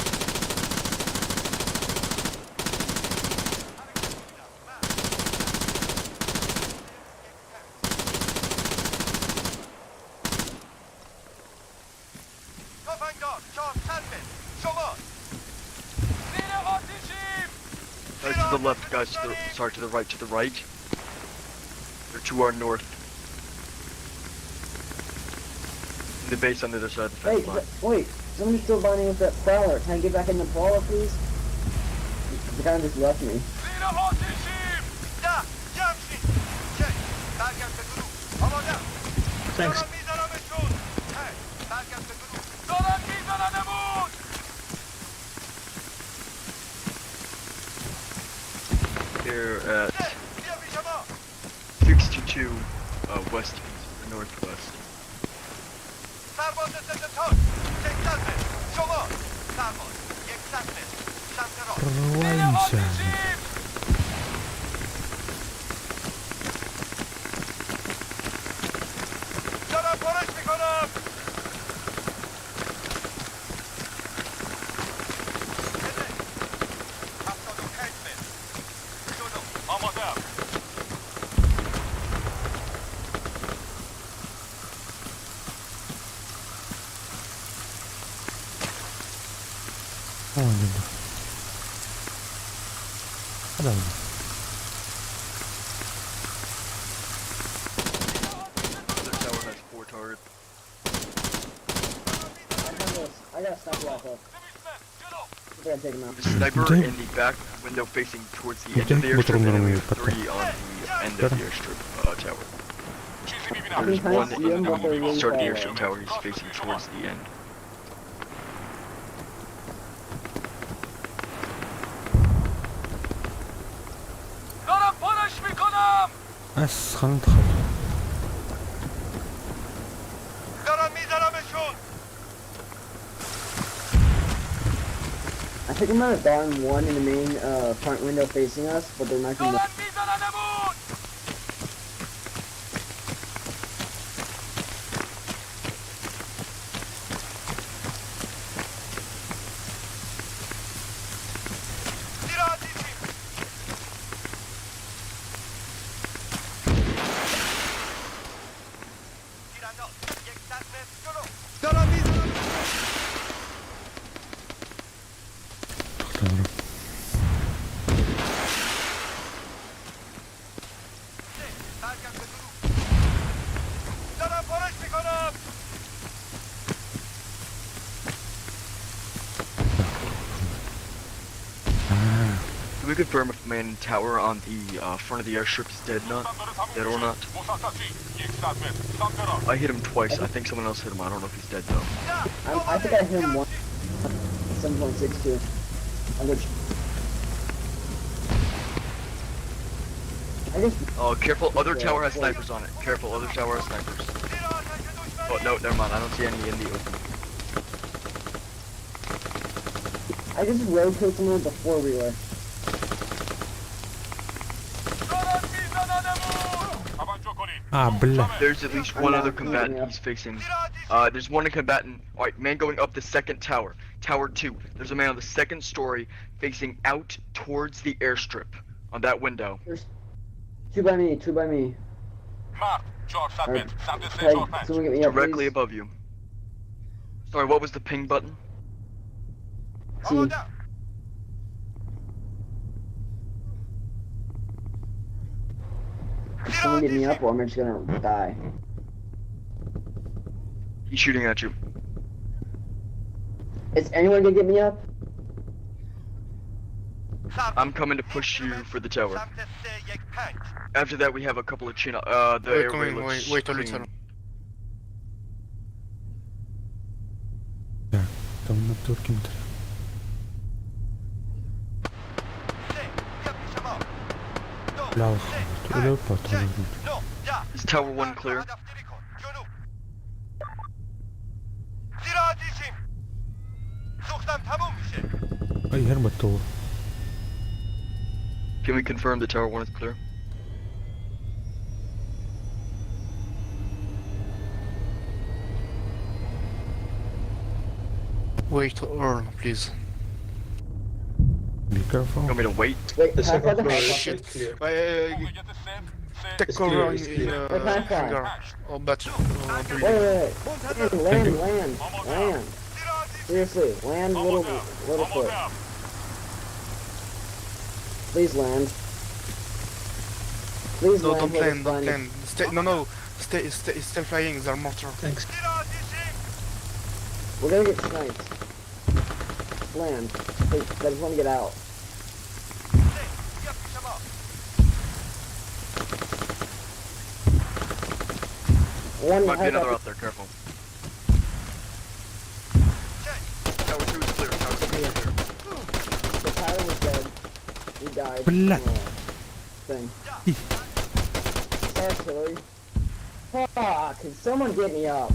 تفنگدار 400 متر شمال Guys to the left, guys to the sorry, to the right, to the right. They're to our north. In the base on the other side of the fence Wait, line. wait, somebody's still binding with that prowler. Can I get back in the prowler, please? The guy just left me. ده جمع شین شش برگرد به گروه آماده Thanks. دارم میزنمشون هشت برگرد به گروه They're at سه بیا پیش ما 62 west northwest. سرباز ضد تانک 600 متر شمال سرباز 100 متر سمت راست Прорываемся. دارم پرش میکنم هفتاد و پنج متر جلو آماده Ой, да. Да. Other tower has four targets. I have a, I got a sniper rifle. I think I'm taking him out. The sniper Okay. in the back window facing towards the end of the Okay, airstrip, and then we butrumlarımı have kattı. three on the end of the airstrip tower. I There's can one kind of see in him, but they're the really start of the far airstrip away. tower. He's facing towards the end. أس خلينا ندخل دارم میزنمشون I think I might have gotten one in the main front window facing us, but there might be more. زیر آتیشیم تیرانداز 100 متر جلو دارم میزنم Doğru. دارم پارش میکنم. Can we confirm if the man in tower on the front of the airstrip is dead not? Dead or not? I hit him twice. I think someone else hit him. I don't know if he's dead though. I think I hit him once. 7.62. I'm gonna. I just. Oh, careful. Other Yeah, tower has wait. snipers on it. Careful. Other tower has snipers. Oh, no, never mind. I don't see any in the open. I just road killed someone with the 4-wheeler. Ah, бля. There's at least one other combatant he's facing. There's one combatant. Alright, man going up the second tower. Tower 2. There's a man on the second story facing out towards the airstrip. On that window. There's two by me, two by me. Alright, can someone get me up, Directly please? above you. Sorry, what was the ping button? T. Someone get me up or I'm just gonna die. He's shooting at you. Is anyone gonna get me up? I'm coming to push you for the tower. After that, we have a couple of chin. The Wait, airway coming, looks wait, wait a clean. little. Так, там на турке Бля, Is tower 1 clear? زیر آتیشیم. سوختم تموم میشه. Ай, герматол. Can we confirm that tower 1 is clear? Wait, Earl, please. Be careful. You want me to wait? Wait, The can I fly second the floor is helicopter? Shit. clear. Take It's cover clear, in, it's clear. Wait, can I fly? hangar or bat Wait, building. wait, wait. Land, land, land. Seriously, land little, little foot. Please land. Please No, land. don't little land, don't bunny. land. Stay, no, no, stay, stay, stay flying. They're mortar. Thanks. We're gonna get sniped. Land. Please, I just want to get out. One Might be another helicopter. out there, careful. Tower 2 is clear, tower 2 is clear. The pilot was dead. He died. Бля. Thing. It's artillery. Fuck! Can someone get me up?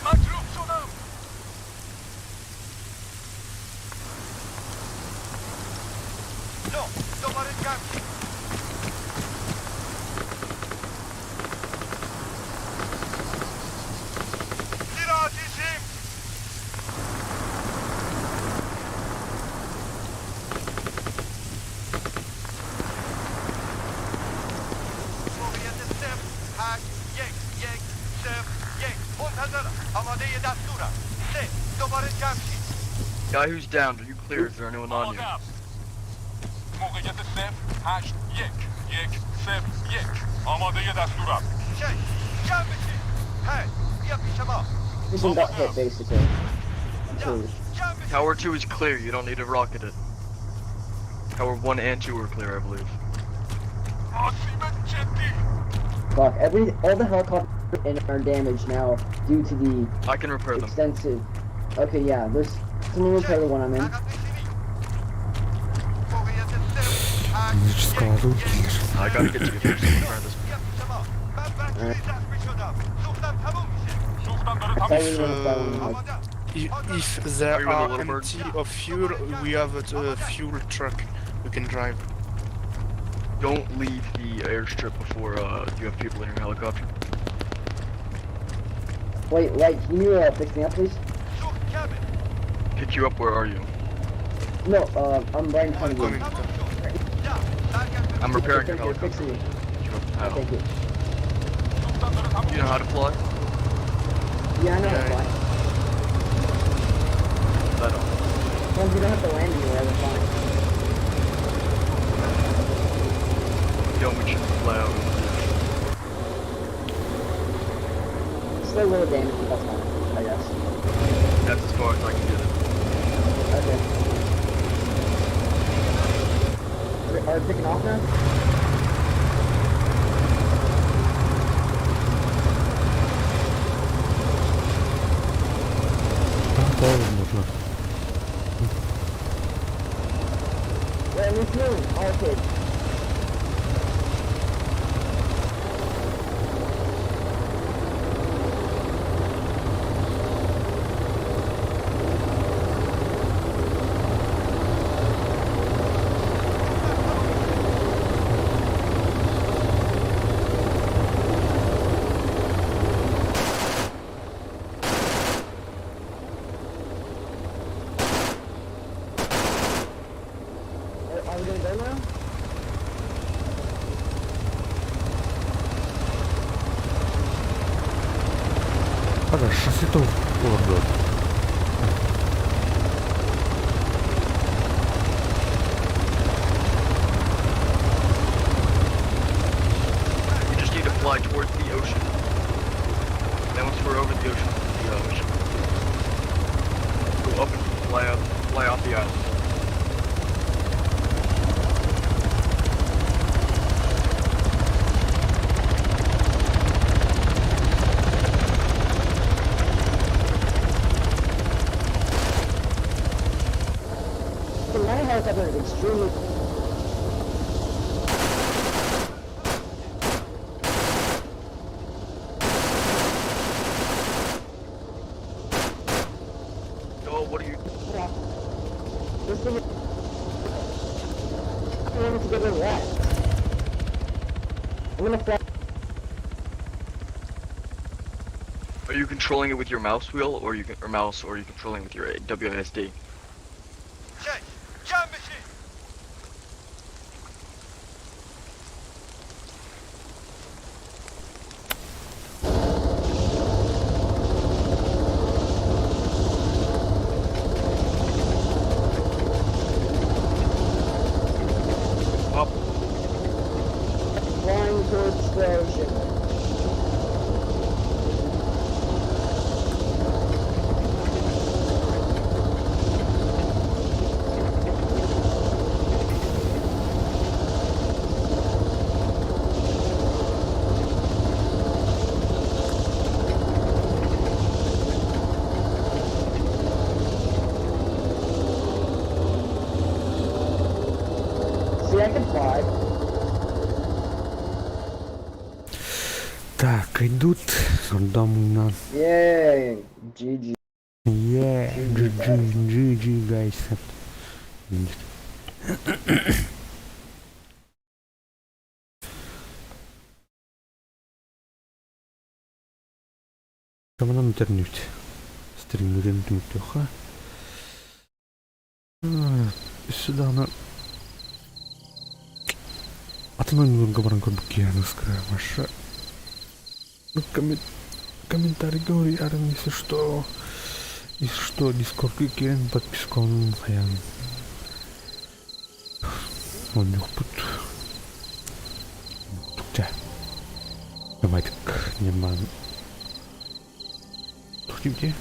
مجروح شدم. نه دوباره جمع شید. زیر آتیشیم. موقعیت 0 8 1 1 0 1 منتظرم. آماده دستورم. سه دوباره جمع شید. Guy who's down, are you clear? Is there anyone on you? موقعیت 0 8 1 1 0 1 آماده دستورم. شش جمع بشید. پنج بیا پیش ما. This one got hit basically. Two. Tower 2 is clear, you don't need to rocket it. Tower 1 and 2 are clear, I believe. آسیب جدی. Fuck, all the helicopters in are damaged now due to the I can repair them. extensive. Okay, yeah, there's someone repair the one I'm in. Значит, складу. I gotta get to you first. Repair this. Alright. سوختم داره I تموم thought we were gonna fly one like If there Are you in the are little bird? empty of fuel, we have a fuel truck we can drive. Don't leave the airstrip before you have people in your helicopter. Wait, Light, can you fix me up, please? Pick you up, where are you? No, I'm right in front of you. I'm repairing your Thank you, helicopter. fixing me. Pick you up. How? Thank you. You know how to fly? Yeah, I know how to fly. I don't. As long as we don't have to land anywhere, we're fine. Yo, we should fly out. Still a little damage, but that's fine, I guess. That's as far as I can get it. Okay. Are we picking off now? Да, возможно. Wait, I'm refueling. Okay. Are we gonna go now? Хорошо, это олордо. You just need to fly towards the ocean. Then once we're over the ocean, the mission. Go up and fly up, fly off the island. The my helicopter is extremely. Oh, what are you? This thing. I want it to go to the left. I'm gonna fly. Are you controlling it with your mouse wheel, or you can, or mouse, or are you controlling with your WASD? شش جمع بشید Up. Flying towards the ocean. See, I can fly. Так, идут рандомно. Yay! GG. Yeah, GG, GG, guys. Каманан интернет. Стримнерин түмүктүөххэ. Сюда на Атын ойнуурга баран көрбүк Маша. Ну, комментарий говори, Арен, если что. Если что, Дискорд киирэн подпискон хаян. Онньуохпут. Тукча. Давайте, нема. Тухтимте.